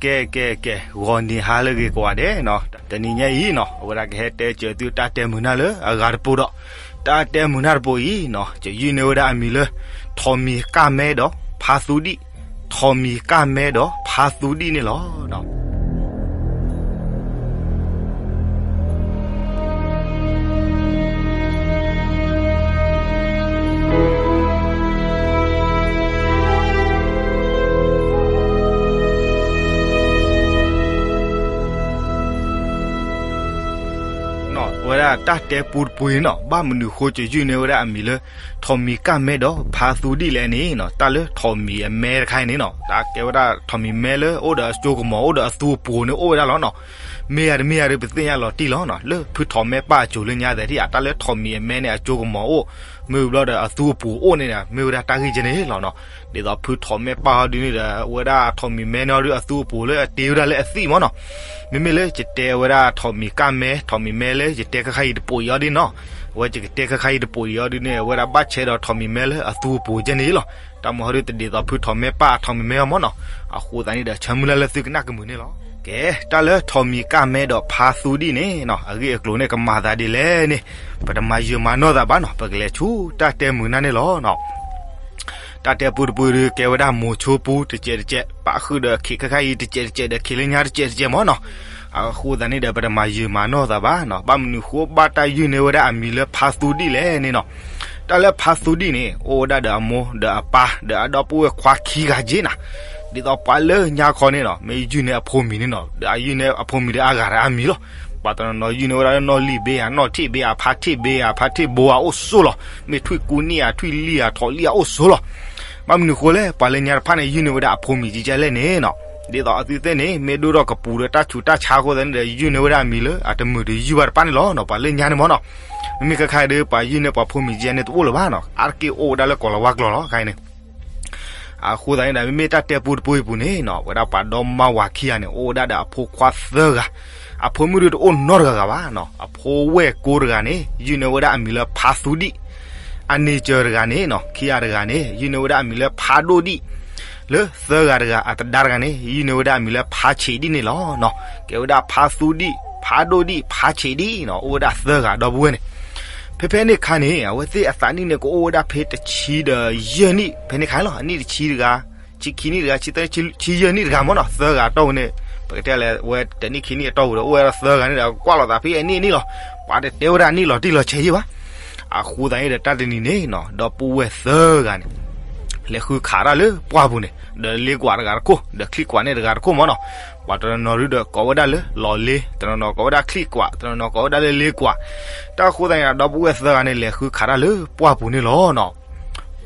ကဲ ကဲ ကဲ ဂီၤနံၤဟါလၢအဂ့ၤကိးဂၤဒဲးနီၤ, တနံၤညါအံၤနီၤ အဝဲဒၣ်ကဟဲတဲစၢၤသုတၢ်တဲမုာ်နၢ်လၢအဂၤတပိၤဒီး, တၢ်တဲမုာ်နၢ်တပိၤအံၤနီၤ ယယုၢ်န့ၢ်ဝဲဒၣ်အမံၤလၢ ထိးမံၤကၢ်မဲဒီးဖါသူဒံၣ်, ထိးမံၤကၢ်မဲဒီးဖါသူဒံၣ်န့ၣ်လီၤ. ဝဲဒၣ်တၢ်တဲပူတပူအံၤနီၤ ဘၣ်မနုၤဃိ ယယုၢ်န့ၢ်ဝဲဒၣ်အမံၤလၢ ထိးမံၤကၢ်မဲဒီးဖါသူဒံၣ်လဲၣ်န့ၣ်နီၤ, တၢ်လၢထိးမံၤအမဲတခါအံၤန့ၣ်နီၤ တၢ်ကဲဝဲဒၣ်ထိးမံၤမဲလၢအိၣ်ဒီးအစိကမီၤ အိၣ်ဒီးအသူအပူၤန့ၣ်အိၣ်ဝဲဒၣ်လီၤနီၤ. မ့ၢ်ဧါတမ့ၢ်ဧါဒီး ပသ့ၣ်ညါလီၤတံၢ်လီၤနီၤ, လၢဖုထိးမဲပၢ်အစိၤလၢညါသဲးထံၣ်ဧါ, တၢ်လၢထိးမံၤအမဲန့ၣ် အစိကမီၤအိၣ် မ့ၢ်ဘျီဒီးအသူအပူၤအိၣ်န့ၣ် မ့ၢ်ဝဲဒၣ်တၢ်ဂ့ၢ်ကဲန့ၣ်လီၤနီၤ. ဒ်သိးဖုထိးမဲပၢ်ဟီဒုန့ၣ်ဒီး ဝဲဒၣ်ထိးမံၤမဲန့ၣ်ဟီဒု အသူအပူၤလၢအတ့ဝဲဒၣ်လၢအသံၣ်မ့ၢ်နီၤ. မ့မ့ၢ်လၢယတဲဝဲဒၣ်ထိးမံၤကၢ်မဲ ထိးမံၤမဲလၢယတဲခဲခါအံၤတပိၤအံၤအီၤဒ်နီၤ, အဝဲယကတဲခဲခါအံၤတပိၤအံၤအီၤဒုန့ၣ် အဝဲဒၣ်ဘၣ်ဆဲးဒီးထိးမံၤမဲလၢအသူအပူၤကဲန့ၣ်လီၤ. တၢ်မ့ၢ်ဟီဒုတဒ်သိးဖုထိးမဲပၢ်အထိးမံၤမဲအီၤမ့ၢ်နီၤ. အဃိသတးန့ၣ်ဒီး ဆၢမုၢ်လၢ်လၢသုကနၣ်ကမုာ်န့ၣ်လီၤ. ကဲ တၢ်လၢထိးမံၤကၢ်မဲဒီးဖါသူဒံၣ်န့ၣ်နီၤ အဂ့ၢ်အကျိၤန့ၣ် ကမၤသးဒ်လဲၣ်န့ၣ် ပတမၤယုာ်မၤနီၢ်သးဘၣ်နီၤ, ပကလဲၤဆူတၢ်တဲမုာ်နၢ်န့ၣ်လီၤနီၤ. တၢ်တဲပူတပူဒီး ကဲဝဲဒၣ်မိၤဆိပူတစဲးတစဲး ပာ်ဃုာ်ဒီးခ့ခဲခါအံၤတစဲးတစဲးဒီး ခ့လၢညါတစဲးတစဲးမ့ၢ်နီၤ. အဃိသတးန့ၣ်ဒီး ပတမၤယုာ်မၤနီၢ်သးဘၣ်နီၤ. ဘၣ်မနုၤဃိဘၣ်တၢ်ယုၢ်န့ၢ်ဝဲဒၣ်အမံၤလၢဖါသူဒံၣ်လဲၣ်န့ၣ်နီၤ. တၢ်လၢဖါသူဒံၣ်န့ၣ် အိၣ်ဝဲဒၣ်ဒီးအမိၢ်ဒီးအပၢ် ဒီးအဒီပုၢ်ဝဲၢ်ခွါခံဂၤက့နီၤ. ဒ်သိးပှၤလၢညါခီန့ၣ်နီၤ မ့ၢ်ယုၢ်န့ၢ်အဖိမံၤန့ၣ်နီၤ ဒီးအယုၢ်န့ၢ်အဖိမံၤဒီးအဂၤတဂၤအမံၤလီၤ. ပှၤတနီၤနီၤယုၢ်န့ၢ်ဝဲဒၣ်နီၢ်လံၣ်ဘ့ဧါ နီၢ်ထံၣ်ဘ့ဧါ ဖါထံၣ်ဘ့ဧါ ဖါထံၣ်ဘိဧါ အိၣ်ဆိလီၤ. မ့ၢ်ထွံၣ်ကူနံၣ်ဧါ ထွံၣ်လံၣ်ဧါ ထိးလံၣ်ဧါ အိၣ်ဆိလီၤ. ဘၣ်မနုၤဃိလဲၣ် ပှၤလၢညါတဖၣ်န့ၣ် ယုၢ်န့ၢ်ဝဲဒၣ်အဖိမံၤကဲကဲလဲၣ်န့ၣ်နီၤ. ဒ်သိးအသုသ့ၣ်န့ၣ် မ့ၢ်ဒိၣ်ထီၣ်ကပူၤဒီးတၢ်ဆူးတၢ်ဆါအဃိသတးန့ၣ်ဒီး ယုၢ်န့ၢ်ဝဲဒၣ်အမံၤလၢအတမုာ်တယုၢ်ဘၣ်တဖၣ်န့ၣ်လီၤနီၤ. ပှၤလၢညါန့ၣ်မ့ၢ်နီၤ. မ့မ့ၢ်ခဲခါဒီး ပှၤယုၢ်န့ၢ်ပှၤဖိမံၤကဲန့ၣ်တအိၣ်လၢၤဘၣ်နီၤ. အါတက့ၢ်အိၣ်ဝဲဒၣ်လၢကီၢ်လၤဝါကျိာ်လီၤ ခဲအံၤန့ၣ်. အဃိသတးန့ၣ်ဒီး မ့မ့ၢ်တၢ်တဲပူတပူအံၤပူၤန့ၣ်နီၤ ဝဲဒၣ်ပှၤဒီမါဝၤခံဂၤန့ၣ် အိၣ်ဝဲဒၣ်ဒီးအဖိခွါသၢဂၤ. အဖိမုၣ်ဒုတအိၣ်နီတဂၤဂၤဘၣ်နီၤ. အဖိဝဲၢ်ကိတဂၤန့ၣ် ယုၢ်န့ၢ်ဝဲဒၣ်အမံၤလၢဖါသူဒံၣ်. အန့ၢ်စၢၤတဂၤန့ၣ်နီၤ ခံဂၤတဂၤန့ၣ် ယုၢ်န့ၢ်ဝဲဒၣ်အမံၤလၢဖါဒိၣ်ဒံၣ်. လၢသၢဂၤတဂၤ အသဒါတဂၤန့ၣ် ယုၢ်န့ၢ်ဝဲဒၣ်အမံၤလၢဖါဆံးဒံၣ်န့ၣ်လီၤနီၤ. ကဲဝဲဒၣ်ဖါသူဒံၣ် ဖါဒိၣ်ဒံၣ် ဖါဆံးဒံၣ်နီၤ အိၣ်ဝဲဒၣ်သၢဂၤဒီပုၢ်ဝဲၢ်န့ၣ်. ဖဲဖဲန့ၣ်အခါန့ၣ် အဝဲသ့ၣ်အသးနံၣ်န့ၣ် ကအိၣ်ဝဲဒၣ်ဖဲတဆံဒီးယဲၢ်နံၣ် ဖဲန့ၣ်အခါန့ၣ်လီၤ. အနံၣ်တဆံတဂၤ ဆံခံနံၣ်တဂၤ ဆံသၢ ဆံယဲၢ်နံၣ်တဂၤမ့ၢ်နီၤ. သၢဂၤအတီၢ်ပူၤန့ၣ် ပကတဲလဲၣ် ဝဲတနံၣ်ခံနံၣ်အတီၢ်ပူၤဒီး အိၣ်ဝဲဒၣ်သၢဂၤန့ၣ်ဒီး ကွၢ်လိာ်သးဖဲအနံၣ်အနံၣ်လီၤ. ပှၤတတဲဝဲဒၣ်အနံၣ်လီၤတံၢ်လီၤဆဲးယဲၢ်ဘၣ်. အဃိသတးန့ၣ်ဒီး တၢ်တနံၤန့ၣ်နီၤ ဒီပုၢ်ဝဲၢ်သၢဂၤန့ၣ် လဲၤဃုခးတၢ်လၢပှၢ်ပူၤန့ၣ် ဒီးလ့ကွးတဂၤတခိၣ် ဒီးချံကွးန့ၣ်တဂၤတခိၣ်မ့ၢ်နီၤ. ပှၤတနီၤနီၤဒုဒီးကိးဝဲဒၣ်လၢလီၤလ့, တနီၤနီၤကိးဝဲဒၣ်ချံကွး, တနီၤနီၤကိးဝဲဒၣ်လၢလ့ကွး. တၢ်အဃိသတးန့ၣ်ဒီး ဒီပုၢ်ဝဲၢ်သၢဂၤန့ၣ် လဲၤဃုခးတၢ်လၢပှၢ်ပူၤန့ၣ်လီၤနီၤ.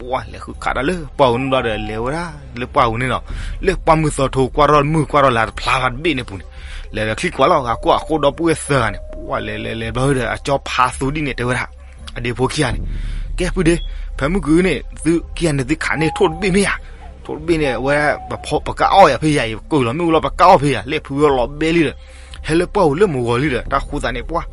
ပှၢ်လဲၤဃုခးတၢ်လၢပှၢ်ပူၤန့ၣ်ဘျီဒီး လဲၤဝဲဒၣ်လၢပှၢ်ပူၤန့ၣ်နီၤ. လၢပှၢ်မုၢ်သီထိ ကွၢ်ထီၣ်မုၢ်ကွၢ်ထီၣ်လါတဖျါဘၣ်တဘ့ၣ်န့ၣ်ပူၤန့ၣ် လဲၤဒီးချံကွးလီၤ. ဂၤကိၢ်အဃိ ဒီပုၢ်ဝဲၢ်သၢဂၤန့ၣ် ပှၢ်လဲၤလဲၤလဲၤဘျီဒီး အကၠီဖါသူဒံၣ်န့ၣ် တဲဝဲဒၣ် အဒ့ဖိခံဂၤန့ၣ်, ကဲပုၢ်ဒ့, ဖဲမုၢ်ကနံၤန့ၣ် သုခံဂၤန့ၣ် သုခးန့ၢ်ထိၣ်တဘ့ၣ်မ့ၢ်ဧါ. ထိၣ်တဘ့ၣ်န့ၣ် အဝဲ ပကအီၣ်ယၤဖဲယၤအံၤ ပကုာ်လီၤမ့ၣ်အူလီၤ ပကအီၣ်ဖဲယၤ လၢဖုဝဲလီၤဘဲလံဒီး ဟဲလၢပှၢ်ပူၤလၢမုၢ်ဂီၤလံဒီး တၢ်ဃိသးန့ၣ် ပှၢ်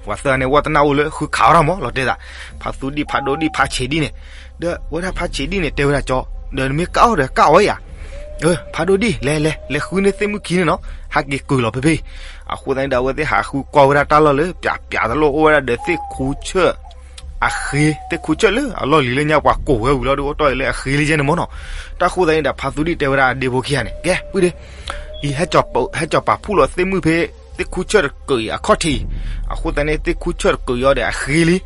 ပှၤသၢဂၤန့ၣ် ဝဲတနၢ်အိၣ်လၢဃုခးအီၣ်တၢ်မး လီၤတဲာ်သး ဖါသူဒံၣ် ဖါဒိၣ်ဒံၣ် ဖါဆံးဒံၣ်န့ၣ်, ဒီးဝဲဒၣ်ဖါဆံးဒံၣ်န့ၣ် တဲဝဲဒၣ်ကၠီ, ဒီးနမ့ၢ်ကအီၣ်ဒီး ကအီၣ်ယၤ ဖါဒိၣ်ဒံၣ် လဲၤလဲၤ လဲၤဃုန့ၢ်သ့ၣ်မုၣ်ခံန့ၣ်နီၤ, ဟဲက့ၤကုာ်လီၤဖဲဖဲအံၤ. အဃိသတးန့ၣ်ဒီး အဝဲသ့ၣ်ဟးဃုကွၢ်ဝဲဒၣ်တၢ်လီၢ်လၢ ပျးပျးတလီၢ်အိၣ်ဝဲဒၣ်ဒီးသ့ၣ်ခူဆၢၣ် အဃ့, သ့ၣ်ခူဆၢၣ်လၢအလီၢ်လံၤလၢညါပှၤကိးဝဲဝံၤလီၤဒီး အိၣ်တီၢ်အံၤလၢအဃ့လံယဲန့ၣ်မ့ၢ်နီၤ. တၢ်ဃိသတးန့ၣ်ဒီး ဖါသူဒံၣ်တဲဝဲဒၣ်အဒ့ဖိခံဂၤန့ၣ် ကဲ ပုၢ်ဒ့, အံၤ ဟဲကၠီၤပာ်ဖှိၣ်လီၤသ့ၣ်မုၣ်ဖဲ သ့ၣ်ခူဆၢၣ်တကုာ်အံၤအခီၣ်ထံးအံၤ. အဃိသတးန့ၣ် သ့ၣ်ခူဆၢၣ်တကုာ်အံၤဒီးအဃ့လံ.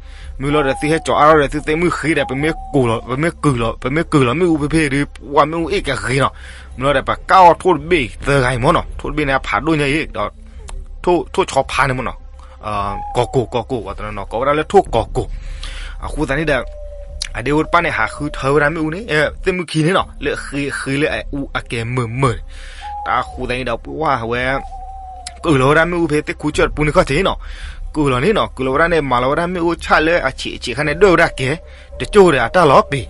မ့ၢ်လီၤဒီးသုဟဲကၠီၤအါထီၣ်ဒီးသုသ့ၣ်မုၣ်ဃ့ဒီး ပမ့ၢ်ကုာ်လီၤ ပမ့ၢ်ကုာ်လီၤ ပမ့ၢ်ကုာ်လီၤမ့ၣ်အူဖဲဖဲဒီး ပှၢ်မ့ၣ်အူအ့ၣ်ကဂ့ၤနီၤ. မ့ၢ်လီၤဒီး ပကအီၣ်ထိၣ်တဘ့ၣ်သၢဂၤအံၤမ့ၢ်နီၤ, ထိၣ်တဘ့ၣ်န့ၣ် အဖးဒိၣ်ညါအံၤဒီး ထိၣ်ဆီဖါန့ၣ်မ့ၢ်နီၤ ကီၢ်ကိၢ် ကီၢ်ကိၢ် ပှၤတနီၤနီၤကိးဝဲဒၣ်လၢထိၣ်ကီၢ်ကိၢ်. အဃိသတးန့ၣ်ဒီး အဒ့ဖိတဖၣ်န့ၣ် ဟးဃုထၢဝဲဒၣ်မ့ၣ်အူန့ၣ် သ့ၣ်မုၣ်ခံန့ၣ်နီၤ လၢအဃ့အဃ့လၢအအူအကဲမုာ်မုာ်န့ၣ်. တၢ်ဃိသတးန့ၣ်ဒီး ပှၢ်ဝဲ ကုာ်လီၤဝဲဒၣ်မ့ၣ်အူဖဲသ့ၣ်ခူဆၢၣ်တပူၤန့ၣ်ခီၣ်ထံးနီၤ. ကုာ်လီၤန့ၣ်နီၤ ကုာ်လီၤဝဲဒၣ်န့ၣ် မၤလီၤဝဲဒၣ်မ့ၣ်အူဆၣ်လၢအဆံးအဆံးခါန့ၣ် ဒွဲၣ်ဝဲဒၣ်ကဲ တကၠိၢ်ဒီးအတၢ်လီၤပ့ၤ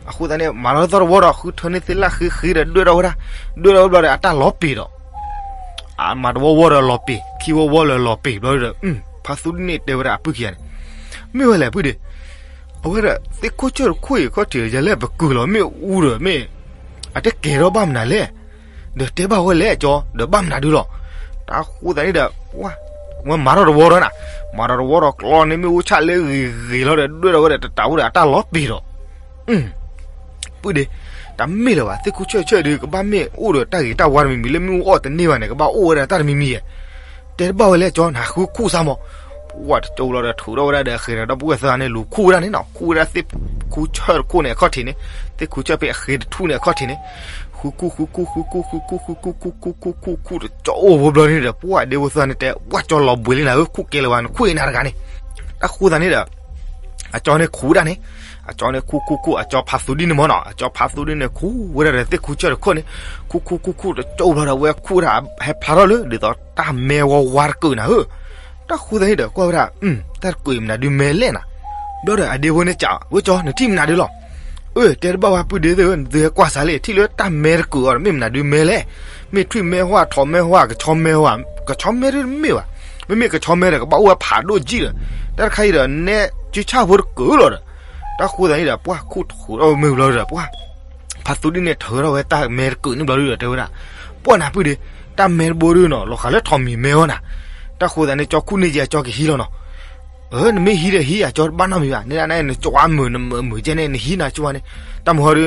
အဃိသတးန့ၣ် မၤလီၤသီတဝီဒီး ဃုထၢန့ၢ်သ့ၣ်လၢဃ့ဃ့ဒီး ဒွဲၣ်ထီၣ်ဝဲဒၣ်, ဒွဲၣ်ထီၣ်ဝဲဘျီဒီး အတၢ်လီၤပ့ၤဒီး အမၤတဝီဝီဒီးလီၤပ့ၤ, ခံဝီဝီလၢလီၤပ့ၤဘျီဒီး ဖါသူဒံၣ်န့ၣ်တဲဝဲဒၣ်အပုၢ်ခံဂၤန့ၣ်, မ့ၢ်ဝဲလဲၣ်ပုၢ်ဒ့, အဝဲဒၣ်သ့ၣ်ခိၣ်ဆၢၣ်တခိၣ်အံၤခီၣ်ထံး ယလဲၣ်ပကုာ်လီၤမ့ၣ်အူဒီးမ့ၢ် အတကဲထီၣ်ဘၣ်မနုၤလဲၣ်. ဒီးတဲဘၣ်ဝဲလဲၣ်ကၠီ ဒီးဘၣ်မနုၤဒုလီၤ. တၢ်ဃိသတးန့ၣ်ဒီး ပှၢ် ဝဲမၤထီၣ်တဝီထီၣ်နၤ, မၤထီၣ်တဝီထီၣ်ကျီန့ၣ် မ့ၣ်အူဆၣ်လၢဂ့ၤဂ့ၤလီၤဒီး ဒွဲၣ်ထီၣ်ဝဲဒီးတတးအိၣ်ဒီးအတၢ်လီၤပံာ်ဒီး ပုၢ်ဒ့, တမ့ၢ်လၢၤဘၣ် သ့ၣ်ခူၣ်ဆၢၣ်ဆၢၣ်ဒုး ကဘၣ်မ့ၢ်အိၣ်ဒီးတၢ်ဂ့ၤတၢ်ဝါတမံၤမံၤ လၢမ့ၣ်အူအီၣ်တန့ၢ်ဘၣ်န့ၣ် ကဘၣ်အိၣ်ဝဲဒၣ်တၢ်တမံၤမံၤဧါ. တဲတဘၣ်ဝဲလဲၣ်ကၠီ နဃုခူၣ်စၢ်မး. ပှၢ်တကၠိလီၤဒီးထုးထီၣ်ဝဲဒၣ်ဒီးအဃ့ဒီး ဒီပုၢ်ဝဲၢ်သၢဂၤန့ၣ် လူၤခူၣ်ဝဲဒၣ်န့ၣ်နီၤ, ခူၣ်ဝဲဒၣ်သ့ၣ်ခူၣ်ဆၢၣ်တခိၣ်န့ၣ်အခီၣ်ထံးန့ၣ်, သ့ၣ်ခူၣ်ဆၢၣ်ဖဲအဃ့တထူၣ်န့ၣ်အခီၣ်ထံးန့ၣ်, ဃုခူၣ်ဃုခူၣ် ဃုခူၣ်ဃုခူၣ် ဃုခူၣ်ဃုခူၣ် ဃုခူၣ်ဃုခူၣ် တကၠိအိၣ်ဝဲဘျီန့ၣ်ဒီး ပှၢ်ဒ့ဖိသၢဂၤန့ၣ်တဲ ပှၢ်ကၠီလီၤဘှံးလံနၤဧၢ ခူၣ်ကဲလၢၤဝဲ နခူၣ်အံၤနၤတဂၤန့ၣ်. တၢ်ဃိသတးန့ၣ်ဒီး အကၠီန့ၣ်ခူၣ်ဝဲဒၣ်န့ၣ်, အကၠီန့ၣ်ခူၣ်ခူၣ်ခူၣ် အကၠီဖးသူဒံၣ်န့ၣ်မ့ၢ်နီၤ, အကၠီဖးသူဒံၣ်န့ၣ် ခူၣ်ဝဲဒၣ်ဒီးသ့ၣ်ခူၣ်ဆၢၣ်တခိၣ်န့ၣ်, ခူၣ်ခူၣ်ခူၣ်ခူၣ် တကၠိဘျီဒီး အဝဲခူၣ်ဝဲဒၣ်ဟဲဖျါထီၣ်လၢ ဒ်သိးတၢ်မဲဝါဝါတကုာ်နၤဧၢ. တၢ်ဃိသတးန့ၣ်ဒီး ကွၢ်ဝဲဒၣ် တၢ်တကုာ်အံၤမနုၤဒုးမဲလဲၣ်နၤ. ဘျီဒီးအဒ့ဖိန့ၣ်ကး ဝဲကၠီ နထံၣ်မနုၤဒုလီၤ. အၢ တဲတဘၣ်ဝဲပုၢ်ဒ့သ့ၣ်ဧၢ နသုဟဲကွၢ်စးလံ ထံၣ်လၢတၢ်မဲတကုာ်အီၤဒီး မ့ၢ်မနုၤဒုးမဲလဲၣ်. မ့ၢ်ထွံၣ်မဲဟါ ထိးမဲဟါ ကဆီမဲဟါ, ကဆီမဲတမ့ၢ်ဘၣ်. မ့မ့ၢ်ကဆီမဲဒီး ကဘၣ်အိၣ်ဝဲဖးဒိၣ်ကံၣ်ဒီး တၢ်တခါအံၤဒီး နဲကၠိဆၣ်ဖိတကုာ်လီၤဒီး တၢ်ဃိသတးန့ၣ်ဒီး ပှၢ်ခူၣ်ထီၣ်မ့ၢ်ဘျီဒီး ပှၢ် ဖးသူဒံၣ်န့ၣ် ထုးထီၣ်ဝဲတၢ်မဲတကုာ်န့ၣ်ဘျီဒီး တဲဝဲဒၣ် ပှၢ်နၤပုၢ်ဒ့, တၢ်မဲတဘိဒုနီၤ လီၤဃာ်လၢထိးမံၤမဲဝဲနၤ. တၢ်ဃိသတးန့ၣ် ကၠီခူၣ်န့ၢ်ကဲ ကၠီကဟံးလီၤနီၤ. အၢ နမ့ၢ်ဟံးဒီးဟံး အကၠီတဘၣ်နီတမံၤဘၣ်. နဒၣ်န့ၣ် နကၠီဝါမုာ် နမုာ်မုာ်ကဲန့ၣ် နဟံးနၤကၠီဝါန့ၣ်. တၢ်မုၢ်ဟီဒု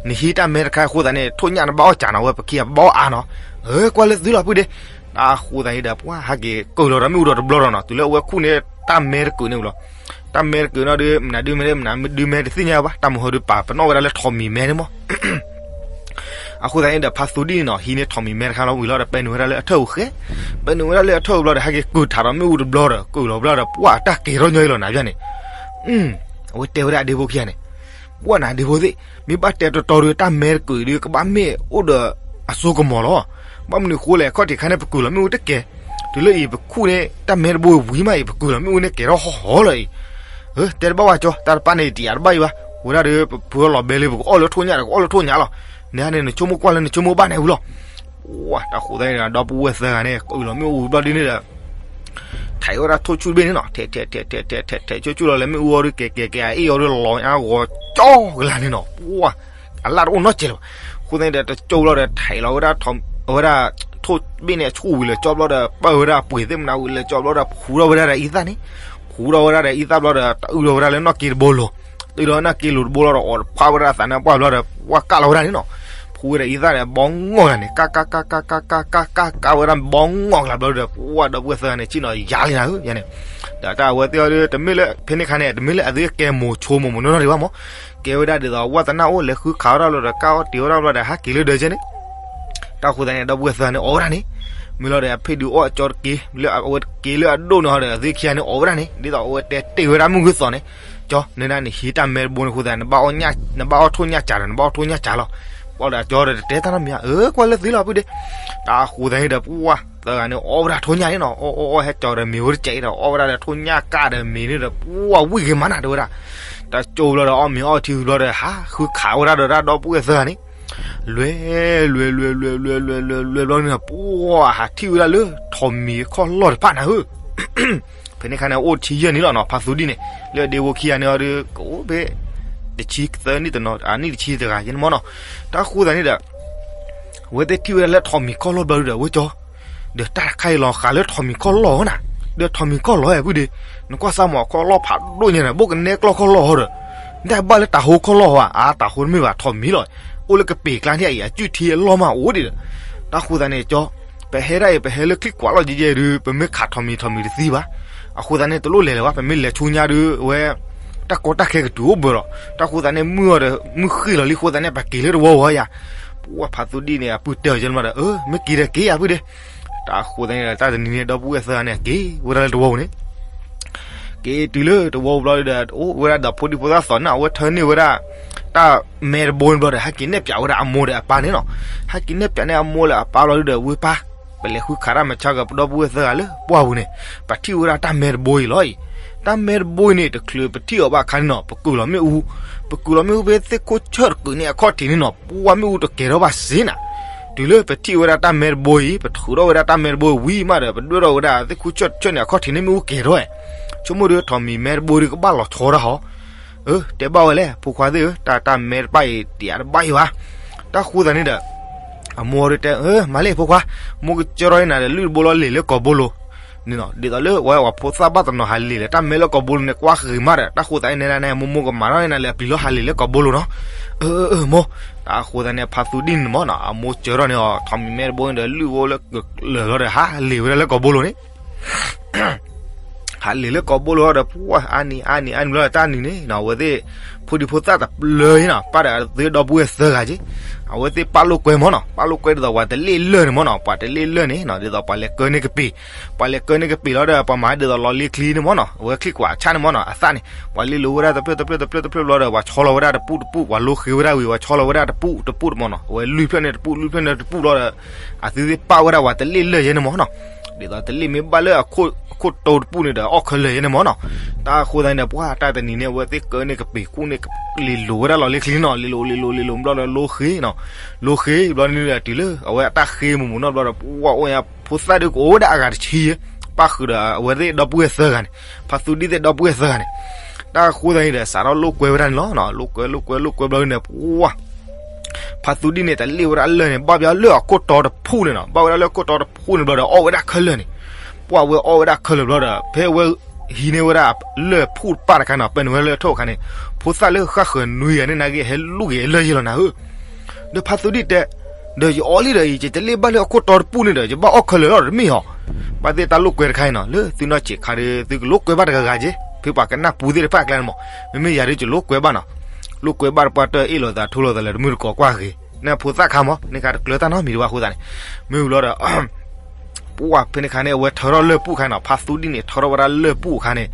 နဟံးတၢ်မဲတခါအဃိသတးန့ၣ် ထိၣ်ညၣ်နဘၣ်အီၣ်စှၤနီၤ ဝဲပခံဂၤပဘၣ်အီၣ်အါနီၤ. အၢ ကွၢ်လၢသုလီၤပုၢ်ဒ့. တၢ်ဃိသတးန့ၣ်ဒီး ပှၢ်ဟဲက့ၤကုာ်လီၤဒီးမ့ၣ်အူဒီးတဘျီဒီးနီၤ တုၤလၢအဝဲခူၣ်န့ၢ်တၢ်မဲတကုာ်န့ၣ်လီၤ. တၢ်မဲတကုာ်န့ၣ်ဒီး မနုၤဒုးမဲ မနုၤဒုးမဲတသ့ၣ်ညါဘၣ်. တၢ်မုၢ်ဟီဒုးပာ်ပနီၣ်ဝဲဒၣ်လၢထိးမံၤမဲန့ၣ်မး အဃိသတးန့ၣ်ဒီး ဖါသူဒံၣ်န့ၣ်နီၤ ဟံးန့ၢ်ထိးမံၤမဲတခါလီၤဝံၤလီၤဒီး ပဲနုာ်ဝဲဒၣ်လၢအထၢၣ်ပူၤဃဲ, ပဲနုာ်ဝဲဒၣ်လၢအထၢၣ်ပူၤဘျီဒီး ဟဲက့ၤကုာ်ထးဒီးမ့ၣ်အူတဘျီဒီး ကုာ်လီၤဘျီဒီး ပှၢ်အတၢ်ကဲၤထီၣ်ညီအံၤလီၤနၤဘၣ်န့ၣ်. အဝဲတဲဝဲဒၣ်အဒ့ဖိခံဂၤန့ၣ်, ပှၢ်နၤဒ့ဖိသ့ၣ်, မ့ၢ်ဘၣ်တဲတီတီဒီး တၢ်မဲတကုာ်ဒီး ကဘၣ်မ့ၢ်အိၣ်ဒီးအစိကမီၤလီၤ. ဘၣ်မနုၤဃိလဲၣ် အခီၣ်ထံးခါန့ၣ် ပကုာ်လီၤမ့ၣ်အူတကဲၤ, တုၤလၢအံၤပခူၣ်န့ၢ် တၢ်မဲတဘိဝံၤမးအံၤ ပကုာ်လီၤမ့ၣ်အူန့ၣ်ကဲၤထီၣ်ဟီၣ်ဟီၣ်လီၤအံၤ. အၢ တဲတဘၣ်ဝဲကၠီ တၢ်တပၣ်န့ၣ် တယာ်တဘၣ်အံၤဘၣ်. ဝဲဒၣ်ဒီး ပဖုအီၣ်လီၤဘဲလံ ပကအီၣ်လၢထိၣ်ညၣ်ဒီး ကအီၣ်လၢထိၣ်ညၣ်လီၤ. န့ၣ်န့ၣ် နဆိကမိၣ်ကွၢ်လၢနဆိကမိၣ်ဘၣ်န့ၣ်ဝံၤလီၤ. ဝဲ တၢ်ဃိသတးန့ၣ်ဒီး ဒီပုၢ်ဝဲၢ်သၢဂၤန့ၣ် ကုာ်လီၤမ့ၣ်အူဝံၤဘျီဒ်န့ၣ်ဒီး ထဲးဝဲဒၣ်ထိၣ်ဆူၣ်တဘ့ၣ်န့ၣ်နီၤ, ထဲးထဲးထဲးထဲးထဲးထဲး ဆိၣ်ဆူၣ်လီၤလၢမ့ၣ်အူအီၤဒီး ကဲၤကဲၤကဲၤ အအ့ၣ်အီၤဒီး လီၤညါဂီၤကၠီကလါန့ၣ်နီၤ. ပှၢ် အလၣ်တအိၣ်နီတစဲးလၢၤဘၣ်. အဃိသတးန့ၣ်ဒီး တကၠိလီၤဒီး ထဲးလီၤဝဲဒၣ် အဝဲဒၣ် ထိၣ်ဘ့ၣ်န့ၣ် အဆူၣ်ဝံၤလၢာ်ကၠီဘျီဒီး ပၢၢ်ဝဲဒၣ်အပှ့ၤသ့ၣ်မနုၤဝံၤလၢာ်ကၠီဘျီဒီး ဖှူထီၣ်ဝဲဒၣ်ဒီးအံသၣ်န့ၣ်, ဖှူထီၣ်ဝဲဒၣ်ဒီးအံသၣ်ဘျီဒီး တအုးထီၣ်ဝဲဒၣ်လၢနီၣ်က့တဘိလီၤ. တအုးထီၣ်နီၣ်က့လိၤတဘိလီၤဒီး အိးဖးဝဲဒၣ်အသးန့ၣ် ပှၢ်ဘျီဒီး ပှၢ်ကၣ်လီၤဝဲဒၣ်န့ၣ်နီၤ. ဖှူဝဲဒၣ်အံသၣ်န့ၣ် ဘီငီၢ်ဂၤန့ၣ် ကၣ်ကၣ်ကၣ်ကၣ်ကၣ်ကၣ်ကၣ်ကၣ်ကၣ်ဝဲဒၣ်ဘီငီၢ်ကလါဘျီဒီး ပှၢ်ဒီပုၢ်ဝဲၢ်သၢဂၤန့ၣ် ဆ့ၣ်နီၤယၤလံနၤဧၢ ယၤန့ၣ်. ဒီးတၢ်အဝဲသ့ၣ်အီၤဒီး တမ့ၢ်လၢ ဖဲန့ၣ်ခါန့ၣ် တမ့ၢ်လၢအသုကဲမိၤဆိမိၤမိၤနီၢ်နီၢ်ဒံးဘၣ်မး, ကဲဝဲဒၣ်ဒ်သိး ဝၣ်သနၢ်အိၣ် လဲၤဃုခးဝဲဒၣ်ဘျီဒီး ကၣ်အီၣ်တ့ၤဝဲဒၣ်ဘျီဒီး ဟးက့ၤလၢဒၢးကဲန့ၣ်. တၢ်ဃိသတးန့ၣ် ဒီပုၢ်ဝဲၢ်သၢဂၤန့ၣ် အိးဝဲဒၣ်န့ၣ်, မ့ၢ်လီၤဒီး အဖ့ၣ်ဒုးအီၣ်အကၠီတက့ၢ်, လၢအဝဲတက့ၢ်လၢအဒိၣ်န့ၣ်ဟီဒီး အသုခံဂၤန့ၣ် အိးဝဲဒၣ်န့ၣ် ဒ်သိးအဝဲတဲတ့ၢ်ဝဲဒၣ်မုၢ်ဂုၢ်သီန့ၣ်, ကၠီ နဒၣ်နဟံးတၢ်မဲတဘိန့ၣ်အဃိသတး နဘၣ်အီၣ်ထိၣ်ညၣ်စှၤဒီး နဘၣ်အီၣ်ထိၣ်ညၣ်စှၤလီၤ. ပှၢ်ဒီးကၠီဒီးတတဲတၢ်နီတမံၤဧါ, အၢ ကွၢ်လၢသုလီၤပုၢ်ဒ့. တၢ်ဃိသတးန့ၣ်ဒီး ပှၢ်သၢဂၤန့ၣ် အိးဝဲဒၣ်ထိၣ်ညၣ်န့ၣ်နီၤ, အိၣ်အိၣ်အိၣ် ဟဲကၠီဒီးမ့ၤဝဲတစဲးဒီး အိးဝဲဒၣ်ဒီးထိၣ်ညၣ်ကၣ်ဒီးမ့ၤန့ၣ်ဒီး ပှၢ်ဝံၣ်ဂ့ၤမးနၤတဲဝဲဒၣ်. တၢ်ကၠိဘျီဒီး အီၣ်မ့ၤအီထံဘျီဒီး ဟးဃုခးဝဲဒၣ်ဒီးတၢ်ဒီပုၢ်ဝဲၢ်သၢဂၤန့ၣ် လွဲလွဲလွဲလွဲလွဲလွဲလွဲဘျီန့ၣ် ပှၢ်ဟးထံၣ်ဝဲဒၣ်လၢထိးမံၤခီၣ်လီၢ်တဖၣ်နၤဧၢ. ဖဲန့ၣ်ခါန့ၣ် အိၣ်တဆံယဲၢ်နံၣ်လီၤနီၤ, ဖါသူဒံၣ်န့ၣ် လၢအဒ့ဖိခံဂၤန့ၣ်အီၤဒီး ကအိၣ်ဖဲ တဆံသၢနံၣ်တနီၤ အနံၣ်တဆံတဂၤယဲၢ်န့ၣ်မးနီၤ. တၢ်ဃိသတးန့ၣ်ဒီး အဝဲသ့ၣ်ထံၣ်ဝဲဒၣ်လၢထိးမံၤခီၣ်လီၢ်ဘျီဒီး ဝဲကၠီ ဒီးတၢ်တခါအံၤလီၤဃာ်လၢထိးမံၤခီၣ်လီၢ်နၤ, ဒီးထိးမံၤခီၣ်လီၢ်အံၤပုၢ်ဒ့, နကွၢ်စၢ်မးခီၣ်လီၢ်ဖးဒိၣ်ညါန့ၣ် ဘိၣ်ကနဲကျီၢ်ခီၣ်လီၢ်ဟီဒီး နတၢ်ဘၣ်လၢတၤဟိခီၣ်လီၢ်ဟီဧါ, တၤဟိတမ့ၢ်ဘၣ် ထိးမံၤလီၤ. အိၣ်လၢကပ့ၤကျါန့ၣ်အံၤ အကုၢ်ထံအလီၢ်မးအိၣ်ဒံးဒီး, တၢ်ဃိသတးန့ၣ်ကၠီ ပဟဲဒၣ်အံၤ ပဟဲလၢချံကွၢ်လီၢ်ယဲၢ်ယဲၢ်ဒီး ပမ့ၢ်ခးထိးမံၤထိးမံၤတသံဘၣ်. အဃိသတးန့ၣ် တလိၣ်လဲၤလၢၤဘၣ်, ပမ့ၢ်လဲၤဆူညါဒီး အဝဲ တၢ်ကီတၢ်ခဲကတုၤအိၣ်ဘၢလီၤ. တၢ်ဃိသတးန့ၣ် မုၢ်အီၤဒီး မုၢ်ဃ့ၢ်လီၤလံအဃိသတးန့ၣ် ပက့ၤလၢတဝီပူၤဧါ. ပှၢ်ဖါသူဒံၣ်န့ၣ် အပုၢ်တဲအီၤကၠီန့ၣ်မးဒီး အၢ မ့ၢ်က့ၤဒီးက့ၤဧါပုၢ်ဒ့. တၢ်ဃိသတးန့ၣ်ဒီး တၢ်တနံၤန့ၣ် ဒီပုၢ်ဝဲၢ်သၢဂၤန့ၣ် က့ၤဝဲဒၣ်လၢတဝီပူၤန့ၣ် က့ၤတုၤလၢတဝီပူၤဘျီဒီး အိၣ်ဝဲဒၣ်ဒီးဖိဒံဖိသၣ်သီၣ်န့ၣ် အဝဲထၢန့ၢ်ဝဲဒၣ် တၢ်မဲတဘိန့ၣ်ဘျီဒီး ဟဲက့ၤနဲၣ်ပၠးဝဲဒၣ်အမိၢ်ဒီးအပၢ်န့ၣ်နီၤ. ဟဲက့ၤနဲၣ်ပၠးန့ၢ်အမိၢ်လၢအပၢ်ဘျီဒီး ဝဲပၢ် ပလဲၤဃုခးတၢ်မၤဆါကပဒီပုၢ်ဝဲၢ်သၢဂၤလၢပှၢ်ပူၤန့ၣ် ပထံၣ်ဝဲဒၣ်တၢ်မဲတဘိအံၤလီၤအံၤ. တၢ်မဲတဘိအံၤန့ၣ် တချုးပထံၣ်အီၤဘၣ်အခါန့ၣ်နီၤ ပကုာ်လီၤမ့ၣ်အူ, ပကုာ်လီၤမ့ၣ်အူဖဲသ့ၣ်ခိၣ်ဆၢၣ်တကုာ်န့ၣ်အခီၣ်ထံးန့ၣ်နီၤ ပှၢ်မ့ၣ်အူတကဲၤထီၣ်ဘၣ်စ့နၤ. တုၤလၢပထံၣ်ဝဲဒၣ်တၢ်မဲတဘိအံၤ ပထုးထီၣ်ဝဲဒၣ်တၢ်မဲတဘိဝံၤမးဒီး ပဒွဲၣ်ထီၣ်ဝဲဒၣ်သ့ၣ်ခိၣ်ဆၢၣ်တဆၢၣ်န့ၣ် အခီၣ်ထံးန့ၣ်မ့ၣ်အူကဲၤထီၣ်ဝဲ. ဆိကမိၣ်ဒီးထိးမံၤမဲတဘိဒီးကဘၣ်လီၤဆီတၢ်ဟီ အၢ တဲဘၣ်ဝဲလဲၣ် ဖိခွါသ့ၣ်ဧၢ, တၢ်တၢ်မဲတဘၣ်အံၤ တယာ်တဘၣ်အံၤဘၣ်. တၢ်ဃိသတးန့ၣ်ဒီး အမိၢ်တဲ မၤလံဖိခွါ, မိၢ်ကစၢထီၣ်နၤဒီးလုၢ်တဘိလီၤ လံာ်လၢကီၢ်ဘိလိၤ, ဒ်သိးလၢဝဲပှၤဖိသၣ်ဘၣ်တနီၤဟးလံာ်လၢတၢ်မဲလၢကီၢ်ဘိလိၤန့ၣ် ကွၢ်ဂ့ၤမးဒီး တၢ်ဃိသတးန့ၣ်န့ၣ် မိၢ်မိၢ်ကမၤထီၣ်နၤလၢအပျံၤလီၤ ဟးလံာ်လၢကီၢ်ဘိလိၤနီၤ. အၢ အၢ မိၢ်, တၢ်ဃိသတးန့ၣ် ဖါသူဒံၣ်န့ၣ်မၢ်နီၤ အမိၢ်စၢထီၣ်န့ၣ်အီၤ ထိးမံၤမဲတဘိန့ၣ်ဒီး လုၢ်အိၣ်လၢကလၢာ်လီၤဒီး ဟးလံာ်ဝဲဒၣ်လၢကီၢ်ဘိလိၤန့ၣ် ဟးလံာ်လၢကီၢ်ဘိလိၤဒီး ပှၢ်အါနံၤအါနံၤအါနံၤဘျီဒီး တၢ်နံၤန့ၣ်နီၤ အဝဲသ့ၣ် ဖိဒံဖိသၣ်တဘျၢအံၤနီၤ ပၢ်ဒီးအသုဒီပုၢ်ဝဲၢ်သၢဂၤက့ၤ, အဝဲသ့ၣ်ပာ်လိာ်ကွဲမၢ်နီၤ ပာ်လိာ်ကွဲဒ်သိးပှၤတလ့ၣ်လၢၢ်န့ၣ်မၢ်နီၤ ပှၤတလ့ၣ်လၢၢ်န့ၣ်နီၤ ဒ်သိးပှၤလဲၤကၢန့ၢ်ကပ့ၤ, ပှၤလဲၤကၢန့ၢ်ကပ့ၤလီၤဒီး ပှၤမၤဒ်သိးလီၤလ့ချံန့ၣ်မၢ်နီၤ အဝဲချံကွၢ်ဆၣ်န့ၣ်မၢ်နီၤ အသၣ်န့ၣ် ပှၤလ့လိာ်ဝဲဒၣ်တဖျၢၣ်တဖျၢၣ်တဖျၢၣ်တဖျၢၣ်တဖျၢၣ်ဘျီဒီး ပှၤဆီလီၤဝဲဒၣ်တပူၣ်တပူၣ် ပှၤလိဃ့ဝဲဒၣ်ဝံၤ ပှၤဆီလီၤဝဲဒၣ်တပူၣ်တပူၣ်တမၢ်နီၤ အဝဲလွံၢ်ဖျၢၣ်န့ၣ်တပူၣ် လွံၢ်ဖျၢၣ်န့ၣ်တပူၣ်ဘျီဒီး အသုသ့ၣ်ပာ်ဝဲဒၣ်ပှၤတလ့ၣ်လၢၢ်ယဲန့ၣ်မၢ်နီၤ ဒ်သိးတလ့ၣ်မ့ၢ်ဘၣ်လၢအခိၣ်တိတပူၣ်န့ၣ်ဒီး အီၣ်ခဲလၢာ်ယဲန့ၣ်မၢ်နီၤ. တၢ်ဃိသတးန့ၣ်ဒီး ပှၢ်တၢ်တနံၤန့ၣ် အဝဲသ့ၣ်ကၢန့ၢ်ကပ့ၤ ကူၣ်န့ၢ် လ့လိာ်ဝဲဒၣ်လီၤလ့ချံနီၤ လ့လိာ်လ့လိာ်လ့လိာ်ဘျီဒီး လိဃ့နီၤ လိဃ့ဘျီန့ၣ်ဒီး တုၤလၢအဝဲအတၢ်ဃ့မုာ်မုာ်နီၤဘျီဒီး ပှၢ်အိၣ်ညါ ဖိသၣ်ဒုးကအိၣ်ဝဲဒၣ်အဂၤတဆံယဲ ပၢ်ဃုာ်ဒီးအဝဲသ့ၣ်ဒီပုၢ်ဝဲၢ်သၢဂၤန့ၣ် ဖါသူဒံၣ်သ့ၣ်ဒီပုၢ်ဝဲၢ်သၢဂၤန့ၣ် တၢ်ဃိသတးန့ၣ်ဒီး စးထီၣ်လိာ်ကွဲဝဲဒၣ်န့ၣ်လီၤ. လိာ်ကွဲလိာ်ကွဲလိာ်ကွဲဘျီန့ၣ် ပှၢ် ဖါသူဒံၣ်န့ၣ် တလ့ၣ်ဝဲဒၣ်လၢၢ်န့ၣ် ဘၣ်ဘျီလၢၢ်အခိၣ်တီတဖူၣ်န့ၣ်နီၤ ဘၣ်ဝဲဒၣ်လၢၢ်ခိၣ်တီတဖူၣ်န့ၣ်ဘျီဒီး အီၣ်ဝဲဒၣ်ခဲလၢာ်န့ၣ် ပှၢ်ဝဲအီၣ်ဝဲဒၣ်ခဲလၢာ်ဘျီဒီး ဖဲဝဲဟံးန့ၢ်ဝဲဒၣ်လၢၢ်ဖူၣ်တပၢ်တခါန့ၣ် ပဲနုာ်ဝဲလၢၢ်ထိၣ်အခါန့ၣ် ဖိသၣ်လၢဃၣ်ဃၢၤနွံဂၤန့ၣ် နာ်က့ဟဲလူၢ်က့ၤလၢၢ်ယဲလီၤနၤဧၢ ဒီးဖါသူဒံၣ်တဲ ဒီးယအီၣ်လံဒီးအံၤ ယတလ့ၣ်ဘၣ်လၢအခိၣ်တီတပူၣ်န့ၣ်ဒီး ယဘၣ်အီၣ်ခဲလၢာ်လီၤတမ့ၢ်ဧါ. ဘၣ်သ့ၣ်တၢ်လိာ်ကွဲတခါအံၤနီၤ လၢသုနီၢ်ဆံးခါဒီး သုကလိာ်ကွဲဘၣ်တဂၤဂၤက့ၤ ဖဲပှၤကနၢ်ပူၤသ့ၣ်တဖၣ်အကျါန့ၣ်မး မ့မ့ၢ်ယၤဒ်ယလိာ်ကွဲဘၣ်နီၤ လိာ်ကွဲဘၣ်တပှၢ်တၢၢ်အ့ၣ်လိာ်သးထူလိာ်သးလၢတမုၢ်တကိးကွၢ်ဂ့ၤ န့ၣ်ဖိသၣ်ခါမး န့ၣ်ခါတကျၢၤတၢ်နီတမံၤတဘၣ်အဃိသတးန့ၣ် မ့ၢ်ဝံၤလီၤဒီး ပှၢ်ဖဲန့ၣ်ခါန့ၣ် အဝဲထၢထီၣ်လၢၢ်ပူၣ်ခါန့ၣ် ဖါသူဒံၣ်န့ၣ် ထၢထီၣ်ဝဲဒၣ်လၢၢ်ပူၣ်အခါန့ၣ်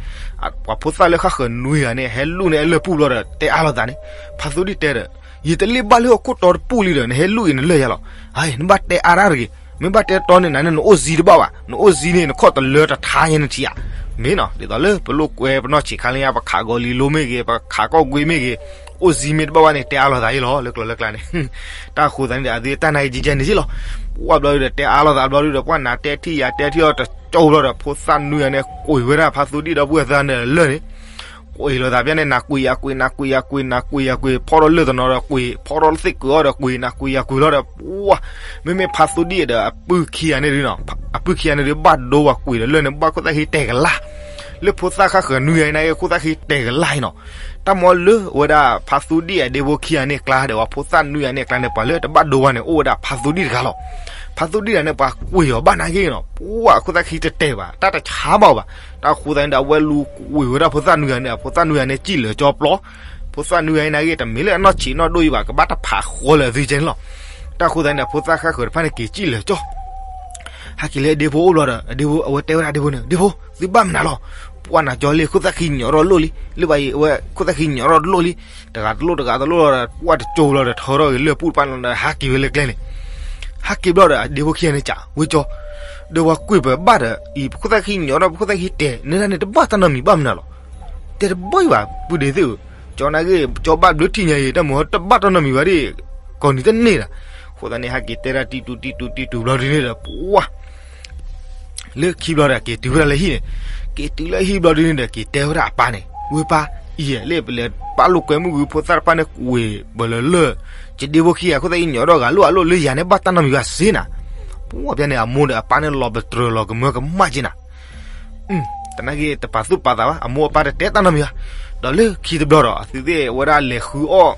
ပှၤဖိသၣ်လၢဃၣ်ဃၢၤနွံဂၤန့ၣ် ဟဲလူၢ်န့ၢ်အလၢၢ်ပူၣ်ဘျီဒီး တဲအါလိာ်သးန့ၣ် ဖါသူဒံၣ်တဲဒီး ယတလ့ၣ်ဘၣ်လၢအခိၣ်တီတပူၣ်လံဒီး နဟဲလူၢ်အံၤနလၢၢ်ယၤလီၤ. အါ နဘၣ်တဲအါတၢ်တဂ့ၤ, မ့ၢ်ဘၣ်တဲတီန့ၣ် နန့ၣ်နအိၣ်ဇံတဘၣ်ဘၣ်, နအိၣ်ဇံန့ၣ် နခီၣ်တလၢတထါညါနထံၣ်ဧါ. မ့ၢ်နီၤ ဒ်သိးလၢပလိာ်ကွဲပနီၢ်ဆံးခါလၢညါ ပခးဂီၤလံၤလိမ့ၢ်ဂ့ၤ, ပခးကီၢ်ကွ့မ့ၢ်ဂ့ၤ, အိၣ်ဇံမ့ၢ်တဘၣ်ဘၣ်န့ၣ် တဲအါလိာ်သးအံၤလီၤ လၢကျိၤလၢကျါန့ၣ် တၢ်ဃိသတးန့ၣ်ဒီး အသုတၢ်နာ်က့ၤကဲန့ၣ်စ့ၢ်လီၤ. ပှၢ်ဘျီဒုဒီး တဲအါလိာ်သးဘျီဒုဒီး ပှၢ်နၤတဲထံၣ်ယၤတဲထံၣ်အီၤတကၠိဘျီဒီး ဖိသၣ်နွံဂၤန့ၣ် ကွံာ်ဝဲဒၣ်ဖါသူဒံၣ်ဒီပုၢ်ဝဲၢ်သၢဂၤန့ၣ်လၢၢ်န့ၣ် ကွံာ်လိာ်သးပျဲန့ၣ် နၤကွံာ်ယၤကွံာ် နၤကွံာ်ယၤကွံာ် နၤကွံာ်ယၤကွံာ် ဖီၣ်ထီၣ်လၢၢ်တနီၤဒီးကွံာ် ဖီၣ်ထီၣ်သ့ၣ်ကုာ်အီၤဒီးကွံာ် နၤကွံာ်ယၤကွံာ်လီၤဒီး ပှၢ် မ့မ့ၢ်ဖါသူဒံၣ်ဒီး အပုၢ်ခံဂၤန့ၣ်ဒုနီၤ အပုၢ်ခံဂၤန့ၣ်ဒု ဘၣ်ဒိဝဲကွံာ်ဒီးလၢၢ်န့ၣ် ဘၣ်ခိၣ်သၣ်ခံတဲာ်ကလာ် လၢဖိသၣ်ဃၣ်ဃၢၤနွံဂၤအံၤန့ၣ် ခိၣ်သၣ်ခံတဲာ်ကလာ်အံၤနီၤ. တၢ်မ့ၢ်လၢဝဲဒၣ်ဖါသူဒံၣ်အဒ့ဖိခံဂၤန့ၣ်အကျါဒီး ပှၤဖိသၣ်နွံဂၤန့ၣ်အကျါန့ၣ် ပှၤလၢတဘၣ်ဒိဝဲန့ၣ် အိၣ်ဝဲဒၣ်ဖါသူဒံၣ်တဂၤလီၤ. ဖါသူဒံၣ်တဂၤန့ၣ် ပှၤကွံာ်အီၤဘၣ်နာ်က့နီၤ ပှၢ်ခိၣ်သၣ်ခံတတဲာ်ဘၣ် တၢ်တဆါဘၣ်အီၤဘၣ်. တၢ်ဃိသတးန့ၣ်ဒီး အဝဲလူၤကွံာ်ဝဲဒၣ်ဖိသၣ်နွံဂၤန့ၣ် ဖိသၣ်နွံဂၤန့ၣ် စံၣ်လၢာ်ကၠီပျီ ဖိသၣ်နွံဂၤအံၤနာ်က့ တမ့ၢ်လၢအနီၢ်ဆံးနီၢ်ဒိၣ်အံၤဘၣ် ကဘၣ်တဖးဃီလၢအသုကဲန့ၣ်လီၤ. တၢ်ဃိသတးန့ၣ်ဒီး ဖိသၣ်ဃၣ်ဃၢၤတဖၣ်န့ၣ် က့ၤစံၣ်လၢာ်ကၠီ ဟဲက့ၤလၢအဒ့ဖိအိၣ်ဘျီဒီး အဒ့ဖိ အဝဲတဲဝဲဒၣ်အဒ့ဖိန့ၣ် ဒ့ဖိ သုဘၣ်မနုၤလီၤ. ပှၢ်နၤကၠီလံ ခိၣ်သၣ်ခံညီထီၣ်လိၣ်လံ လၢဘၣ်အံၤ အဝဲ ခိၣ်သၣ်ခံညီထီၣ်လိၣ်လံ တဂၤတလိၣ်တဂၤတလိၣ်လီၤဒီး ပှၢ်တကၠိလီၤဒီး ထၢထီၣ်က့ၤလၢၢ်ပူၣ်တပၢ်လီၤဒီး ဟးက့ၤဝဲလၢကျဲန့ၣ် ဟဲက့ၤဘျီဒီး အဒ့ဖိခံဂၤန့ၣ် ကးဝဲကၠီ ဒီးပှၤကွံာ်ပဘၣ်ဒီး အံၤ ပခိၣ်သၣ်ခံညီထီၣ် ပခိၣ်သၣ်ခံတဲာ် နဒၣ်န့ၣ် တဘၣ်တၢ်နီတမံၤဘၣ်မနုၤလီၤ. တဲတဘၣ်အံၤဘၣ် ပုၢ်ဒ့သ့ၣ်ဧၢ, ကၠီနာ်က့ ကၠီဘၣ်ဘျုးထံၣ်ညါအံၤ တၢ်မုၢ်ဟီတဘၣ်တၢ်နီတမံၤဘၣ်ဒ် ကိးနံၤတန့ၢ်ဒၣ်. အဃိသတးန့ၣ် ဟဲက့ၤတဲဒၣ်တံတူာ်တံတူာ်တံတူာ်ဘျီဒ်န့ၣ်ဒီး ပှၢ် လၢခံဘျီဒီး က့ၤတုၤဝဲဒၣ်လၢဟံၣ်န့ၣ်, က့ၤတုၤလၢဟံၣ်ဘျီဒ်န့ၣ်ဒီး က့ၤတဲဝဲဒၣ်အပၢ်န့ၣ်, ဝဲပၢ်, ယဲၢ်လၢပလဲၤပာ်လိာ်ကွဲမုၢ်ဂုၢ် ဖိသၣ်တဖၣ်န့ၣ်ကွံာ်ပလၢလၢၢ်, ယဒ့ဖိခံဂၤ ခိၣ်သၣ်ခံညီထီၣ်ဂၤလိၣ်အလိၣ်လၢယၤန့ၣ် ဘၣ်တၢ်နီတမံၤဘၣ်စ့နၤ. ပှၢ်ဖဲန့ၣ် အမိၢ်ဒီးအပၢ်န့ၣ် လီၤပတြၢၤလီၤကမၢကမၣ်က့နၤ. တနာ်က့ တပာ်သူၣ်ပာ်သးဘၣ် အမိၢ်အပၢ်တတဲတၢ်နီတမံၤဘၣ်. ဒီးလၢခံတဘျီဒီး အသုသ့ၣ်ဝဲဒၣ်လဲၤဃုအီၣ်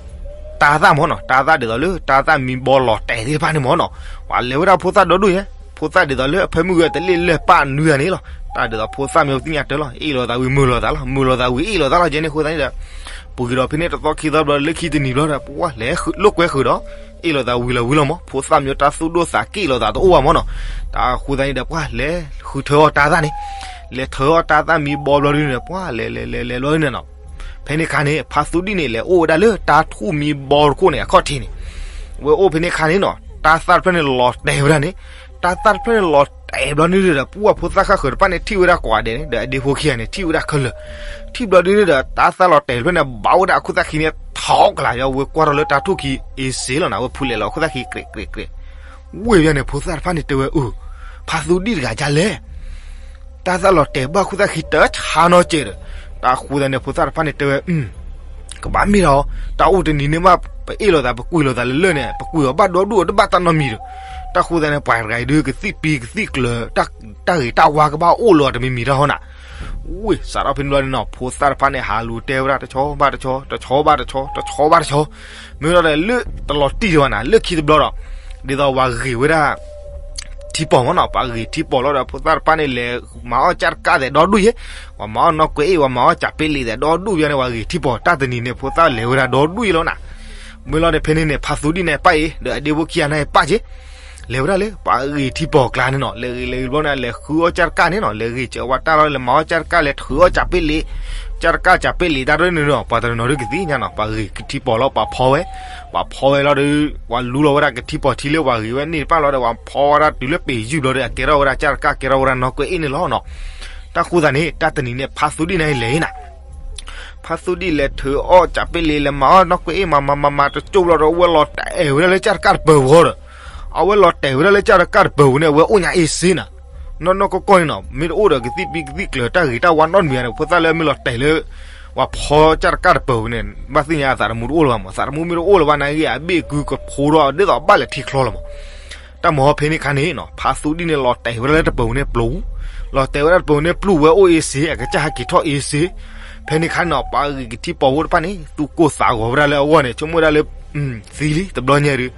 တၢ်သၣ်မၢ်နီၤ, တၢ်သၣ်ဒ်သိးလၢ တၢ်သၣ်မံဘီလီၤတဲာ်သ့ၣ်တဖၣ်န့ၣ်မၢ်နီၤ, ပှၤလဲၤဝဲဒၣ်ဖိသၣ်ဒီဒူၣ်ယဲ, ဖိသၣ်ဒ်သိးလၢအဖၢမုၢ်ဂၢၢ်တလ့ၣ်လၢၢ်ပၢ်နွံဂၤန့ၣ်လီၤ. တၢ်ဒ်သိးဖိသၣ်မ့ၢ်သ့ၣ်ညါတၢ်လီၤ, အ့ၣ်လိာ်သးဝံၤမုာ်လိာ်သးလီၤ, မုာ်လိာ်သးဝံၤအ့ၣ်လိာ်သးလီၤ ကဲန့ၣ်အဃိသတးန့ၣ်ဒီး ပူၤက့ၤဒီးဖဲန့ၣ်တသီခံသီဘျီ လၢခံတနံၤဘျီဒီး ပှၢ်လဲၤလိာ်ကွဲဃုာ်ဒီး အ့ၣ်လိာ်သးဝံၤလီၤဝံၤလီၤမၢ်, ဖိသၣ်မ့ၢ်တၢ်သူၣ်ဒိၣ်သးက့ၣ်လိာ်သးတအိၣ်ဘၣ်မၢ်နီၤ. တၢ်အဃိသတးန့ၣ်ဒီး ပှၢ်လဲၤဃုထၢအီၣ်တၢ်သၣ်န့ၣ်, လဲၤထၢအီၣ်တၢ်သၣ်မံဘီဘျီဒ်န့ၣ်ဒီး ပှၢ်လဲၤလဲၤလဲၤလဲၤဘျီဒ်န့ၣ်နီၤ, ဖဲန့ၣ်ခါန့ၣ် ဖါသူဒံၣ်န့ၣ် လဲၤအိၣ်ဝဲဒၣ်လၢတၢ်ထူၣ်မံဘီတခိၣ်န့ၣ် အခီၣ်ထံးန့ၣ်, ဝဲအိၣ်ဖဲန့ၣ်ခါန့ၣ်နီၤ, တၢ်သၣ်တဖျၢၣ်န့ၣ်လီၤတဲာ်ဝဲဒၣ်န့ၣ်, တၢ်သၣ်တဖျၢၣ်န့ၣ်လီၤတဲာ်ဘျီဒ်န့ၣ်ဒီး ပှၢ်ဖိသၣ်ဃၣ်ဃၢၤတဖၣ်န့ၣ် ထံၣ်ဝဲဒၣ်ကိးဂၤဒဲးန့ၣ်ဒီး အဒ့ဖိခံဂၤန့ၣ် ထံၣ်ဝဲဒၣ်ခဲလၢာ်, ထံၣ်ဘျီဒ်န့ၣ်ဒီး တၢ်သၣ်လီၤတဲာ်တဖျၢၣ်န့ၣ် ဘၣ်ဝဲဒၣ်အခိၣ်သၣ်ခံန့ၣ် ထီကလၤယီၤ ဝဲကွၢ်ထီၣ်လၢတၢ်ထူၣ်ခံအ့စ့လီၤနၤ, ဝဲဖူးလဲၤလီၤအခိၣ်သၣ်ခံကြဲးကြဲးကြဲး, ဝ့ၢ်ဝဲန့ၣ် ဖိသၣ်တဖၣ်န့ၣ်တဲဝဲအၢ ဖါသူဒံၣ်တဂၤဒ်လဲၣ် တၢ်သၣ်လီၤတဲာ်ဘၣ်ခိၣ်သၣ်ခံတဆါနီၤကဲးဒီး, တၢ်ဃိသတးန့ၣ် ဖိသၣ်တဖၣ်န့ၣ်တဲဝဲ, ကဘၣ်မ့ၢ်ဒၣ်အီၤ, တၢ်အိၣ်တနံၤန့ၣ်မး ပအ့ၣ်လိာ်သး ပကွံာ်လိာ်သးလၢလၢၢ်န့ၣ် ပကွံာ်အီၤဘၣ်ဒီဒူၣ်အီၤတဘၣ်တၢ်နီတမံၤဒီး, တၢ်ဃိသတးန့ၣ် ပှၤတဂၤအံၤဒုးကသံၣ်ပံကသံၣ်ကျၢၤ, တၢ်ဂ့ၤတၢ်ဝါကဘၣ်အိၣ်လၢအီၤတမံၤမံၤတၢ်ဟီနၤ. ဝ့ၢ် စးထီၣ်ဖဲန့ၣ်ဘျီန့ၣ်နီၤ ဖိသၣ်တဖၣ်န့ၣ် ဟးလူၤတဲဝဲဒၣ်တဆီဘၣ်တဆီ တဆီဘၣ်တဆီ တဆီဘၣ်တဆီ, မ့ၢ်လီၤဒီးလၢတလီၤတံၢ်တဝဲနၤ လၢခံတဘျီဒီး ဒ်သိးဝၤဂ့ၤဝဲဒၣ် ထံပီၤမ့ၢ်နီၤ, ပှၤဂ့ၤထံပီၤလီၤဒီး ဖိသၣ်တဖၣ်န့ၣ် လဲၤမၤအီၣ်ကၢ်တကၢ်သဲးဒီဒူၣ်ယဲ, ပှၤမၤအီၣ်နီၣ်ကွဲအ့ၣ် ပှၤမၤအီၣ်ကၢ်ပ့လံၤသဲးဒီဒူၣ်ယဲန့ၣ် ပှၤဂ့ၤထံပီၤ တၢ်တနံၤန့ၣ် ဖိသၣ်လဲၤဝဲဒၣ်ဒီဒူၣ်ယဲလီၤနၤ. မ့ၢ်လီၤဒီးဖဲန့ၣ်န့ၣ် ဖါသူဒံၣ်န့ၣ်ပၣ်အံၤ ဒီးအဒ့ဖိခံဂၤန့ၣ်ပၣ်က့ၤ, လဲၤဝဲဒၣ်လၢပှၤဂ့ၤထံပီၤကျါန့ၣ်နီၤ, လဲၤဂ့ၤလဲၤဂ့ၤဘျီန့ၣ် လဲၤဃုအီၣ်ကၢ်တကၢ်န့ၣ်နီၤ, လဲၤဂ့ၤစၢၤဝဲတၢ်လီၤ လဲၤမၤအီၣ်ကၢ်တကၢ် လဲၤထုးအီၣ်ကၢ်ပ့လံၤ, ကၢ်တကၢ်ကၢ်ပ့လံၤတၢ်ဒ်န့ၣ်ဒီး ပှၤတနီၤနီၤဒုးကသ့ၣ်ညါနီၤ, ပှၤဂ့ၤကထံပီၤလီၤ ပှၤဖီဝဲ, ပှၤဖီဝဲလီၤဒီး ပှၤလူလီၤဝဲဒၣ်ကထံပီၤထံလၢပှၤဂ့ၤဝဲန့ၣ်တဖၣ်လီၤဒီး ပှၤဖီဝဲဒၣ်တုၤလၢပ့ၤယုၢ်ဘျီဒီး အကဲထီၣ်ဝဲဒၣ်ကၢ်တကၢ် ကဲထီၣ်ဝဲဒၣ်နီၣ်ကွဲအ့ၣ်န့ၣ်လီၤနီၤ. တၢ်ဃိသတးန့ၣ် တၢ်တနံၤန့ၣ် ဖါသူဒံၣ်န့ၣ်လဲၤအံၤနၤ ဖါသူဒံၣ်လဲၤထုးအီၣ်ကၢ်ပ့လံၤ လဲၤမၤအီၣ်နီၣ်ကွဲအ့ၣ်မၤမၤမၤမၤတကၠိဘျီဒီး အဝဲလီၤတဲာ်ဝဲဒၣ်လၢကၢ်တကၢ်တပၢၤဝီဒီး, အဝဲလီၤတဲာ်ဝဲဒၣ်လၢကၢ်တကၢ်တပၢၤဝီန့ၣ် အဝဲအိၣ်ညါအ့စ့နၤ, နီၢ်နီၢ်ကီၢ်ကီၢ်န့ၣ်နီၤ မ့ၢ်တအိၣ်ဒီးကသံၣ်ပံကသံၣ်ကျၢၤ တၢ်ဂ့ၤတၢ်ဝါနီတမံၤန့ၣ် ဖိသၣ်လၢအမ့ၢ်လီၤတဲာ်လၢ ပှၤဖီကၢ်တကၢ်တပၢၤဝီန့ၣ် ဘၣ်သ့ၣ်ညါအသးတမူတအိၣ်လၢၤဘၣ်မး, သးတမူမ့ၢ်တအိၣ်လၢၤဘၣ်နာ်ဂ့ၤ အဘ့ၣ်ကုကဖိဒီးဒ်သိးဘၣ်လဲၤထံချီလီၤမး. တၢ်မဟီဖဲန့ၣ်ခါန့ၣ်နီၤ ဖါသူဒံၣ်န့ၣ် လီၤတဲာ်ဝဲဒၣ်လၢတပၢၤဝီန့ၣ်ပျိၢ်, လီၤတဲာ်ဝဲဒၣ်တပၢၤဝီန့ၣ်ပျိၢ် ဝဲအိၣ်အ့စ့ အကစၢ်ဟးက့ၤထီၣ်အ့စ့, ဖဲန့ၣ်ခါန့ၣ်နီၤ ပှၤဂ့ၤကထံပီၤဖိတဖၣ်န့ၣ် သူၣ်ကိၢ်သးဂီၤဝဲဒၣ်လၢအဂီၢ်န့ၣ် ဆိကမိၣ်ဝဲဒၣ်လၢ သံလံ တဘျီညါဒီး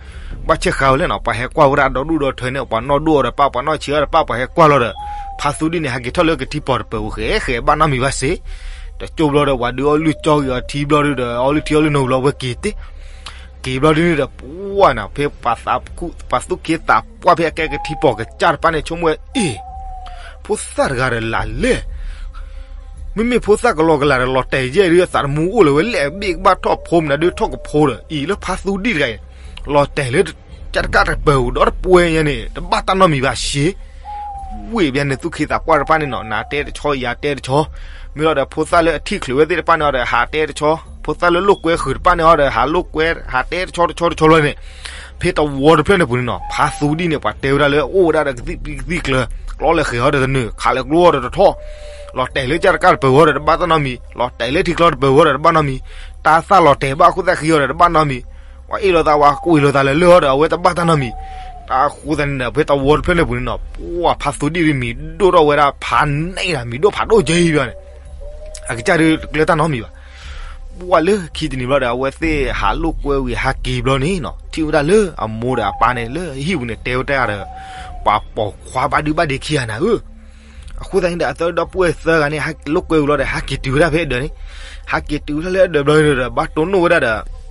ဘၣ်ဆဲးဃာ်ဝဲလဲၣ်နီၤ, ပှၤဟဲကွၢ်ဝဲဒၣ်ဒီဒူၣ်ဒီထၢန့ၣ် ပှၤနီၣ်ဒိၣ်အီၤဒီးပၢ် ပှၤနီၣ်ဆံးအီၤဒီးပၢ် ပှၤဟဲကွၢ်လီၤဒီး ဖါသူဒံၣ်န့ၣ် ဟးက့ၤထီၣ်လၢကထံပီၤတပၢၤဝီ ဃဲဃဲဘၣ်နီတမံၤဘၣ်စ့, တကၠိဘျီဒီး ပှၤဒုးအီၣ်လုၢ်ကၠီဂ့ၤအီၤထံဘျီဒီး အီၣ်လုၢ်ထံအီၣ်လုၢ်နိဘျီ ဝဲက့ၤတ့ၢ် က့ၤဘျီဒုးဒီး ပှၤနၤ ဖဲပှၤသးခု ပှၤသူၣ်က့သးပှၢ် ဖဲအကဲကထံပီၤကစၢ်တဖၣ်န့ၣ် ဆိကမိၣ်ဝဲအ့ၣ် ဖိသၣ်တဂၤဒီးလၢ်လဲၣ်, မ့မ့ၢ်ဖိသၣ်ကလီကလၤဒီး လီၤတဲာ်ယဲၢ်ဒုး အသးတမူအိၣ်လၢၤဝဲလဲၣ် ဘ့ၣ်ကဘၣ်ထီၣ်ဖိမနုၤဒုးထီၣ်ကဖိဒီး အံၤလၢဖါသူဒံၣ်တဂၤအံၤ လီၤတဲာ်လၢ ကၢ်တကၢ်တပၢၤဝီဒီတပှဲၤညါန့ၣ် တဘၣ်တၢ်နီတမံၤဘၣ်စ့ ဝ့ၢ်ဘၣ်န့ၣ် သူၣ်က့သးပှၢ်တဖၣ်န့ၣ်နီၤ နၤတဲတဆီ ယၤတဲတဆီ, မ့ၢ်လီၤဒီး ဖိသၣ်လၢအထံၣ်ချုးဝဲသ့ၣ်တဖၣ်န့ၣ်အီၤဒီး ဟးတဲတဆီ, ဖိသၣ်လၢလိာ်ကွဲဃုာ်တဖၣ်န့ၣ်အီၤဒီး ဟးလိာ်ကွဲ ဟးတဲတဆီတဆီတဆီလီၤန့ၣ်, ဖဲတဝီတဖျၢၣ်န့ၣ်ပူၤန့ၣ်နီၤ ဖါသူဒံၣ်န့ၣ် ပှၤတဲဝဲဒၣ်လၢအိၣ်ဝဲဒၣ်ဒီးကသံၣ်ပံကသံၣ်ကျၢၤ, ကျီလဲၤဃဲၤအီၤဒီးတနုာ် ခးလဲၤကျိအီၤဒီးတထီၣ်, လီၤတဲာ်လၢကၢ်တကၢ်တပၢၤဝီဒီးတဘၣ်တၢ်နီတမံၤ, လီၤတဲာ်လၢထံကျီတပၢၤဝီဒီးတဘၣ်နီတမံၤ, တၢ်သၣ်လီၤတဲာ်ဘၣ်အခိၣ်သၣ်ဃံအီၤဒီးတဘၣ်နီတမံၤ, ပှၤအ့ၣ်လိာ်သး ပှၤကွံာ်လိာ်သးလၢလၢအီၤဒီး အဝဲတဘၣ်တၢ်နီတမံၤ, တၢ်ဃိသတးန့ၣ်ဒီး ဖဲတဝီတဖျၢၣ်န့ၣ်ပူၤန့ၣ်နီၤ ပှၤဖါသူဒံၣ်ဒုးမံၤဒိၣ်ထီၣ်ဝဲဒၣ်ဖးန့ၢ်ဒၣ် မံၤဒိၣ်ဖးဒိၣ်ကဲအံၤဘၣ်န့ၣ်, အကစၢ်ဒုးတကျၢၤတၢ်နီတမံၤဘၣ်. ပှၤလၢခံတနံၤဘျီဒီး အဝဲသ့ၣ်ဟးလိာ်ကွဲဝံၤဟးက့ၤဘျီန့ၣ်နီၤ ထံၣ်ဝဲဒၣ်လၢအမိၢ်ဒီးအပၢ်န့ၣ် လၢဟံၣ်ပူၤန့ၣ်တဲဝဲတၢ်ဒီး ပှၤပိာ်ခွါဘၣ်ဒုဘၣ်ဒ့ခံဂၤနၤဧၢ, အဃိသတးန့ၣ်ဒီး အသၢဒီပုၢ်ဝဲၢ်သၢဂၤန့ၣ် ဟးလိာ်ကွဲဝံၤလီၤဒီး ဟးက့ၤတုၤဝဲဒၣ်ဖဲအဒၢးန့ၣ်, ဟးက့ၤတုၤဝဲဒၣ်လၢအဒၢးဘျီန့ၣ်ဒီး ဘၣ်တိၢ်နီၣ်ဝဲဒၣ်ဒီး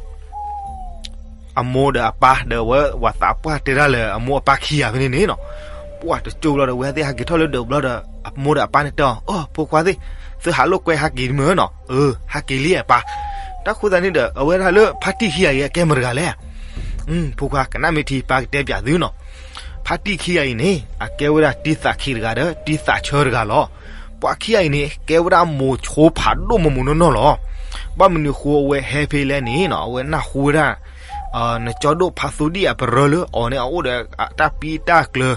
အမိၢ်ဒီးအပၢ်ဒီးဝဲ ပှၤသးပှၢ်တဲတၢ်လၢအမိၢ်အပၢ်ခံဂၤဖဲန့ၣ်န့ၣ်နီၤ, ပှၤတကၠိဘျီဒီး ဝဲသ့ၣ်ဟးက့ၤထီၣ်လၢဒၢးဘျီဒီး အမိၢ်ဒီးအပၢ်န့ၣ်တဲအီၤ အိ ဖိခွါသ့ၣ်, သုဟးလိာ်ကွဲဟးက့ၤတမုာ်နီၤ, အၢ ဟးက့ၤလံအပၢ်, တၢ်ဃိသတးန့ၣ်ဒီး အဝဲဒၣ်လၢဖါတံၢ်ခံဂၤအံၤအကဲမတၤတဂၤလဲၣ်, ဖိခွါကနၣ်မ့ၢ်ထံ ပၢ်ကတဲပၠးသုနီၤ, ဖါတံၢ်ခံဂၤအံၤန့ၣ် အကဲဝဲဒၣ်တံသးခံတဂၤဒီး တံသးဆၢတဂၤလီၤ. ပှၤခံဂၤအံၤန့ၣ် ကဲဝဲဒၣ်မိၤဆိဖးဒိၣ်မိၢ်မိၢ်နီၢ်နီၢ်လီၤ. ဘၣ်မနုၤဃိအဝဲဟဲဖဲလဲၣ်န့ၣ်နီၤ အဝဲနၢ်ဟူဝဲဒၣ် နကၠီဒိၣ်ဖါသူဒံၣ်အပရၢလၢအီၤန့ၣ် အအိၣ်ဒီးတၢ်ပံတၢ်ကျၢၤ,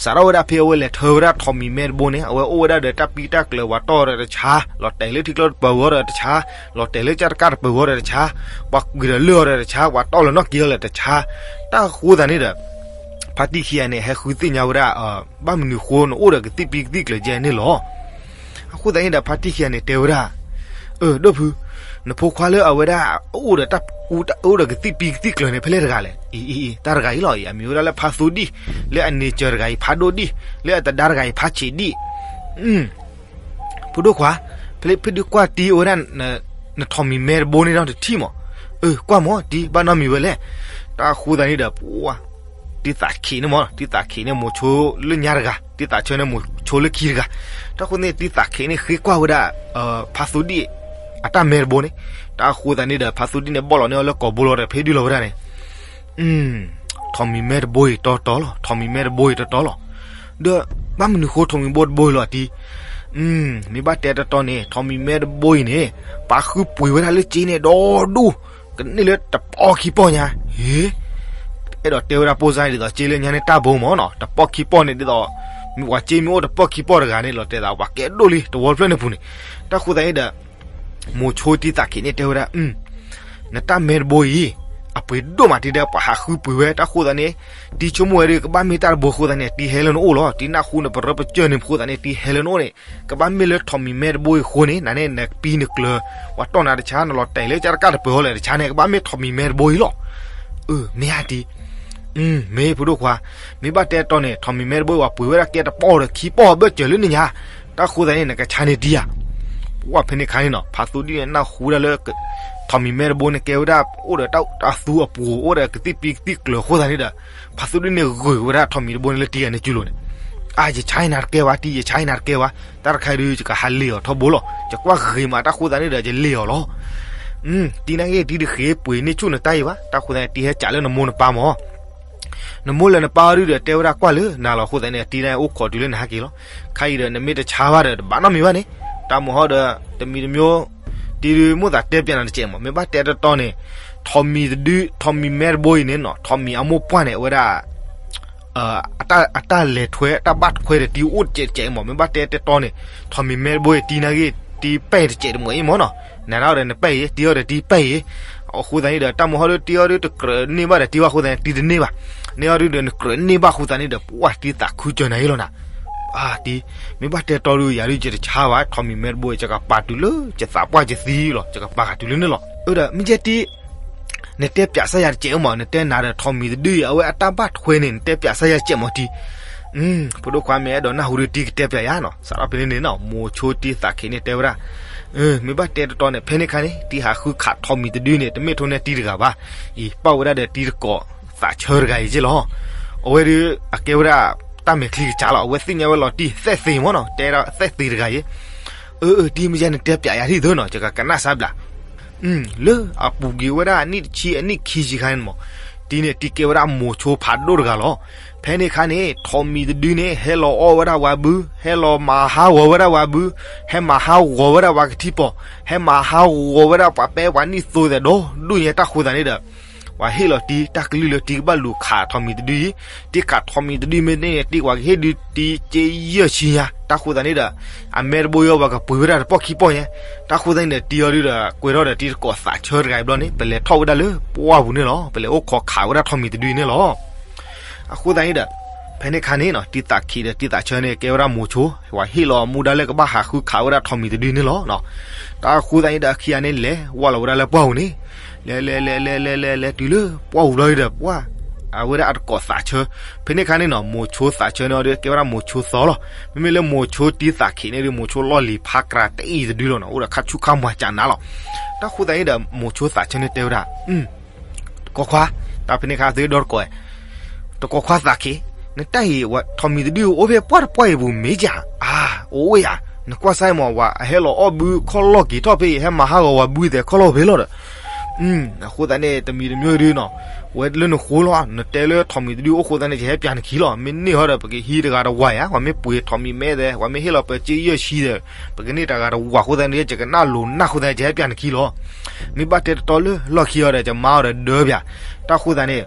စးထီၣ်ဝဲဒၣ်ဖဲအဝဲလဲၤထၢဝဲဒၣ်ထိးမံၤမဲတဘိန့ၣ် အဝဲအိၣ်ဝဲဒၣ်ဒီးတၢ်ပံတၢ်ကျၢၤ ပှၤတီၢ်ဒီးတဆါ, လီၤတဲာ်လၢထံကျိတပၢၤဝီဒီးတဆါ, လီၤတဲာ်လၢကၢ်တကၢ်တပၢၤဝီဒီးတဆါ, ပှၤကွံာ်ဒီးလၢအီၤဒီးတဆါ, ပှၤတီၢ်လီၤနီၣ်က့ၤအီၤလၢတဆါ, တၢ်ဃိသတးန့ၣ်ဒီး ဖါတံၢ်ခံဂၤန့ၣ် ဟဲဃုသ့ၣ်ညါဝဲဒၣ် ဘၣ်မနုၤဃိနအိၣ်ဒီးကသံၣ်ပံကသံၣ်ကျၢၤကဲန့ၣ်လီၤ. အဃိသတးန့ၣ်ဒီး ဖါတံၢ်ခံဂၤန့ၣ်တဲဝဲဒၣ်, အၢ ဒိၣ်ဖု, နဖိခွါလၢအဝဲဒၣ် အိၣ်ဒီးတၢ်ပူ အိၣ်ဒီးကသံၣ်ပံကသံၣ်ကျၢၤန့ၣ် ဖဲလဲၣ်တဂၤလဲၣ်. အံၤ အံၤ အံၤ တၢ်တဂၤအံၤလီၤအံၤ အမံၤဝဲဒၣ်လၢဖါသူဒံၣ်, လၢအန့ၢ်စၢၤတဂၤအံၤဖးဒိၣ်ဒံၣ်, လၢအသဒါတဂၤအံၤဖးဆံးဒံၣ်. ဖိဒိၣ်ခွါ, ဖဲဒုးကွၢ်တံၤအိၣ်ဝဲဒၣ် နထိးမံၤမဲတဘိန့ၣ်ဒီးတထံၣ်မး. အၢ ကွၢ်မး တံၤဘၣ်နီတမံၤဝဲလဲၣ်. တၢ်ဃိသတးန့ၣ်ဒီး ပှၤ တံၤသးခံးန့ၣ်မး တံၤသးခံးန့ၣ် မိၤဆိလၢညါတဂၤ, တံၤသးဆၢန့ၣ် မိၤဆိလၢခံတဂၤ. တၢ်ဃိသတးန့ၣ် တံၤသးခံးန့ၣ်ဃ့ကွၢ်ဝဲဒၣ် ဖါသူဒံၣ် အတၢ်မဲတဘိန့ၣ်. တၢ်ဃိသတးန့ၣ်ဒီး ဖါသူဒံၣ်န့ၣ် ဘီၣ်လီၤန့ၢ်အီၤလၢကိာ်ဘိလီၤဒီး ဖဲဒုးလီၤဝဲဒၣ်န့ၣ် ထိးမံၤမဲတဘိအံၤတီတီလီၤ, ထိးမံၤမဲတဘိအံၤတီတီလီၤ. ဒီးဘၣ်မနုၤဃိထိးမံၤဘိတဘိအံၤလီၤတံၤ. မ့ၢ်ဘၣ်တဲတီတီန့ၣ် ထိးမံၤမဲတဘိအံၤန့ၣ် ပာ်ဃုပှ့ၤဝဲဒၣ်လၢစ့န့ၣ်ဒီဒူၣ်, ကန့ၢ်လၢတပီၢ်ခံပီၢ်ညါ. ဟ့, အဲၣ်ဒိးတဲဝဲဒၣ်ပိၢ်စါဒ်သိးစ့လၢညါန့ၣ်တၢ်ဘိမးနီၤ, တပီၢ်ခံပီၢ်န့ၣ်ဒ်သိး ပှၤစ့မ့ၢ်အိၣ်တပီၢ်ခံပီၢ်တဂၤန့ၣ် လီၤတဲာ်သးပှၤကဲဒိၣ်လံ တဝီတဖျၢၣ်န့ၣ်ပူၤန့ၣ်. တၢ်ဃိသတးန့ၣ်ဒီး မိၤဆိတံၤသးခံးန့ၣ်တဲဝဲဒၣ် နတၢ်မဲတဘိအံၤ အပှ့ၤဒိၣ်မးတံၤဒီး ပှၤဟးဃုပှ့ၤဝဲတၢ်ဃိသးန့ၣ်, တံၤဆိကမိၣ်ဝဲဒီး ကဘၣ်မ့ၢ်တၢ်တဘိအဃိသတးန့ၣ် တံၤဟဲလၢနအိၣ်လီၤ. တံၤနၢ်ဟူနပရၢပစၢၢ်န့ၣ်အဃိသတးန့ၣ် တံၤဟဲလၢနအိၣ်န့ၣ်, ကဘၣ်မ့ၢ်လၢထိးမံၤမဲတဘိအံၤအဃိန့ၣ် နန့ၣ် နပံနကျၢၤ, ပှၤတီၢ်နၤတဆါ နလီၤတဲာ်လၢကၢ်တကးတပၢၤအီၤလဲၣ်တဆါန့ၣ် ကဘၣ်မ့ၢ်ထိးမံၤမဲတဘိအံၤလီၤ. အၢ မ့ၢ်ဧါတံၤ, မ့ၢ်ဖိဒိၣ်ခွါ, မ့ၢ်ဘၣ်တဲတီန့ၣ် ထိးမံၤမဲတဘိအံၤ ပှ့ၤဝဲဒၣ်ကဲတပီၢ်ဒီးခံပီၢ်ဘၢၣ်စၢၤလၢနညါ, တၢ်ဃိသတးန့ၣ် နကဆါန့ၢ်တံၤဧါ. ပှၤဖဲန့ၣ်ခါန့ၣ်နီၤ ဖါသူဒံၣ်န့ၣ် နၢ်ဟူဒၣ်လၢ ထိးမံၤမဲတဘိန့ၣ် ကဲဝဲဒၣ် အိၣ်ဒီးတၢ်သူအပူၤ အိၣ်ဒီးကသံၣ်ပံကသံၣ်ကျၢၤအဃိသတးန့ၣ်ဒီး ဖါသူဒံၣ်န့ၣ် ဂုာ်ဝဲဒၣ်ထိးမံၤတဘိန့ၣ်လၢတံၤဂၤန့ၣ်စုလိၤန့ၣ်, အါ ယဆါနၤတကဲဘၣ်တံၤ ယဆါနၤတကဲဘၣ်, တၢ်တခါဒုး ယကဟးလ့ၣ်အီၤထီဘိလီၤ. ယကွၢ်ဂ့ၤမး တၢ်ဃိသတးန့ၣ်ဒီး ယလ့ၣ်အီၤလီၤ. တံၤနာ်က့ တံၤတဃ့ပှ့ၤန့ၢ်ဆူၣ်နတၢ်အံၤဘၣ်, တၢ်ဃိသတးန့ၣ် တံၤဟဲစးလၢနမိၢ်နပၢ်မၢ် နမိၢ်လၢနပၢ်အီၤဒုဒီး တဲဝဲဒၣ်ကွၢ်လၢနၤလီၤအဃိသတးန့ၣ် တံၤန့ၣ်အိၣ်ခိးတုၤလၢနဟဲက့ၤလီၤ. ခါအံၤဒီး နမ့ၢ်တဆါဘၣ်ဒီး တဘၣ်နီတမံၤဘၣ်န့ၣ်, တၢ်မုၢ်ဟီဒီး တမံၤတမံၤ တံၤဒုး မိၣ်သးတဲပၠးနၤတစဲးမး, မ့ၢ်ဘၣ်တဲတတီန့ၣ် ထိးမံၤတဒု ထိးမံၤမဲတဘိအံၤန့ၣ်နီၤ ထိးမံၤအမိၢ်ပှၢ်န့ၣ် အဝဲဒၣ် အတၢ်လဲၤထွဲ အတၢ်ဘၣ်ထွဲဒီးတံၤအိၣ်တစဲးတစဲးမး, မ့ၢ်ဘၣ်တဲတတီန့ၣ် ထိးမံၤမဲတဘိအံၤ တံၤနာ်က့ တံၤပဲၢ်တစဲးတမးအံၤမၢ်နီၤ, နၤဒၣ်ဒီးနပဲၢ်အံၤ တံၤအီၤဒီးတံၤပဲၢ်အံၤ, အဃိသတးန့ၣ်ဒီး တၢ်မုၢ်ဟီဒီး တံၤအီၤဒုးတကြၢးန့ၢ်ဘၣ်ဒီးတံၤဘၣ်အဃိသတးန့ၣ် တံၤတန့ၢ်ဘၣ်, န့ၢ်အီၤဒုဒီးနကြၢးန့ၢ်ဘၣ်အဃိသတးန့ၣ်ဒီး ပှၢ်တံၤသးခုစၢၤနၤအံၤလီၤနၤ, တံၤ မ့ၢ်ဘၣ်တဲတီဒုး ယၤဒုးယတဆါဘၣ် ထိးမံၤမဲတဘိအံၤ ယကပာ်တုၤလၢ ယသးပှၢ်ယသံလီၤ ယကပာ်ဃာ်တုၤလၢန့ၣ်လီၤ. အၢဒီး မ့ၢ်ယဲတံၤ နတဲပၠးစၢ်ယၤတစဲးအမး နတဲနၤဒီးထိးမံၤတဒုအံၤ အဝဲအတၢ်ဘၣ်ထွဲန့ၣ် နတဲပၠးစၢ်ယၤတစဲးမးတံၤ, ဖိဒိၣ်ခွါမ့ၢ်အဲၣ်ဒိးနၢ်ဟူဒီးတံၤကတဲပၠးယၤနီၤ, စးထီၣ်ဖဲန့ၣ်န့ၣ်နီၤ မိၤဆိတံၤသးခံးန့ၣ်တဲဝဲဒၣ် မ့ၢ်ဘၣ်တဲတတီန့ၣ် ဖဲန့ၣ်ခါန့ၣ် တံၤဟးဃုခးထိးမံၤတဒုန့ၣ် တမ့ၢ်ထိၣ်န့ၢ်တံၤတဂၤဘၣ်, အံၤ ပာ်ဝဲဒၣ်ဒီးတံၤတကိးသးဆၢတဂၤအံၤက့လီၤ. အဝဲဒုး အကဲဝဲဒၣ် တၢ်မဲာ်ချံကစၢ်လီၤ. အဝဲသ့ၣ်ညါဝဲလီၤတံၢ်သဲၣ်သ့မၢ်နီၤ, တဲဒၣ်သဲၣ်သ့တဂၤအံၤ, အၢ အၢ တံၤမ့ၢ်ယဲန့ၣ်တဲပၠးယၤဒ်သိးနီၤ ယကကနၣ်စၢ်ဘျး လၢအပူၤကွံာ်ဝဲဒၣ်အနံၣ်တဆံအနံၣ်ခံဆံခါန့ၣ်မး, တံၤန့ၣ်တံၤကဲဝဲဒၣ်မိၤဆိဖးဒိၣ်တဂၤလီၤ. ဖဲန့ၣ်ခါန့ၣ် ထိးမံၤတဒုန့ၣ် ဟဲလီၤအီၣ်ဝဲဒၣ်ဝၤဘု, ဟဲလီၤမၤဟးဂီၤဝဲဒၣ်ဝၤဘု, ဟဲမၤဟးဂီၤဝဲဒၣ်ဝၤကထံပီၤ, ဟဲမၤဟးဂီၤဝဲဒၣ်ပှၤပဲပှၤနံၣ်သိသဲးဒီဒူၣ်ညါတၢ်ဃိသတးန့ၣ်ဒီး ပှၤဟ့ၣ်လီၤတံၤတၢ်ကလုၢ်လၢတံၤကဘၣ်လူၤခးထိးမံၤတဒုအံၤ, တံၤခးထိးမံၤတဒုမ့ၢ်န့ၣ် တံၤပှၤကဟ့ၣ်ဒုးတံၤက့ယဲၢ်ဆံညါ, တၢ်ဃိသတးန့ၣ်ဒီး အမဲတဘိအံၤ ပှၤကပှ့ၤဝဲဒၣ်တပီၢ်ခံပီၢ်ညါ, တၢ်ဃိသတးန့ၣ်ဒီး တံၤအီၤဒုဒီး ကွဲးထီၣ်ဒီးတံၤတကိးသးဆၢတဂၤအံၤဘျီန့ၣ် ပလဲၤထီၣ်ဝဲဒၣ်လၢပှၢ်ပူၤန့ၣ်လီၤ. ပလဲၤအိၣ်ခိးခးဝဲဒၣ်ထိးမံၤတဒုအံၤန့ၣ်လီၤ. အဃိသတးန့ၣ်ဒီး ဖဲန့ၣ်ခါန့ၣ်နီၤ တံၤသးခံးဒီးတံၤသးဆၢန့ၣ် ကဲဝဲဒၣ်မိၤဆိ, ပှၤဟ့ၣ်လီၤအမူဒါလၢကဘၣ်ဟးဃုခးဝဲဒၣ်ထိးမံၤတဒုန့ၣ်လီၤ. တၢ်ဃိသတးန့ၣ်ဒီး အခံဂၤန့ၣ် လဲၤဝဲလီၤဝဲဒၣ်လၢပှၢ်ပူၤန့ၣ်, လဲၤလဲၤလဲၤလဲၤလဲၤလဲၤလဲၤတုၤလၢပှၢ်ပူၤဘျီဒီး ပှၢ် အဝဲဒၣ်အတကိးသးဆၢ, ဖဲန့ၣ်ခါန့ၣ်နီၤ မိၤဆိသးဆၢန့ၣ်ဒီး ကဲဝဲဒၣ်မိၤဆိသီလီၤ. မ့မ့ၢ်လၢမိၤဆိတံၤသးခံးန့ၣ်ဒီး မိၤဆိလီၢ်လံၤဖးကြးတအံၤတဒုလီၤနီၤ, အိၣ်ဒီးခါဆူၣ်ခါမၤစးနးလီၤ. တၢ်ဃိသတးန့ၣ်ဒီး မိၤဆိသးဆၢန့ၣ်တဲဝဲဒၣ် တကိးခွါ, တၢ်ဖဲန့ၣ်ခါသုဒီတကိး, တကိးခွါသးခံး, နတၢ်အံၤ ထိးမံၤတဒုအိၣ်ဖဲပှၢ်တပှၢ်အံၤပူၤမ့ၢ်ဧါ, အါ, အိၣ်ဝဲဧါ, နကွၢ်စၢ်မး ဝဲအဟဲလီၤအီၣ်ဘုခီၣ်လီၢ်က့ၤထီၣ်ဖဲအံၤ ဟဲမၤဟးဂီၤဝဲဘုသဲးခီၣ်လီၢ်ဖဲလီၤဒီး အဃိသတးန့ၣ် တမံၤတမံၤဒုနီၤ, ဝဲလၢနဃိလီၤ, နတဲလၢထိးမံၤတဒုအိၣ်ဃိသတးန့ၣ် ယဟဲပၠးနခံလီၤ, မ့ၢ်န့ၢ်ဟီဒီး ပကဟံးတဂၤတဝၤဧါ, ပှၤမ့ၢ်ပှ့ၤထိးမံၤမဲသဲး, ပှၤမ့ၢ်ဟ့ၣ်လီၤပစ့ယဲၢ်ဆံသဲး, ပကန့ၢ်တဂၤတဝၤဃိသတးန့ၣ် ယကနၣ်လိၤနၢ်ဃိသတးန့ၣ် ယဟဲပၠးနခံလီၤ. မ့ၢ်ဘၣ်တဲတတီလၢလီၢ်ခံအီၤဒီး ယမါအီၤဒီးဒၢပၠး, တၢ်ဃိသတးန့ၣ်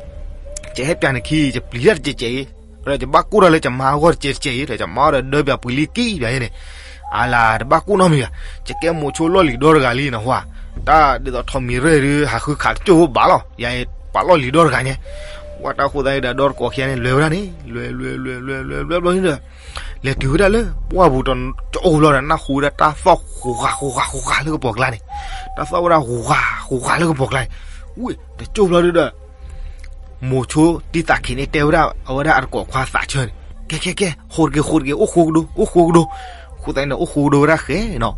ယဟဲပၠးနခံ ယပျံၤတၢ်တစဲးစဲးအံၤ, ဒီးယဘၣ်ကိၢ်ထီၣ်လၢယမါအဂီၢ်တစဲးတစဲးအံၤ, ဒီးယမါအီၤဒီးဒၢပၠးပှ့ၤလံကံၢ်ပၠးယဲန့ၣ်, အလၤတဘၣ်ကိၢ်နီတမံၤဘၣ်, ယကဲမိၤဆိလီၢ်လံၤဒီတဂၤလံနဟါ, တၢ်ဒ်သိးထိးမံၤရဲၣ်ဒု ဟးဃုခးတကၠိၢ်ဖိဘၣ်လီၤ, ယပှၤလီၢ်လံၤဒီတဂၤညါ, ဝဲတၢ်ဃိသတးဒီး ဒီတကိးခံဂၤန့ၣ် လဲၤဝဲဒၣ်န့ၣ် လဲၤလဲၤလဲၤလဲၤလဲၤဘျီန့ၣ်ဒီး လဲၤတုၤဝဲဒၣ်လၢပှၢ်ပူၤတကၠိၢ်ဘျီဒီး နၢ်ဟူဝဲဒၣ်တၢ်သီၣ်ဃိးဃာ်ဃိးဃာ်ဃိးဃာ်လၢကပိာ်ကျါန့ၣ်, တၢ်သီၣ်ဝဲဒၣ်ဃိးဃာ်ဃိးဃာ်လၢကပိာ်ကျါန့ၣ်, ဝဲ တကၠိၢ်ဘျီဒုဒီး မိၤဆိတံၤသးခံးန့ၣ်တဲဝဲဒၣ် အဝဲဒၣ်အတကိးခွါသးဆၢန့ၣ် ကဲကဲကဲ ဃိးတက့ၢ်ဃိးတက့ၢ် အိၣ်ဃိကဒိ အိၣ်ဃိကဒိ, ဃိသတးန့ၣ် အိၣ်ဃိကဒိဝဲဒၣ်ဃဲနီၤ,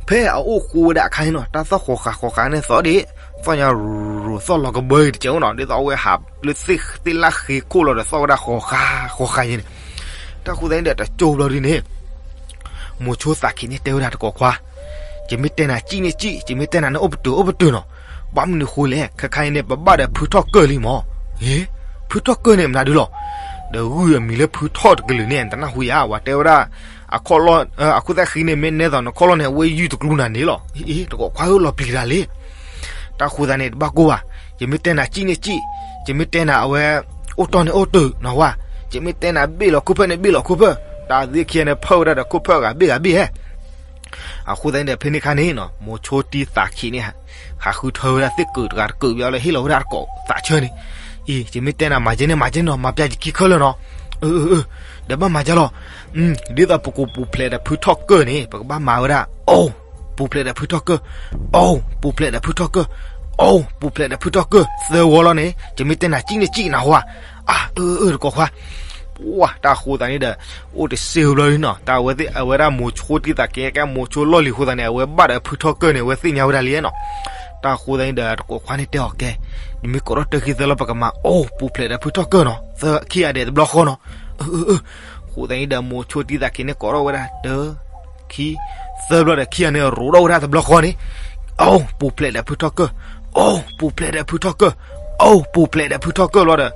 ဖဲအအိၣ်ဃိဝဲဒၣ်အခါန့ၣ်နီၤ တၢ်သီၣ်ဃိးဃာ်ဃိးဃာ်န့ၣ်သီၣ်ဒံး, သီၣ်ညါရူၤရူၤ သီၣ်လီၤကဘၢအံၤတကဲးနီၤ ဒ်သိးအဝဲဟးလၢသ့ၣ်လၣ်ဃ့ခိၣ်လီၤဒီး သီၣ်ဝဲဒၣ်ဃိးဃာ်ဃိးဃာ်ယဲန့ၣ်, တၢ်ဃိသတးန့ၣ်ဒီး တကၠိၢ်ဘျီဒုန့ၣ် မိၤဆိသးခံးန့ၣ်တဲဝဲဒၣ်တကိးခွါ, ယမ့ၢ်တဲနၤစံၣ်န့ၣ်စံၣ် ယမ့ၢ်တဲနၤန့ၣ်အိၣ်ပတုာ်အိၣ်ပတုာ်နီၤ, ဘၣ်မနုၤဃိလဲၣ် ခဲခါအံၤန့ၣ် ပဘၣ်ဒီးဖုထီၣ်ကၢၢ်လံမး, ဟ့ ဖုထီၣ်ကၢၢ်န့ၣ်မနုၤဒုလီၤ, ဒီးဂုၢ်အမံၤလၢဖုထီၣ်တကလုာ်န့ၣ် တနၢ်ဟူဧါ ဝဲတဲဝဲဒၣ်, အခီၣ်လီၢ် အခိၣ်သၣ်ဃံန့ၣ် မ့ၢ်နဲသိးနခီၣ်လီၢ်န့ၣ် အဝဲယုၢ်တကျူနၤန့ၣ်လီၤ, အ့ တကိးခွါဧၢ လီၤပျံၤတၢ်လံ တၢ်ဃိသတးန့ၣ် တဘၣ်ကိၢ်ဘၣ်, ယမ့ၢ်တဲနၤစံၣ်န့ၣ်စံၣ်, ယမ့ၢ်တဲနၤအဝဲ အိၣ်တီၢ်န့ၣ်အိၣ်တုာ်နီၤဝဲ, ယမ့ၢ်တဲနၤဘ့ၣ်လီၤခိၣ်ဖၢၣ်န့ၣ်ဘ့ၣ်လီၤခိၣ်ဖၢၣ်, တၢ်သ့ခံဂၤန့ၣ် ဖၢၣ်ဝဲဒၣ်ဒီးခိၣ်ဖၢၣ်ဂၤဘ့ၣ်ဂၤဘ့ၣ်ဧဲ အဃိသတးန့ၣ်ဒီး ဖဲန့ၣ်ခါန့ၣ်နီၤ မိၤဆိတံသးခံးန့ၣ် ဟးဃုထၢဝဲဒၣ်သ့ၣ်ကုာ်တဂၤတကုာ် ဘၣ်လၢဟ့ၣ်လီၤဝဲဒၣ်တကိးသးဆၢန့ၣ်, အံၤ ယမ့ၢ်တဲနၤ မၤကဲန့ၣ် မၤကဲန့ၣ်နီၤ မၤပျၢ်ယခံခဲလၢာ်နီၤ, ဒီးဘၣ်မၤကဲလီၤ, ဒ်သိးပကပူၤဖျဲးဒီးဖုထီၣ်ကၢၢ်န့ၣ် ပကဘၣ်မၤဝဲဒၣ် အိၣ် ပူၤဖျဲးဒီးဖုထီၣ်ကၢၢ်, အိၣ် ပူၤဖျဲးဒီးဖုထီၣ်ကၢၢ်, အိၣ် ပူၤဖျဲးဒီးဖုထီၣ်ကၢၢ် သၢဝီလီၤန့ၣ် ယမ့ၢ်တဲနၤ ကံၣ်န့ၣ်ကံၣ်နၤဟါ, အၢ အၢ တကိးခွါ, ပှၢ် တၢ်အဃိသတးန့ၣ်ဒီး အိၣ်တစ့ဘျီလံနီၤ တၢ်ဝဲသ့ၣ် အဝဲဒၣ်မိၤဆိတံသးခံး ကဲမိၤဆိလီၢ်လံၤအဃိသတးန့ၣ် အဝဲဘၣ်ဒီးဖုထီၣ်ကၢၢ်န့ၣ် အဝဲသ့ၣ်ညါဝဲဒၣ်လံနီၤ, တၢ်အဃိသတးန့ၣ်ဒီး တကိးခွါန့ၣ်တဲအီၤကဲ, နမ့ၢ်ကိးထီၣ်တၢ်ခံသၢလီၤ ပကမၤ အိၣ် ပူၤဖျဲးဒီးဖုထီၣ်ကၢၢ်နီၤ သၢခံဂၤဒဲးတဘျီဃီနီၤ, အၢ အၢ အၢ, အဃိသတးန့ၣ်ဒီး မိၤဆိတံသးခံးန့ၣ် ကိးထီၣ်ဝဲဒၣ်တၢ ခံ သၢဘျီဒီး ခံဂၤန့ၣ် ရိးထီၣ်ဝဲဒၣ်တဘျီဃီန့ၣ်, အိၣ် ပူၤဖျဲးဒီးဖုထီၣ်ကၢၢ်, အိၣ် ပူၤဖျဲးဒီးဖုထီၣ်ကၢၢ်, အိၣ် ပူၤဖျဲးဒီးဖုထီၣ်ကၢၢ်လီ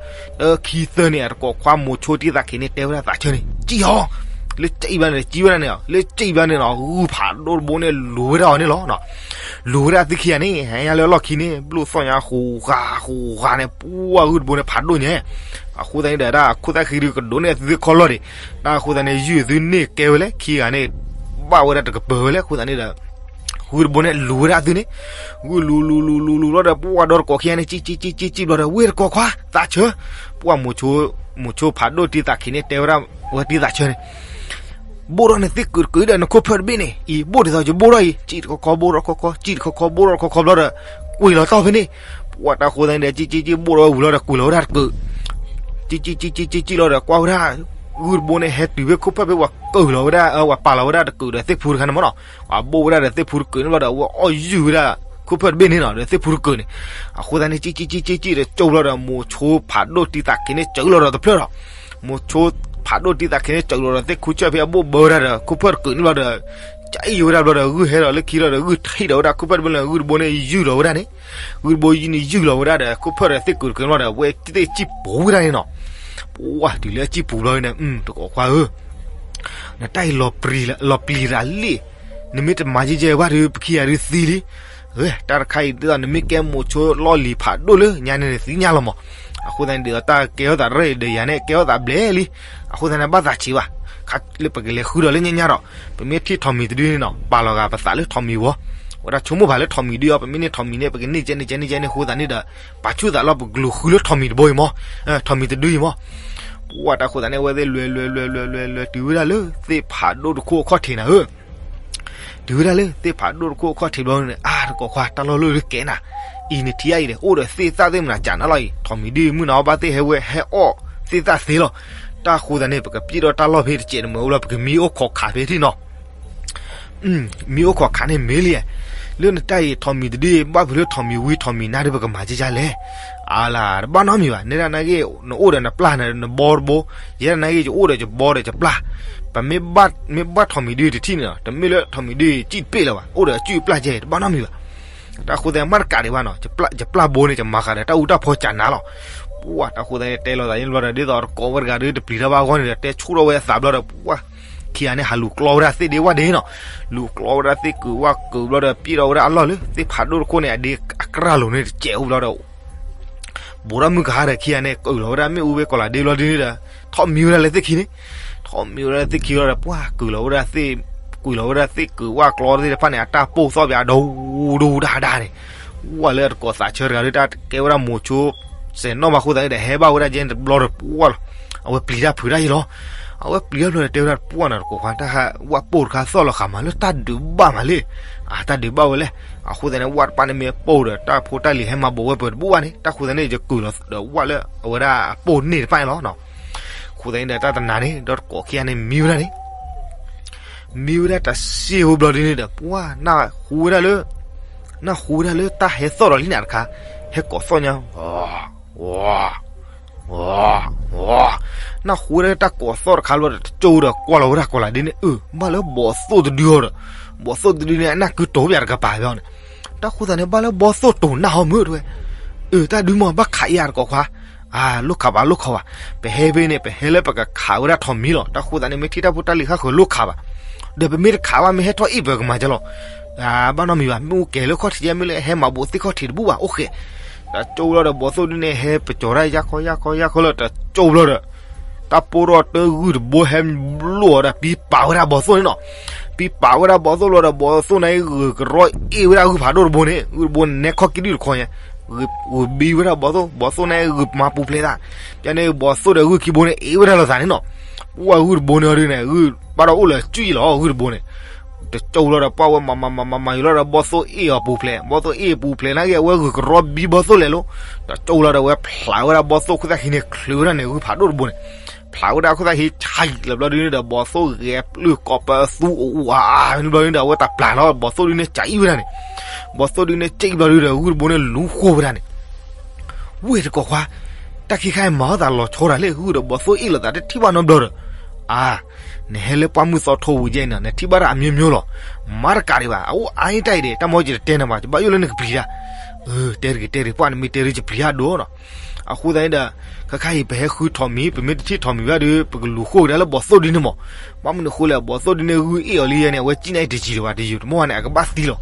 ၤဒီး, တၢ ခံ သၢန့ၣ် တကိးခွါမိၤဆိတံသးခံးန့ၣ် တဲဝဲဒၣ်သးဆၢန့ၣ် ကံၣ်ဟီ, လၢကံၣ်ဘျီန့ၣ် ကံၣ်ဝဲဒၣ်န့ၣ်, လၢကံၣ်ဘျီန့ၣ်နီၤ ဂုၢ်ဖးဒိၣ်တဘိန့ၣ် လူၤဝဲဒၣ်အီၤန့ၣ်လီၤ. လူၤဝဲဒၣ်သုခံဂၤန့ၣ် ဟဲညါလၢအလီၢ်ခံန့ၣ် ဘျိၣ်သီၣ်ညါဃိးဂၤဃိးဂၤန့ၣ် ပှၢ်ဂုၢ်တဘိန့ၣ်ဖးဒိၣ်ညါ, အဃိသတးန့ၣ်ဒီး တၢ်ခိၣ်သၣ်ဃံဒုးကဒိးန့ၢ်သုခီလီၢ်ဒံး, တၢ်အဃိသတးန့ၣ် ယုၢ်သုန့ၢ်ကဲဝဲလဲၣ် ခံဂၤန့ၣ် ဘၣ်ဝဲဒၣ်တကပၤဝဲလဲၣ် အဃိသတးန့ၣ်ဒီး ဂုၢ်တဘိန့ၣ်လူၤဝဲဒၣ်သုန့ၣ်, ဂုၢ်လူၤလူၤလူၤလူၤလူၤလီၤဒီး ပှၢ်ဒီးတကိးခံဂၤန့ၣ် ကံၣ်ကံၣ်ကံၣ်ကံၣ်ကံၣ်ဘျီဒီး ဝ့ၢ်တကိးခွါ သးဆၢ, ပှၢ်မိၤဆိဖးဒိၣ်တံသးခံးန့ၣ် တဲဝဲဒၣ်ဝဲတံသးဆၢန့ၣ် ဘိၣ်ဒီးနသ့ၣ်ကုာ်တကုာ်ဒီး နခိၣ်ဖၢၣ်တဘ့ၣ်န့ၣ် အံၤ ဘိၣ်ဒ်သိးယဘိၣ်ထီၣ်အံၤ ကံၣ်တခီခီ ဘိၣ်ထီၣ်ခီခီ ကံၣ်တခီခီ ဘိၣ်ထီၣ်ခီခီဘျီဒီး ကွံာ်လီၤတီၢ်ဖဲန့ၣ်, ပှၢ်တၢ်ဃိသတးန့ၣ်ဒီး ကံၣ်ကံၣ်ကံၣ် ဘိၣ်ဒီးဝံၤလီၤဒီး ကွံာ်လီၤဝဲဒၣ်တကုာ်, ကံၣ်ကံၣ်ကံၣ်ကံၣ်ကံၣ်လီၤဒီး ကွၢ်ဝဲဒၣ် ဂုၢ်တဘိန့ၣ် ဟဲတုၤဖဲခိၣ်ဖၢၣ်ဖဲ ပှၤကုာ်လီၤဝဲဒၣ် ပှၤပာ်လီၤဝဲဒၣ်တကုာ်ဒီးသ့ၣ်ဖူတခါန့ၣ်မ့ၢ်နီၤ, ပှၤဘိၣ်ဝဲဒၣ်ဒီးသ့ၣ်ဖူတကုာ်န့ၣ်ဘျီဒီး အဝဲအီၣ်ယုၢ်ဝဲဒၣ် ခိၣ်ဖၢၣ်တဘ့ၣ်န့ၣ်နီၤ ဒီးသ့ၣ်ဖူတကုာ်န့ၣ်, အဃိသတးန့ၣ် ကံၣ်ကံၣ်ကံၣ်ကံၣ်ကံၣ်ဒီး ကၠိလီၤဒီး မိၤဆိဖးဒိၣ်တံသးခံးန့ၣ် စၢၤလီၤဒီးတဖျၢၣ်ဒီး မိၤဆိဖးဒိၣ်တံသးခံးန့ၣ် စၢၤလီၤဒီးသ့ၣ်ခူဆၢၣ်ဖဲအဘိၣ်ဘၢဝဲဒၣ်ဒီး ခိၣ်ဖၢၣ်တကုာ်န့ၣ်ဘျီဒီး ကအံၣ်ဝဲဒၣ်ဘျီဒီး ဂုၢ်ဟဲဒီးလၢခံလီၤဒီး ဂုၢ်ထံၣ်ဒီးဝဲဒၣ် ခိၣ်ဖၢၣ်တဘ့ၣ်န့ၣ် ဂုၢ်တဘိန့ၣ် ယုၢ်လီၤဝဲဒၣ်န့ၣ်, ဂုၢ်တဘိယုၢ်န့ၣ် ယုၢ်လီၤဝဲဒၣ်ဒီး ခိၣ်ဖၢၣ်ဒီးသ့ၣ်ကုာ်တကုာ်န့ၣ်ဘျီဒီး အဝဲသ့ၣ်စံၣ်ပူၤဝဲဒၣ်န့ၣ်နီၤ, ပှၢ်တုၤလၢအစံၣ်ပူၤဘျီန့ၣ် တကိးခွါဧၢ နတၢ်အံၤ လီၤပျံၤတၢ်လံ, နမ့ၢ်တမၤယဲၢ်ယဲၢ်ဘၣ်ဒီး ပခံဂၤဒုးသံလံ, တၢ်တခါအံၤ ဒ်သိးနမ့ၢ်ကဲမိၤဆိလီၢ်လံၤဖးဒိၣ်လၢညါန့ၣ် နသံညါလီၤမး, အဃိသတးန့ၣ် ဒ်သိးတၢ်ကဲထီၣ်သးရဲၣ်ဒီးယၤန့ၣ် ကဲထီၣ်သးဘျဲၣ်လံ, အဃိသတးန့ၣ် ဘၣ်သးဆံးဘၣ်, ခါလၢပကလဲၤဃုဒီးလၢညါညါဒီး ပမ့ၢ်ထံၣ်ထိးမံၤတဒုန့ၣ်နီၤ ပာ်လီၤဂာ်ပသးလၢထိးမံၤဝီ, ဝဲဒၣ်ဆိကမိၣ်ဘၣ်လၢထိးမံၤဒုအီၤ ပမ့ၢ်န့ၢ်ထိးမံၤန့ၣ် ပကန့ၢ်ကဲန့ၢ်ကဲန့ၢ်ကဲန့ၢ်အဃိသတးန့ၣ်ဒီး ပာ်ဆူၣ်သးလီၤ ပကလူၤဃုလၢထိးမံၤတဘိအံၤမး, ထိးမံၤတဒုအံၤမး ပှၢ်တၢ်ဃိသတးန့ၣ် အဝဲသ့ၣ်လဲၤလဲၤလဲၤလဲၤလဲၤလဲၤ တုၤဝဲဒၣ်လၢသ့ၣ်ဖးဒိၣ်တခိၣ်အခီၣ်ထံးနၤဧၢ, တုၤဝဲဒၣ်လၢသ့ၣ်ဖးဒိၣ်တခိၣ်အခီၣ်ထံးဘျီန့ၣ် အါ တကိးခွါ တၢ်လီၢ်လၢကဲနၤ, အံၤနထံၣ်အံၤဒီး အိၣ်ဒီးသ့ၣ်သၣ်သ့ၣ်မနၤကၢ်နၤလီၤအံၤ ထိးမံၤဒုအံၤ မုၢ်နၤအီၣ်ဘၣ်သ့ၣ်ဟဲဝဲဟဲအီၣ်သ့ၣ်သၣ်သ့လီၤ, တၢ်ဃိသတးန့ၣ် ပကပျဲၢ်ဒီးတၢ်လီၢ်ဖဲတစဲးတမုာ်အိၣ်လီၤ ပကမံအိၣ်ခိးခးဖဲထံၣ်နီၤ မံအိၣ်ခိးခးန့ၣ်မ့ၢ်လံ, လၢနတၢ်အံၤထိးမံၤတဒုအံၤ ဘၣ်ဖုးလၢထိးမံၤဝံၤထိးမံၤနါဒီး ပကမၤကၢ်ကၢ်လဲၣ်, အါလၢ တဘၣ်နီတမံၤဘၣ်, နဲဒၣ်နာ်က့ နအိၣ်ဒီးနပျၢ်နၤ နဘီတဘိ, ယဲဒၣ်နာ်က့ ယအိၣ်ဒီးယဘီဒီးယပျၢ်, ပမ့ၢ်ဘၣ် မ့ၢ်ဘၣ်ထိးမံၤဒုတထံၣ်န့ၣ်လီၤ, တမ့ၢ်လၢထိးမံၤဒုစံၣ်တပ့ၣ်လၢၤဘၣ်, အိၣ်ဒီးအစုပျၢ်ကဲ တဘၣ်နီတမံၤဘၣ်, တၢ်ဃိသတးမ့ၢ်တကးဒံးဘၣ်နီၤ, ယပျၢ်ဘိန့ၣ် ယမၤဃာ်ဒီးတၢ်အူတၢ်ဖီကၢ်နၤလီၤ, ပှၢ်တၢ်ဃိသတးန့ၣ် တဲလီၤသးန့ၣ်ဘျီဒီး ဒ်သိးတကိးဝဲတဂၤဒီး တပျံၤတၢ်ဘၣ်အဂီၢ်န့ၣ်ဒီး တဲဆူၣ်ထီၣ်ဝဲအသးဘျီဒီး ပှၢ် ခံဂၤန့ၣ် ဟးလူၤကျီဝဲဒၣ်သ့ၣ်ဒ့ဝၣ်ဒ့နီၤ, လူၤကျီဝဲဒၣ်သ့ၣ်ကုာ်ဝၣ်ကုာ်ဘျီဒီး ပျဲၢ်ထီၣ်ဝဲဒၣ်အလီၢ်လၢ သ့ၣ်ဖးဒိၣ်တခိၣ်န့ၣ် အဒ့အကြၢ်လိၤန့ၣ်တစဲးအိၣ်ဘျီဒီး ဘူးထီၣ်မုၢ်ကဟါဒီး ခံဂၤန့ၣ် ကုာ်လီၤဝဲဒၣ်မ့ၣ်အူဝဲကီးလးဒ့ဘျီဒုန့ၣ်ဒီး ထီၣ်မံဝဲဒၣ်လၢသ့ၣ်ခံန့ၣ်, ထီၣ်မံဝဲဒၣ်လၢသ့ၣ်ခံဘျီဒီး ပှၢ်ကုာ်လီၤဝဲဒၣ်သ့ၣ်, ကုာ်လီၤဝဲဒၣ်သ့ၣ်ကုာ်ဝၣ်ကျီသ့ၣ်တဖၣ်န့ၣ် အတၢ်ပိၢ်သီၣ်ပၠးဒီဒူဒူဒၣ်ဒၣ်န့ၣ်, ပှၢ်လၢအတကိးသးဆၢတဂၤဒီး တၢ်ကဲဝဲဒၣ်မိၤဆိ စဲးနီၣ်မးအဃိသတးန့ၣ်ဒီး ဟဲဘၣ်ဝဲဒၣ်ကဲန့ၣ်တဘျီဒီး ပှၢ်လီၤ, အဝဲပျံၤတၢ်ဖုးတၢ်အံၤလီၤ, အဝဲပျံၤတၢ်ဖုးဒီးတဲဝဲဒၣ်တပှၢ်နီၤ တကိးခွါ တၢ်ဟးဝၣ်ပိၢ်တခါသီၣ်လီၤဃာ်မး လၢတၢ်ဒုးဘၣ်မးလံ, အတၢ်ဒုးဘၣ်ဝဲလဲၣ်, အဃိသတးန့ၣ် ဝၣ်တဖၣ်န့ၣ်မ့ၢ်ပိၢ်ဒီး တၢ်ဖိတၢ်လံၤဟဲမၤဘူးဝဲပှဲၤတဘူၣ်ဘၣ်န့ၣ် တၢ်ဃိသတးန့ၣ် ယကုာ်လီၤဒီးဝၣ်လၢအဝဲဒၣ်အပိၢ်န့ၢ်တဖၣ်န့ၣ်လီၤ, အဃိသတးန့ၣ်ဒီး တၢ်တနၤန့ၣ် ဒီးတကိးခံဂၤန့ၣ်မံဝဲဒၣ်န့ၣ် မံဝဲဒၣ်တစ့ဖိဘျီဒုန့ၣ်ဒီး ပှၢ်နၢ်ဟူဝဲဒၣ်လၢ, နၢ်ဟူဝဲဒၣ်လၢတၢ်ဟဲသီၣ်ဒီးလံနၤတခါ, ဟဲကိးသီၣ်ညါ, နၢ်ဟူဝဲဒၣ်တၢ်ကိးသီၣ်တခါလီၤဒီး တကၠိဒီးကွၢ်လီၤဝဲဒၣ်ကီးလးဒ့န့ၣ် အၢ ဘၣ်လၢဘီၣ်သိၣ်တဒုအီၤဒီး, ဘီၣ်သိၣ်တဒုန့ၣ် အနၢ်ကုတိၤပၠးတကပၤဘၣ်န့ၣ်, တၢ်ဃိသတးန့ၣ် ဘၣ်လၢဘီၣ်သိၣ်တိၤနၢ်ဟီမုၢ်တဝဲ, အၢ တၢ်ဒုမး ဘၣ်ခးအံၤတကိးခွါ အၢ လိၣ်ခးဘၣ်လိၣ်ခးဘၣ်, ပဟဲဖဲန့ၣ် ပဟဲလၢပကခးဝဲဒၣ်ထိးမံၤလီၤ, တၢ်ဃိသတးန့ၣ် မ့ၢ်ထံၣ်တၢ်ဖိတၢ်လံၤဃၣ်ဃၢၤလိၣ်ခးဘၣ်, ဒီးပမ့ၢ်တခးဘၣ် မ့ၢ်ဟဲထီၣ်အ့ၣ်ပၢၤကမၤကလီၤ, ဘၣ်နီတမံၤဘၣ်, မ့ၣ်အူကဲၤလၢခီၣ်ထံးယဲ မ့ၢ်လၢဟဲမၤဘူးသ့ၣ်ခီၣ်ထံးတဘူၣ်ဘၣ် အိၣ်ဃဲး, တကၠိလီၤဒီး ဘီၣ်သိၣ်ဒုန့ၣ် ဟဲပကၠီၤတၢ်ယၢ်ခီယၢ်ခီယၢ်ခီလၢတကၠိဘျီဒီး, တၢ်ပိၢ်ထီၣ်တၢ်ဂုၢ်တဘိဟဲဘျိၣ်အီၤဒီး ပံပာ်ဝဲဒၣ်ဘီၣ်သိၣ်န့ၣ်နီၤ, ပံပာ်ဝဲဒၣ်ဘီသိၣ်လီၤဒီး ဘီသိၣ်န့ၣ်ဂုာ်ကရီအ့ၣ်ဝဲဒၣ်ဂုၢ်ဖးဒိၣ်တဘိန့ၣ် ဂုၢ်တဘိန့ၣ် နဲခီၣ်ကံဒုၣ်တခီညါ, ဂုာ်ဘံဝဲဒၣ်ဘီသိၣ်, ဘီသိၣ်န့ၣ်ဂုာ်မၤပူၤဖျဲးသး, ကန့ၣ်ဘီသိၣ်ဒီးဂုၢ်ခံဘိန့ၣ် အ့ၣ်ဝဲဒၣ်လိာ်သးန့ၣ်နီၤ, ပှၢ်ဂုၢ်တဘိန့ၣ်အီၤဒုန့ၣ် ဂုၢ်ဘၣ်ဒီးအိၣ်လၢစုလီၤ ဂုၢ်တဘိန့ၣ် တကၠိလီၤဒီးပှၢ်ဝဲမၤမၤမၤမၤမၤယူၤလီၤဒီး ဘီသိၣ်အ့ၣ်အီၤပူၤဖျဲး, ဘီသိၣ်အ့ၣ်ပူၤဖျဲးနာ်က့ အဝဲဂုာ်ကရီဘံဘီသိၣ်လဲၤလိၤ, တကၠိလီၤဒီးအဝဲဖျးဝဲဒၣ်ဘီသိၣ်ခိၣ်သၣ်ခံန့ၣ် ချုးဝဲဒၣ်န့ၣ် ဂုၢ်ဖးဒိၣ်တဘိန့ၣ်, ဖျးဝဲဒၣ်ခိၣ်သၣ်ခံဆါလီၤဘျီဒုန့ၣ်ဒီး ဘီသိၣ်ဂဲၤပျုၢ်ကိးပသူအိၣ်ဝးန့ၣ်ဘျီဒုန့ၣ်ဒီး အဝဲတပျၢ်လီၤ ဘီသိၣ်ဒုန့ၣ်ကၠံၣ်ဝဲဒၣ်န့ၣ်, ဘီသိၣ်ဒုန့ၣ်ကၠံၣ်ဘျီဒုဒီး ဂုၢ်တဘိန့ၣ်လူၤဃိဝဲဒၣ်န့ၣ် ဝ့ၢ်တကိးခွါ, တၢ်ခံခါအံၤမၤအီၣ်သးလီၤဆီတၢ်လဲၣ် ဂုၢ်ဒီးဘီသိၣ်အ့ၣ်လိာ်သးတထံၣ်ဘၣ်နီတဘျီဒီး, အါ, နဟဲလၢပှၢ်မုၢ်သီထိဝံၤယဲန့ၣ် နထံၣ်ဘၣ်တၢ်အမျိုးမျိုးလီၤ, မၤတကးဒံးဘၣ် အအိၣ်အါအံၤတၢ်အံၤဒီး တၢ်မၤက့ၤတတဲနၤဘၣ် ယဘၣ်ယိၣ်လၢနကပျံၤတၢ်, တဲတဂ့ၤတဲတဂ့ၤ ပှၢ်နမ့ၢ်တဲဒုးယပျံၤတၢ်ဒိၣ်နီၤ, အဃိသတးန့ၣ်ဒီး ခဲခါအံၤပဟဲဃုထီၣ်မံၤ ပမ့ၢ်တထံၣ်ထီၣ်မံၤဘၣ်ဒီး ပကလူၤဃိကဒါလၢဘီသိၣ်ဒုန့ၣ်မး, ဘၣ်မနုၤအဃိလဲၣ် ဘီသိၣ်ဒုန့ၣ်ဂုၢ်အ့ၣ်အီၤလံယဲန့ၣ် အဝဲကၠံၣ်န့ၣ်တယံၤလၢၤဘၣ် တယံၤတမီၢ်ဝဲန့ၣ် အကဘၣ်သံလီၤ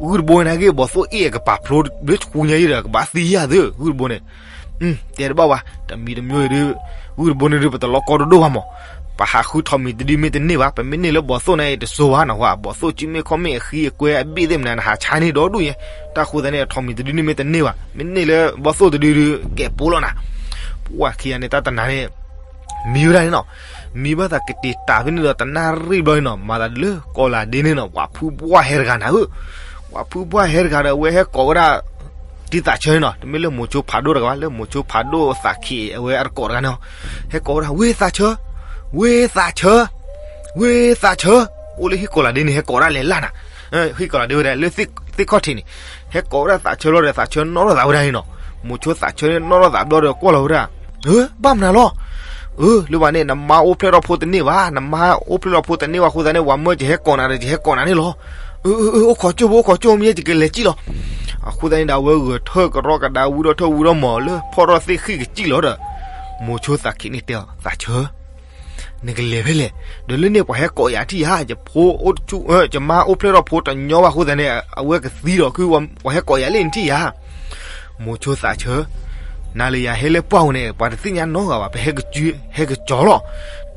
ဂုၢ်တဘိန့ၣ်နာ်က့ ဘီသိၣ်အ့ၣ်အကပာ်ဖျိလၢဆူညါယဲဒီး အကဘၣ်သံယဲသ့ ဂုၢ်တဘိန့ၣ်, တဲတဘၣ်ဝဲ တမံၤတမံၤဒီး ဂုၢ်တဘိန့ၣ်ဒီး ပတလီၤကီတဒိၣ်ဘၣ်မး, ပဟးဃုထီၣ်မံၤတဒုမ့ၢ်တန့ၢ်ဘၣ် ပမ့ၢ်န့ၢ်လၢဘီသိၣ်န့ၣ် တစိၤဘၣ်နီၤ ဝဲဘီသိၣ်စုမ့ၢ်ခီၣ်မ့ၢ်အဃံအကွဲအဘ့ၣ်သ့ၣ်မနုၤ နဟးဆါန့ၢ်ဒီဒူၣ်ညါ, တၢ်ဃိသတးန့ၣ် ထီၣ်မံၤတဒုန့ၣ်မ့ၢ်တန့ၢ်ဘၣ် မ့ၢ်န့ၢ်လၢဘီသိၣ်တဒုဒီး ကဲးပိလီၤနၤ, ပှၢ်ခံဂၤန့ၣ် တၢ်တနၤန့ၣ် မံဝဲဒၣ်န့ၣ်နီၤ, မံဘၣ်သးကတ့ၤတၢ်ဖဲန့ၣ်ဒီး တနၣ်ရံၣ်ဘျီန့ၣ်နီၤ မၤသးလၢကီၢ်လၤဒ့န့ၣ်နီၤ ပှၤဖုပှၢ်ဟဲတဂၤနၤဧၢ, ပှၤဖုပှၢ်ဟဲတဂၤဒီး အဝဲဟဲကိးဝဲဒၣ် တံၤသးဆၢန့ၣ်နီၤ တမ့ၢ်လၢမိၤဆိဖးဒိၣ်တဂၤဘၣ် လၢမိၤဆိဖးဒိၣ်သးခံး အဝဲအတကိးတဂၤန့ၣ်, ဟဲကိးဝဲဒၣ် ဝ့ၢ်သးဆၢ, ဝ့ၢ်သးဆၢ, ဝ့ၢ်သးဆၢ, အိၣ်လၢဟံၣ်ကီၢ်လၤဒ့န့ၣ် ဟဲကိးဒၣ်လဲၤလၢ်နၤ, ဟံၣ်ကီၢ်လၤဒ့ဝဲဒၣ်လၢသ့ၣ်ခီၣ်ထံးန့ၣ်, ဟဲကိးဝဲဒၣ်သးဆၢလီၤဒီး သးဆၢနီၣ်ထီၣ်သးဝဲဒၣ်န့ၣ်နီၤ, မိၤဆိသးဆၢန့ၣ်နီၣ်ထီၣ်သးဘျီဒီးကွၢ်လီၤဝဲဒၣ်, ဘၣ်မနုၤလီၤ အၢ လၢဘၣ်န့ၣ် နမါအိၣ်ဖျဲၣ်ထီၣ်ဖိတန့ၢ်ဘၣ် နမါအိၣ်ဖျဲၣ်ထီၣ်ဖိတန့ၢ်ဘၣ်အဃိသတးန့ၣ် ဝၤမၢယဟဲကိးနၤဒီး ယဟဲကိးနၤန့ၣ်လီၤ, အိၣ်ခိးကၠိၢ်ဖိ အိၣ်ခိးကၠိၢ်မ့ၢ်ယကလဲၤကံၣ်လီၤ, အဃိသတးန့ၣ်ဒီး အဝဲဂဲၤထၢၣ်ကရီကဒါဝံထီၣ်ထၢၣ်ဝံထီၣ်မးလၢဖီၣ်ထီၣ်သ့ၣ်ဃံၣ်ကစံၣ်လီၤဒီး မိၤဆိသးခံးန့ၣ်တဲအီၤ သးဆၢ နကလဲၤဖဲလဲၣ်, ဒီးလၢန့ၣ်ပှၤဟဲကိးယၤထံၣ်ယၤ ယဖိအိၣ်ဆူၣ် ယမါအိၣ်ဖျဲၣ်ထီၣ်ဖိတညီဘၣ်အဃိသတးန့ၣ် အဝဲကသံဒီး ပှၤဟဲကိးယၤလၢနထံၣ်ယၤ မိၤဆိသးဆၢ, နၤလၢယၤဟဲလၢပှၢ်ပူၤန့ၣ် ပှၤတသ့ၣ်ညါနီတဂၤဘၣ် ပဟဲကစု ဟဲကစီၤလီၤ,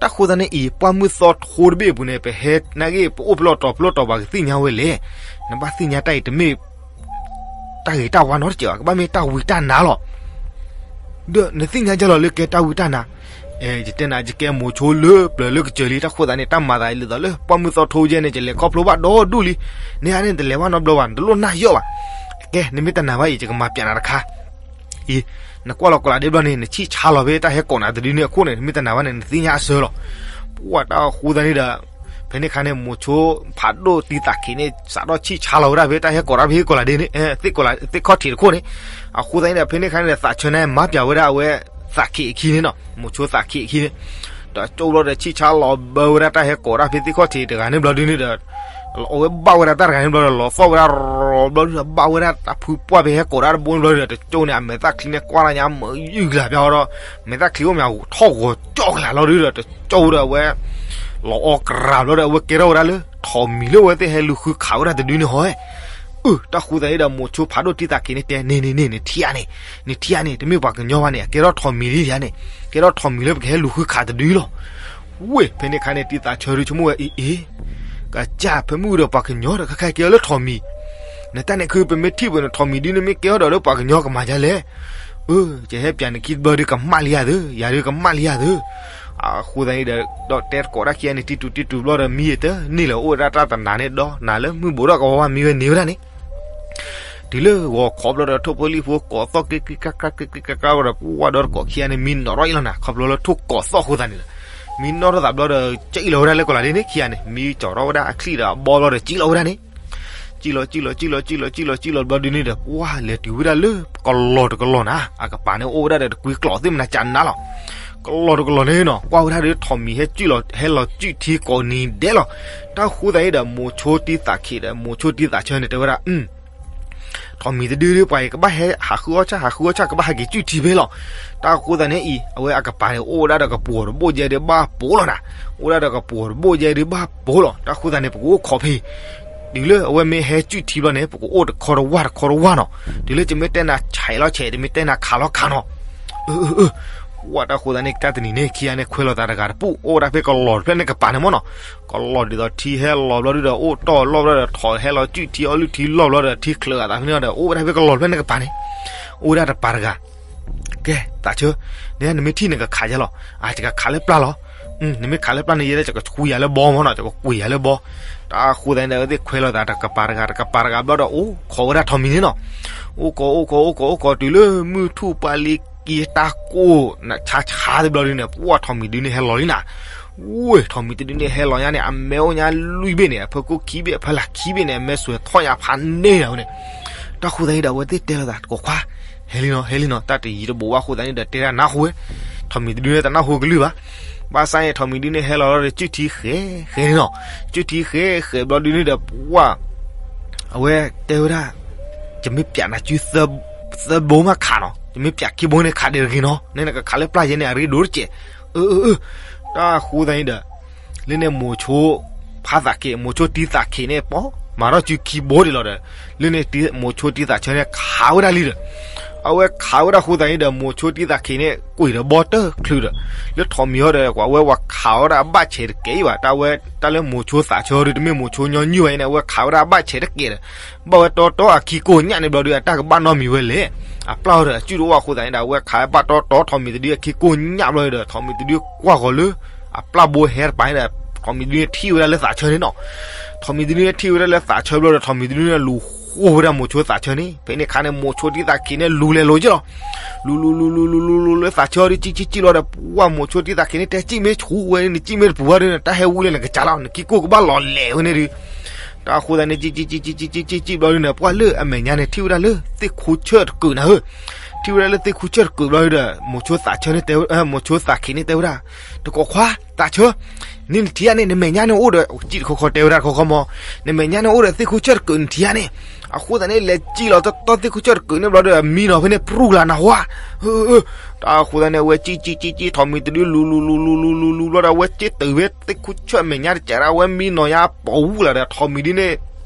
တၢ်ဃိသတးန့ၣ်အံၤ ပှၢ်မုၢ်သီထိတဘ့ၣ်အပူၤန့ၣ် ပဟဲနာ်က့ ပအိၣ်ဖျဲၣ်လီၤတီၤဖျိတီၤ ပှၤကသ့ၣ်ညါဝဲလဲၣ်, နဘၣ်သ့ၣ်ညါတၢ်အံၤတမ့ၢ် တၢ်ဂ့ၤတၢ်ဝါနီတစဲးဘၣ် ကဘၣ်မ့ၢ်တၢ်ဝံတၢ်နါလီၤ ဒီးနသ့ၣ်ညါဒ်လဲၣ်လၢကဲတၢ်ဝံတၢ်နါ, ယတဲနၤ ယကဲမိၤဆိလၢပျၢၤလၢကစၢၤလံ တၢ်ဃိသတးန့ၣ် တၢ်မၤသးအံၤဒ်သိးလၢ ပှၢ်မုၢ်သီထိယဲန့ၣ် ယလဲၤခီဖျိဘၣ်ဒီဒူၣ်လံ, န့ၣ်အါန့ၣ် တလဲၤဘၣ်နီတဘျီဘၣ် နတလိၣ်နၢ်ယီၣ်ဘၣ်, ကဲ နမ့ၢ်တနာ်ဘၣ်အံၤ ယကမၤပျးနၤတခါ အံၤ, နကွၢ်လီၤကီးလးဒ့ဘျီန့ၣ် နဆံၣ်ဆါလီၤဖဲတၢ်ဟဲကိးနၤတဒုန့ၣ်အခိၣ်န့ၣ် နမ့ၢ်တနာ်ဘၣ်န့ၣ် နသ့ၣ်ညါအဆၢလီၤ, ပှၢ်တၢ်ဃိသတးန့ၣ်ဒီး ဖဲန့ၣ်ခါန့ၣ် မိၤဆိဖးဒိၣ်တံၤသးခံးန့ၣ် စးထီၣ်ဆံၣ်ဆါလီၤဝဲဒၣ်ဖဲတၢ်ဟဲကိးတၢ်ဖဲဟ့ၣ်ကိးလးဒ့န့ၣ် သ့ၣ်ခီၣ်ထံးတခိၣ်န့ၣ်, အဃိသတးန့ၣ်ဒီး ဖဲန့ၣ်ခါန့ၣ်ဒီး သးဆၢန့ၣ် မၤပျးဝဲဒၣ်အဝဲ သးခံးအခံန့ၣ်နီၤ မိၤဆိသးခံးအခံန့ၣ်, ဒီးကၠိဘျီဒီး ဆံၣ်ဆါလီၤဘၢဝဲဒၣ်တၢ်ဟဲကိးတၢ်ဖဲသ့ၣ်ခီၣ်ထံးတဂၤန့ၣ်ဘျီဒုန့ၣ်ဒီး အဝဲဘၣ်ဝဲဒၣ်တၢ်တဂၤန့ၣ်ဘျီဒီး လီၤသီၣ်ဝဲဒၣ်ရီဘျီဒုဒီး ဘၣ်ဝဲဒၣ်တၢ်ဖုပှၢ်ဖဲဟဲကိးတၢ်တဘိန့ၣ်ဘျီဒီး တကၠိန့ၣ် အမဲာ်သၣ်ချံန့ၣ် ကွၢ်လၢညါမုာ်ယုၢ်ကလၢ်ပျီဒီး မဲာ်သၣ်ချံအိၣ်မးထီၣ်ဂီၤကၠီၣ်ကလၢ်လီၤဒုဒီး တကၠိဒီးအဝဲ လီၤအီကရၢ်ဘျီဒီး အဝဲကဲထီၣ်ဝဲဒၣ်လၢ ထိးမံၤလၢအဝဲသ့ၣ်ဟဲလူၤဃုခးဝဲဒၣ်တဒုန့ၣ်ဟီ, အၢ တၢ်ဃိသတးန့ၣ်ဒီး မိၤဆိဖးဒိၣ်တံၤသးခံးန့ၣ်တဲ န့ၣ်န့ၣ်န့ၣ် နထံၣ်ဧါန့ၣ်, နထံၣ်ဧါန့ၣ် တမ့ၢ်ပှၤကညီဘၣ်န့ၣ် အကဲထီၣ်ထိးမံၤလံယၤန့ၣ်, ကဲထီၣ်ထိးမံၤလၢပကဟဲလူၤဃုခးတဒုလီၤ. ဝ့ၢ် ဖဲန့ၣ်အခါန့ၣ် တံၤသးဆၢဒုဆိကမိၣ်ဝဲ အ့ အ့ ကစၢ်ဖဲမုၢ်ဒီးပှၤကညီဒီး ခဲခါကဲထီၣ်လၢထိးမံၤ, နတၢ်န့ၣ်ခု ပမ့ၢ်ထံၣ်ပှဲၤန့ၣ် ထိးမံၤဒုန့ၣ်မ့ၢ်ကဲထီၣ်ဒီးလၢပှၤကညီကမၤဒ်လဲၣ်, အၢ ယဟဲပျးနခံဘျီဒီးကမၣ်လံယၤသၢ, ယၤဒုကမၣ်လံယၤသၢ အဃိသတးန့ၣ်ဒီး ဒီးတဲသကိးတၢ်ခံဂၤန့ၣ် တံၤတူာ်တံၤတူာ်ဘျီဒီး မံၤအတန့ၢ်လၢၤ အိၣ်ဝဲဒၣ်တၢ်တနၤန့ၣ်ဒီး နၤလၢမုၢ်ဘိးဒီးကဝီၤဝါမံဝဲန့ၢ်ဝဲဒၣ်န့ၣ်, တုၤလၢဂီၤခီဘျီဒီး ထိၣ်ဖိလံၣ်ဖိကိးသီၣ်က့ၤက့ၤက့ၤက့ၤက့ၤက့ၤက့ၤက့ၤဒီး ပှၢ်ဒီးတကိးခံဂၤန့ၣ် မံနီၣ်ထီၣ်အံၤလီၤနၤ ခီဖျိလၢထိၣ်ကိးသီၣ်အဃိသတးန့ၣ်ဒီး မံနီၣ်ထီၣ်သးဘျီဒီး ကၠံၣ်လီၤဝဲဒၣ်လၢကီးလးဒ့န့ၣ် ခံဂၤန့ၣ် မံကၠီၤထီၣ်ဝဲဒၣ်အချံၣ်ဒီးအဘီဘျီဒီး ကၠံၣ်လီၤဝဲဒၣ်န့ၣ် ကၠံၣ်လီၤကၠံၣ်လီၤကၠံၣ်လီၤကၠံၣ်လီၤဘျီဒုန့ၣ်ဒီး ပှၢ်လဲၤတုၤဝဲဒၣ်လၢကလီၤတကလီၤနၤ, အကပၤန့ၣ်အိၣ်ဝဲဒၣ်ဒီးတကွံကျိာ်သ့ၣ်မနၤကနါလီၤ. ကလီၤတကလီၤန့ၣ်နီၤ ကွၢ်ဝဲဒၣ်ဒီးထိးမံၤဟဲကၠံၣ်လီၤ ဟဲလီၤကၠံၣ်ထံကိးနံၤဒဲးလီၤ. တၢ်ဃိသတးန့ၣ်ဒီး မိၤဆိတံၤသးခံးဒီး မိၤဆိတံၤသးဆၢန့ၣ် တဲဝဲဒၣ် ထိးမံၤတဒုဒုပှၤအံၤ ကဘၣ်ဟဲဟးဃုအီၣ်ဆၣ် ဟးဃုအီၣ်ဆၣ် ကဘၣ်ဟဲက့ၤကၠံၣ်ထံဖဲလီၤ. တၢ်ဃိသတးန့ၣ်အံၤ အဝဲအကပၤန့ၣ် အိၣ်ဝဲဒၣ်ဒီးကပူၤတဘိၣ်ယဲဒုးဘၣ်ပိာ်လီၤနၤ, အိၣ်ဝဲဒၣ်ဒီးကပူၤတဘိၣ်ယဲဒုးဘၣ်ပိာ်လီၤ. တၢ်ဃိသတးန့ၣ် ပကအိၣ်ခိးဖဲ တုၤလၢအဝဲမ့ၢ်ဟဲကၠံၣ်ထံဘျီန့ၣ် ပကအိၣ်တခီတဝၢ်တခီတဝၢ်နီၤ, တုၤလၢယမ့ၢ်တဲနၤဆဲးလီၤဆဲး တမ့ၢ်တဲနၤခးလီၤခးနီၤ, အၢ အၢ အၢ ပှၢ်တၢ်ဃိသတးန့ၣ် တၢ်တနံၤန့ၣ် ခံဂၤန့ၣ် ခွဲးလိာ်သးတဂၤတပူၤ အိၣ်ဝဲဒၣ်ဖဲကလီၤတဖျၢၣ်န့ၣ်ကပၤန့ၣ်မ့ၢ်နီၤ, ကလီၤဒ်သိးထံဟဲလီၤဘျီဒုဒီး အိၣ်တီၢ်လီၢ်ဘျီဒီး ထီၣ်ဟဲလီၤစုၣ်ထံအီလုၢ်ထံလီၢ်ဘျီဒီး ထံချၢးအသးဖဲန့ၣ်ဒီး အိၣ်ဝဲဒၣ်ဖဲကလီၤတဖျၢၣ်န့ၣ်ကပၤန့ၣ် အိၣ်ဝဲဒၣ်တပၤတဂၤ ကဲ သးဆၢ, နနမ့ၢ်ထံၣ်နကခးယဲလီၤ, အကခးလၢပျၢ်လီၤ, နမ့ၢ်ခးလၢပျၢ်န့ၣ် ယဲဒၣ်ကကွံာ်ယၤလၢဘီမ့ၢ်နီၤ, ကကွံာ်ယၤလၢဘီ, တၢ်ဃိသတးန့ၣ်ဒီး အဝဲသ့ၣ်ခွဲးလိာ်သးတကပၤတဂၤ တကပၤတဂၤဘျီဒီး အိၣ်ခိးဝဲဒၣ်ထိးမံၤန့ၣ်နီၤ, အိၣ်ခိး အိၣ်ခိး အိၣ်ခိး အိၣ်ခိးတုၤလၢမုၢ်ထူၣ်ပှၢ်လံ က့ၤတၢ်ကိၢ် ဆါဆါတဘျီဒုန့ၣ် ပှၢ်ထိးမံၤဒုန့ၣ်ဟဲလီၤလံနၤ, ဝ့ၢ် ထိးမံၤတဒုန့ၣ်ဟဲလီၤညါန့ၣ် အမဲအိၣ်ညါလွံၢ်ဘ့ၣ်န့ၣ် အဖၢခိၣ်ခံဘ့ၣ် အဖၢလာ်ခံဘ့ၣ်န့ၣ် အမဲစွဲးထီၣ်ညါဖးန့ၢ်ဝဲန့ၣ် တၢ်ဃိသတးန့ၣ်ဒီး အဝဲသ့ၣ်တဲလိာ်သးတကိးခွါ, ဟဲလံနီၤ ဟဲလံနီၤ တၢ်တယံၤတဘူးဘၣ်အဃိသတးန့ၣ်ဒီး တဲဒၣ်နၢ်ဟူဝဲ, ထိးမံၤတဒုန့ၣ်တနၢ်ဟူကလုၢ်ဘၣ်, ဘၣ်ဆၣ်န့ၣ် ထိးမံၤဒုန့ၣ်ဟဲလီၤလီၤဒီး စုၣ်ထံဃဲးဃဲးန့ၣ်နီၤ, စုၣ်ထံဃဲးဃဲးဘျီဒုန့ၣ်ဒီး ပှၢ် အဝဲတဲဝဲဒၣ်, ယမ့ၢ်ပျးနၤစု သၢဘိမးခးနီၤ, ယမ့ၢ်ပျးခံဘိန့ၣ်ခးဒဲးတဂ့ၤနီၤ, နနကခးလၢပျၢ်ယဲန့ၣ် အရ့ဒိၣ်တစဲး, အၢ အၢ အၢ, တၢ်ဃိသတးန့ၣ်ဒီး လၢန့ၣ်မိၤဆိ ဖးသးခ့ မိၤဆိတံသးခ့န့ၣ် ပီၢ်မၤထီၣ်စုခံဘိဒံးလီၤဒီး, လၢန့ၣ် မိၤဆိတံသးဆၢန့ၣ် ခးဝဲဒၣ်လံဒီး အဝဲခးဝဲဒၣ်ဃိသတးန့ၣ်ဒီး မိၤဆိတံသးခ့န့ၣ် ကွံာ်ဒီးဘီတချုးဒီး, လၢထိးမံၤဟီဒီး ကွၢ်ဝဲဝဲခးဝဲဒၣ်အဘၣ်ဆဲးတကဲအံၤဘၣ်, တၢ်ဝဲတၢ်လၢမိၤဆိသးဆၢဒီး တမ့ၢ်မိၤဆိညီနုၢ်ဘၣ်အံၤန့ၣ် အဝဲခးဝဲဒၣ်အဘၣ်ဆဲးတကဲဒီး, ဘၣ်ဝဲတီတီအခံကိၢ်ညၣ်န့ၣ်ဘျီဒီး အတၢ်ကဘၣ်နီတမံၤဝဲလဲၣ်, အပျၢ်အီၤဒီး အစုၣ်တအိၣ်အဃိသတးန့ၣ်ဒီး အဝဲခးဝဲဘၣ်တီတီထိးမံၤတဒုအခံကိၢ်ညၣ်ဘျီဒီး ထိးမံၤတဒုကွၢ်ဃီၤလၢ အပျၢ်ဘိဟဲတပၤန့ၣ်ဒီး ထိးမံၤတဒုန့ၣ်ထံၣ်ဝဲဒၣ်လၢသးဆၢန့ၣ်နီၤ, ထိးမံၤတဒုန့ၣ်ထံၣ်ဝဲဒၣ်လၢသးဆၢဘျီဒီး ထိးမံၤတဒုန့ၣ် လူၤဃိဝဲဒၣ်မိၤဆိသးဆၢန့ၣ်, ဖဲန့ၣ်အခါန့ၣ် မိၤဆိတံသးခ့န့ၣ် လူၤလဲၤလိၤက့လီၤ, လူၤလူၤလူၤလူၤလူၤလူၤလူၤလၢသးဆၢဒီး ကံၣ်ကံၣ်ကံၣ်လီၤဒီး ပှၢ်မိၤဆိတံသးခ့န့ၣ် တဲကံၣ်မ့ၢ်ဆူၣ်ဝဲန့ၣ် နကံၣ်မ့ၢ်တပူၤဘၣ်ဒီး တၢ်ဟဲဝံလၢနကစၢ်လီၤ နကံၣ်ကိၢ်ကဘၣ်လီၤလဲၤဝဲန့ၣ်ဒီး, တၢ်ဃိသတးန့ၣ် ကံၣ်ကံၣ်ကံၣ်ကံၣ်ကံၣ်ကံၣ်ကံၣ်ဘျီဒုန့ၣ် ပှၢ်လၢအမဲာ်ညါန့ၣ် ထံၣ်ဝဲဒၣ်လၢသ့ၣ်ခိၣ်ဆၢၣ်တကုးနၤဧၢ, ထံၣ်ဝဲဒၣ်လၢသ့ၣ်ခိၣ်ဆၢၣ်တကုးဘျီဒီး မိၤဆိသးဆၢန့ၣ်တဲ, မိၤဆိသးခ့န့ၣ်တဲဝဲဒၣ်, တကိးခွါ သးဆၢ, န့ၣ်နထံၣ်ဧါန့ၣ် နမဲာ်ညါန့ၣ်အိၣ်ဒီး ကံၣ်တခီခီတဲဝဲဒၣ်တခီခီမး, နမဲာ်ညါန့ၣ်အိၣ်ဒီးသ့ၣ်ခိၣ်ဆၢၣ်တကုးနထံၣ်ဧါန့ၣ်, အဃိသတးန့ၣ် လဲၤကံၣ်လီၤတီတီသ့ၣ်ခိၣ်ဆၢၣ်တကုးန့ၣ်ဘျီဒီး အမံနီၤဖဲန့ၣ် ပြူၢ်လၢနဟါ, တၢ်ဃိသတးန့ၣ် အဝဲကံၣ်ကံၣ်ကံၣ်ကံၣ် ထိးမံၤတဒုလူၤလူၤလူၤလူၤလူၤလူၤလူၤဘျီဒီး အဝဲက့ၤတုၤဖဲသ့ၣ်ခိၣ်ဆၢၣ်မဲာ်ညါတစဲးဒၣ် အဝဲမံနီၤညါပိာ်ဝူလီၤဒီး ထိးမံၤဒုန့ၣ်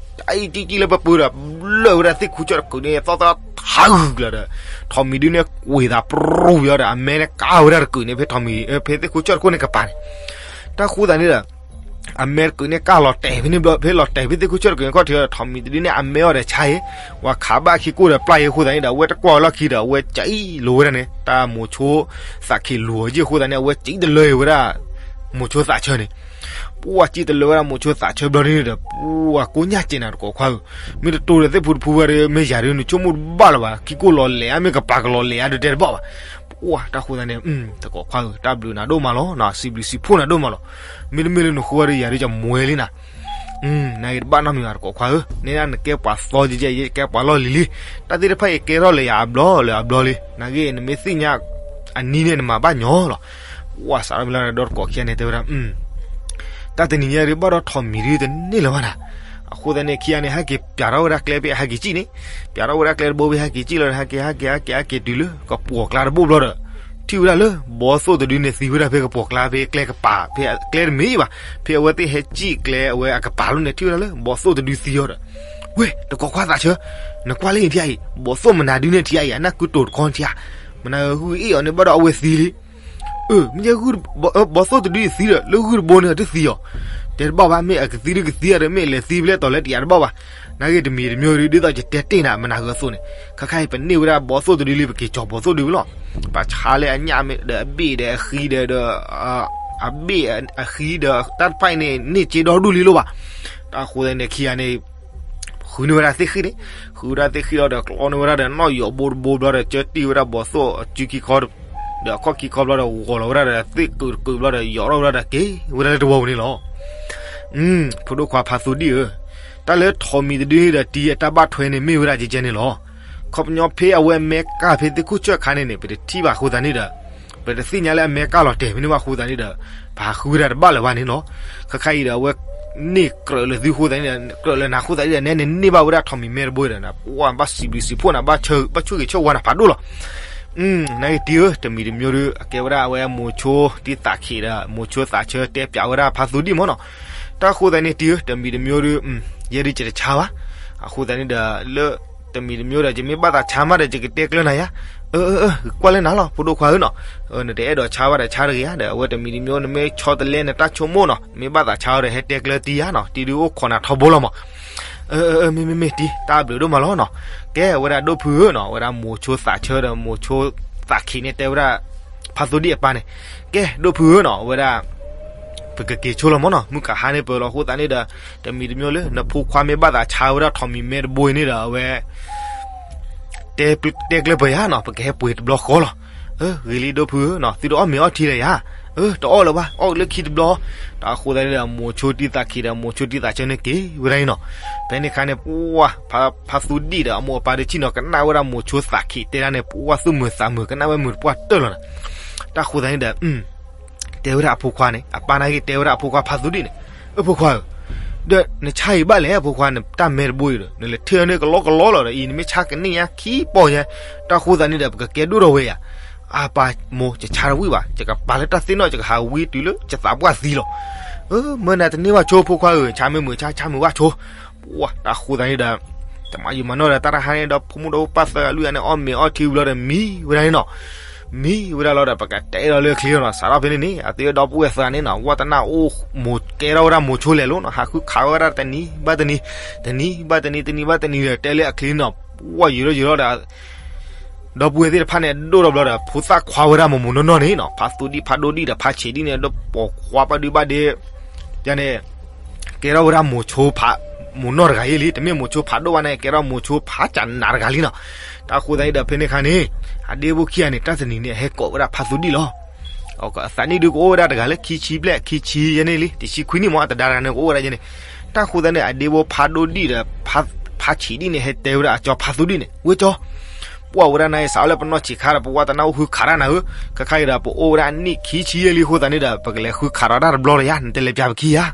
အံၤကံၣ်ကံၣ်လၢပပၢၤဒီး လၢာ်ဝဲဒၣ်သ့ၣ်ခိၣ်ဆၢၣ်တကုးန့ၣ် သီသီထါဂုာ်လီၤဒီး ထိးမံၤဒုန့ၣ်ကွံာ်သးပြူၢ်ယီၤဒီး အမဲန့ၣ်ကၢ်ဝဲဒၣ်တကုးန့ၣ် ဖဲထိးမံၤ ဖဲသ့ၣ်ခိၣ်ဆၢၣ်တခိၣ်န့ၣ်ကပၤန့ၣ်, တၢ်ဃိသတးန့ၣ်ဒီး အမဲတကုးန့ၣ်ကၢ်လီၤတဲာ်ဖဲန့ၣ်ဘျီ ဖဲလီၤတဲာ်ဖဲသ့ၣ်ခိၣ်ဆၢၣ်တကုးန့ၣ်ခီၣ်ထံးဒီး ထိးမံၤတဒုန့ၣ် အမဲအီၤဒီးဆါအံၤ, ဝဲခးဘၣ်ခံကိၢ်ဒီးပျၢ်အံၤအဃိသတးန့ၣ်ဒီး အဝဲတကွၢ်ဝဲလီၢ်ခံဒီး အဝဲကအံၣ်လိၤဝဲဒၣ်န့ၣ် တၢ်မိၤဆိသးခ့လူၤအီၤက့ၢ်အဃိသတးန့ၣ် အဝဲကံၣ်တလၢဝဲဒၣ် မိၤဆိသးဆၢန့ၣ် ပှၢ်ကံၣ်တလၢဝဲဒၣ်မိၤဆိသးဆၢဘျီဒုန့ၣ်ဒီး ပှၢ်ကိညၣ်စဲးနၤတကိးခွါဧၢ, မ့ၢ်တတိၤဒီးသ့ၣ်ဖူတဖူဝဲဒီး မ့ၢ်ယၤဒုန့ၣ် ဆိကမိၣ်တဘၣ်လၢၤဘၣ် ခံကိၢ်လီၤလဲၤဧါ မ့ၢ်ကပၤကလီၤလဲၤဧါ ဒုးတဲတဘၣ်ဘၣ်, ပှၢ်တၢ်ဃိသတးန့ၣ် တကိးခွါဧၢ တၢ်ဘျုးနၤဒိၣ်မးလီၤ စံးဘျုးစံးဖှိၣ်နၤဒိၣ်မးလီၤ, မ့တမ့ၢ်လၢနဃိဒီးယၤဒုးကမွဲလံနၤ နဂ့ၤတဘၣ်နီတမံၤဘၣ်တကိးခွါဧၢ, န့ၣ်ဒၣ်နကဲပှၤသီကဲကဲ ယကဲပှၤလီၢ်လံၤလံၤ, တၢ်သ့ၣ်တဖၣ်အံၤကဲထီၣ်လၢယၤအဘျီလၢအဘျီလံ, နဂ့ၤနမ့ၢ်သ့ၣ်ညါအနံၤန့ၣ် နမၤဘၣ်ညီလီၤ, ပှၢ်စးထီၣ်ဖဲလၢဒီတကိးခံဂၤန့ၣ် တဲဝဲဒၣ် တၢ်တနံၤညါဒုးဘၣ်ဒီးထိးမံၤဒုးတန့ၢ်လၢၤဘၣ်နၤ, အဃိသတးန့ၣ် ခံဂၤန့ၣ် ဟဲက့ၤပၠးထီၣ်ဝဲဒၣ်ကျဲဖဲအဟဲက့ၤကံၣ်န့ၣ်, ပၠးထီၣ်ဝဲဒၣ်ကျဲတဘိဖဲဟဲက့ၤကံၣ်လီၤဒီး ဟဲက့ၤ ဟဲက့ၤ ဟဲက့ၤ ဟဲက့ၤတုၤလၢကပှီၢ်ကျါတဘိဘျီဒီး ထံၣ်ဝဲဒၣ်လၢ ဘီသိၣ်တဒုန့ၣ်သံဝဲဒၣ်ဖဲကပှီၢ်ကျါ ဖဲကျဲကပၤ ဖဲကျဲတမ့ၢ်ဘၣ်, ဖဲအဝဲသ့ၣ်ဟဲကံၣ်ကျဲအဝဲအကပၤလီၤန့ၣ် ထံၣ်ဝဲဒၣ်လၢ ဘီသိၣ်တဒုသံအီၤဒီး ဝ့ၢ် တကိးခွါသးဆၢ, နကွၢ်လၢအံၤထံဂၤအံၤ ဘီသိၣ်မနုၤဒုန့ၣ်ထံဂၤအံၤ အနၢ်ကုတိၤတခီထံဂၤ, မနုၤဂုၢ်အ့ၣ်အီၤန့ၣ်ဘၣ်ဒီးအဝဲသံလံ, အၢ မ့ၢ်ယဲၢ်ဂုၢ် ဘီသိၣ်တဒုအံၤသံဒီး လၢဂုၢ်တဘိန့ၣ်အတသံအီၤ, တဲတဘၣ်ဘၣ် မ့ၢ်အကသံဒုကသံဒီး မ့ၢ်လဲၤသံဖဲလဲၣ်တီၤလဲၣ်တယာ်တဘၣ်ဘၣ်, နာ်ဂ့ၤတမံၤတမံၤဒုး ဒ်သိးယတဲတ့ၢ်နၤ မနုၤဂုၢ်အသိးန့ၣ်, ခါခါအံၤပန့ၢ်ဝဲဒၣ်ဘီသိၣ်တဒုလံ ပက့ၤကၠီၤဘီသိၣ်ဒုဝဲလီၤ, ပာ်ဆါလၢအညၣ်မ့ၢ်ဒီးအဘ့ၣ်ဒီးအဃံဒီး အဘ့ၣ်အဃံဒီးတၢ်တဖၣ်အံၤန့ၣ် န့ၢ်စ့ဒီဒူၣ်လံလိၣ်ဘၣ်, တၢ်ဃိသတးန့ၣ် ခံဂၤန့ၣ် ဃုန့ၢ်ဝဲဒၣ်သ့ၣ်ဃံၣ်န့ၣ်, ဃုဝဲဒၣ်သ့ၣ်ဃံၣ်လီၤဒီး ကျီန့ၢ်ဝဲဒၣ်ဒီး နီၣ်ယီၤဘိတဘိဘျီဒီး ကၢတံၢ်ဝဲဒၣ်ဘီသိၣ်အစုခံခီ ဒီးအခီၣ်ခံခီဘျီဒီး ဂီၤလီၤဝဲဒၣ်ဒီး သ့ၣ်ကုးတကုးဘျီဒီး ယီၤထီၣ်ဝဲဒၣ်ဒီး က့ၤဝဲဒၣ်လၢတဝီပူၤန့ၣ်လီၤ. ဖိဒိၣ်ခွါဖါသူဒံၣ်ဧၢ, တၢ်လၢထိးမံၤတဒုန့ၣ်ဒီး တံၤအတၢ်ဘၣ်ထွဲန့ၣ် မ့ၢ်ဝဲဒၣ်ကဲကဲန့ၣ်လီၤ. ခီပညီဖဲအဝဲအမဲကၢ်ဖဲသ့ၣ်ခိၣ်ဆၢၣ်အခါန့ၣ်န့ၣ် ပတထံၣ်ဘၣ်အဃိသတးန့ၣ်ဒီး ပတသ့ၣ်ညါလၢအမဲကၢ်လီၤတဲာ်ဖဲန့ၣ်ဘၣ်အဃိသတးန့ၣ်ဒီး ပဟးဃုဝဲဒၣ်တဘၣ်လၢၤဘၣ်န့ၣ်လီၤ. ခါခါအံၤဒီး အဝဲန့ၢ်ကြၢးလၢသုအဃိသတးန့ၣ်ဒီး ကြၢးလၢနၤအဃိသတးန့ၣ်ဒီး နဲနန့ၢ်ဘၣ်ဝဲဒၣ်ထိးမံၤမဲတဘိဒီး ပှၤဘၣ်စံးဘျုးစံးဖှိၣ်နၤ ဘၣ်ဆၢဂ့ၤဆၢဝါနၤဖးဒိၣ်လီၤ. နာ်ဂ့ၤတံၤဧၢ, တမံၤတမံၤဒီး အကဲဝဲဒၣ်အဝဲမိၤဆိတံၤသးခံးဒီး မိၤဆိသးဆၢတဲပၠးဝဲဒၣ်ဖါသူဒံၣ်မ့ၢ်နီၤ. တၢ်ဃိသတးန့ၣ်တံၤဧၢ, တမံၤတမံၤဒီး ယဲဒုးကတဆါဘၣ်. အဃိသတးန့ၣ်ဒီး လၢ တမံၤတမံၤဒီး ယမ့ၢ်ဘၣ်သးဆါမးဒီး ယကတဲကျၢၤနၤယါ. အၢ အၢ ကွၢ်လၢနၤလီၤ ဖိဒိၣ်ခွါဧၢနီၤ. နတအဲၣ်ဒိးဆါဘၣ်ဒီးဆါတဂ့ၤဧါဒီး အဝဲတမံၤတမံၤ နမ့ၢ်ဆီတလဲနတၢ်ဆိကမိၣ်နီၤ, နမ့ၢ်ဘၣ်သးဆါဒီး ဟဲတဲကျၢၤတံၤယါနီၤ, တံၤဒုအိၣ်ခိးနၤထီဘိလီၤမး. အၢ အၢ အၢ မ့မ့မ့ၢ်တံၤ တၢ်ဘျုးဒိၣ်မးလီၤနီၤ. ကဲ အဝဲဒၣ်ဒိၣ်ဖုဧၢနီၤ, အဝဲဒၣ်မိၤဆိသးဆၢဒီး မိၤဆိသးခံးန့ၣ် တဲဝဲဒၣ် ဖါသူဒံၣ်အပၢ်န့ၣ်, ကဲ ဒိၣ်ဖုဧၢနီၤ, အဝဲဒၣ် ပကက့ၤဆိလီၤမးနီၤ, မုၢ်ကဟါန့ၣ်ပၢၢ်လီၤ. အဃိသတးန့ၣ်ဒီး တမံၤတမံၤလၢ နဖိခွါမ့ၢ်ဘၣ်သးဆါဝဲဒၣ်ထိးမံၤမဲတဘိအံၤန့ၣ်ဒီး အဝဲ တဲကျၢၤပၢၢ်ယါနီၤ, ပကဟဲပှ့ၤတဘျီဃီလီၤ. ဂ့ၤလံဒိၣ်ဖုဧၢနီၤ, သုတအီၣ်မ့ၤအီထံလၢၤယါ. တအီၣ်လၢၤဘၣ်, အီၣ်လၢခံတဘျီ. တၢ်အဃိသတးန့ၣ်ဒီး မိၤဆိတံၤသးခံးဒီး မိၤဆိတံၤသးဆၢန့ၣ်က့ၤဝဲဒၣ်အံၤနီၤ. ဖဲန့ၣ်အခါန့ၣ် ပှၤ ဖါသူဒံၣ်ဒီးအမိၢ်အပၢ်ဒုးဆံၣ်နီၤ ကနၣ်ဝဲဒၣ်မိၤဆိသးခံးတဲဒၣ်န့ၣ် ပှၤသူၣ်မုာ်သးမုာ် ကနၣ်ဝဲမုာ်တပှၢ်တၢၢ်လီၤနီၤ. တၢ်အဃိသတးန့ၣ်ဒီး တဲဝဲဒၣ်အဖိခွါန့ၣ် အပၢ်န့ၣ်က့ၤတဲဝဲဒၣ်အဖိခွါဖါသူဒံၣ်န့ၣ်, အၢ ဖိခွါဧၢ, ဒီးနဆါအံၤဘၣ်လဲၣ် အဖိခွါ နတၢ်မဲတဘိအံၤဒီး နလဲၤထၢၣ်န့ၢ်ကလီကလီလီၤဒီးအံၤ နမ့ၢ်ဆါကန့ၢ်ညါခံပီၢ်ညါ, တၢ်အဃိသတးန့ၣ်ဒီး ပကကဲဒိၣ်ထီၣ်ဝဲယါ. အပၢ်မိၢ် ယဆါတဝံၣ်ဘၣ်, ယကပာ်လၢတၢ်သ့ၣ်နီၣ် ယကဟးဝံတုၤလၢယသးပှၢ်သံလီၤ. အၢ မၢနၤတန့ၢ်ဘၣ်ဆိ ဖိခွါဧၢ, ဆါမ့ၢ်မုာ်ဆါ ဆါမုာ်ဘၣ်ဆိ. ပှၤ တၢ်အဃိသတးန့ၣ်ဒီး တမၤယံာ်မၤနီၢ်ဒီး တၢ်တဟါန့ၣ်ဒီး ဖိမုၣ်ဒီးပၢ်သၢဂၤလွံၢ်ဂၤန့ၣ် အီၣ်မ့ၤအီထံဝံၤလီၤဒီး မံဝဲဒၣ်န့ၣ်နီၤ. မံဝဲဒၣ်လီၤဒီး ပကတဲလီၤလၢအချံလီၤနီၤ, စးထီၣ်ဖဲန့ၣ်န့ၣ် အသုဒီပုၢ်ဝဲၢ်သၢဂၤန့ၣ်နီၤ ဝဲတနၢ်အိၣ်မိၤကဲထီၣ်ဝဲဒၣ်မိၤဆိလဲၤလိၤနီၤ, ဟးဃုခးဝဲဒၣ်တနံၤဘၣ်တနံၤ, တနံၤဘၣ်တနံၤ တနံၤဘၣ်တနံၤဒီး တဲလၢအချံနီၤ, ပှၤယံာ်ထီၣ်ယံာ်ထီၣ်ဒီး ဒီပုၢ်ဝဲၢ်သ့ၣ်တဖၣ်န့ၣ် ဒိၣ်ထီၣ်ဘျီဒီး ဖိသၣ်ခွါဝဲဒၣ်မိၢ်မိၢ်နီၢ်နီၢ်န့ၣ်နီၤ, ဖါသူဒံၣ် ဖါဒိၣ်ဒံၣ်ဒီး ဖါဆံးဒံၣ်န့ၣ် ဒီးပိာ်ခွါဘၣ်ဒုဘၣ်ဒ့ ယန့ၣ် ကဲထီၣ်ဝဲဒၣ်မိၤဆိဖး မိၢ်နီၢ်တဂၤအံၤလံ, တမ့ၢ်မိၤဆိဖးဒိၣ်ဘၣ်န့ၣ် ကဲထီၣ်မိၤဆိဖးကနးတဂၤလံနီၤ. တၢ်အဃိသတးန့ၣ်ဒီး ဖဲန့ၣ်အခါန့ၣ် အဒ့ဖိခံဂၤန့ၣ် တၢ်တနံၤန့ၣ် အဟဲကိးဝဲဒၣ်ဖါသူဒံၣ်လီၤ. အသးနံၣ်ဒုးကအိၣ်ဝဲဒၣ်တဂၤလၢခံဆံဘျဲၣ် ခံဆံယဲၢ်န့ၣ်လံ, တဆံခွံနံၣ်မး အတဒါတဂၤန့ၣ် ကအိၣ်ဝဲဒၣ်ယဲၢ်န့ၣ်. တၢ်အဃိသတးန့ၣ် အဒ့ဖိဖးဒိၣ်ဒံၣ်ဒီး ဖါဆံးဒံၣ်န့ၣ် ဟဲတဲဝဲဒၣ်အကၠီဖါသူဒံၣ်န့ၣ်, ဝဲကၠီ ပှၤဝဲဒၣ်နၤအံၤ စးထီၣ်လၢပနီၢ်ဆံးခါဒီး ပဝဲတနၢ်အိၣ်ဃုခးတၢ်နၤဧၢ, ခဲခါအံၤဒီး ပအိၣ်ဝဲဒၣ်အနံၣ်ခံဆံယဲၢ်လံအဃိသတးန့ၣ်ဒီး ပကလဲၤဃုခးဒီးတၢ်တဘျီလီၤယါ, နတလဲၤပျၢ်ပခံယါ.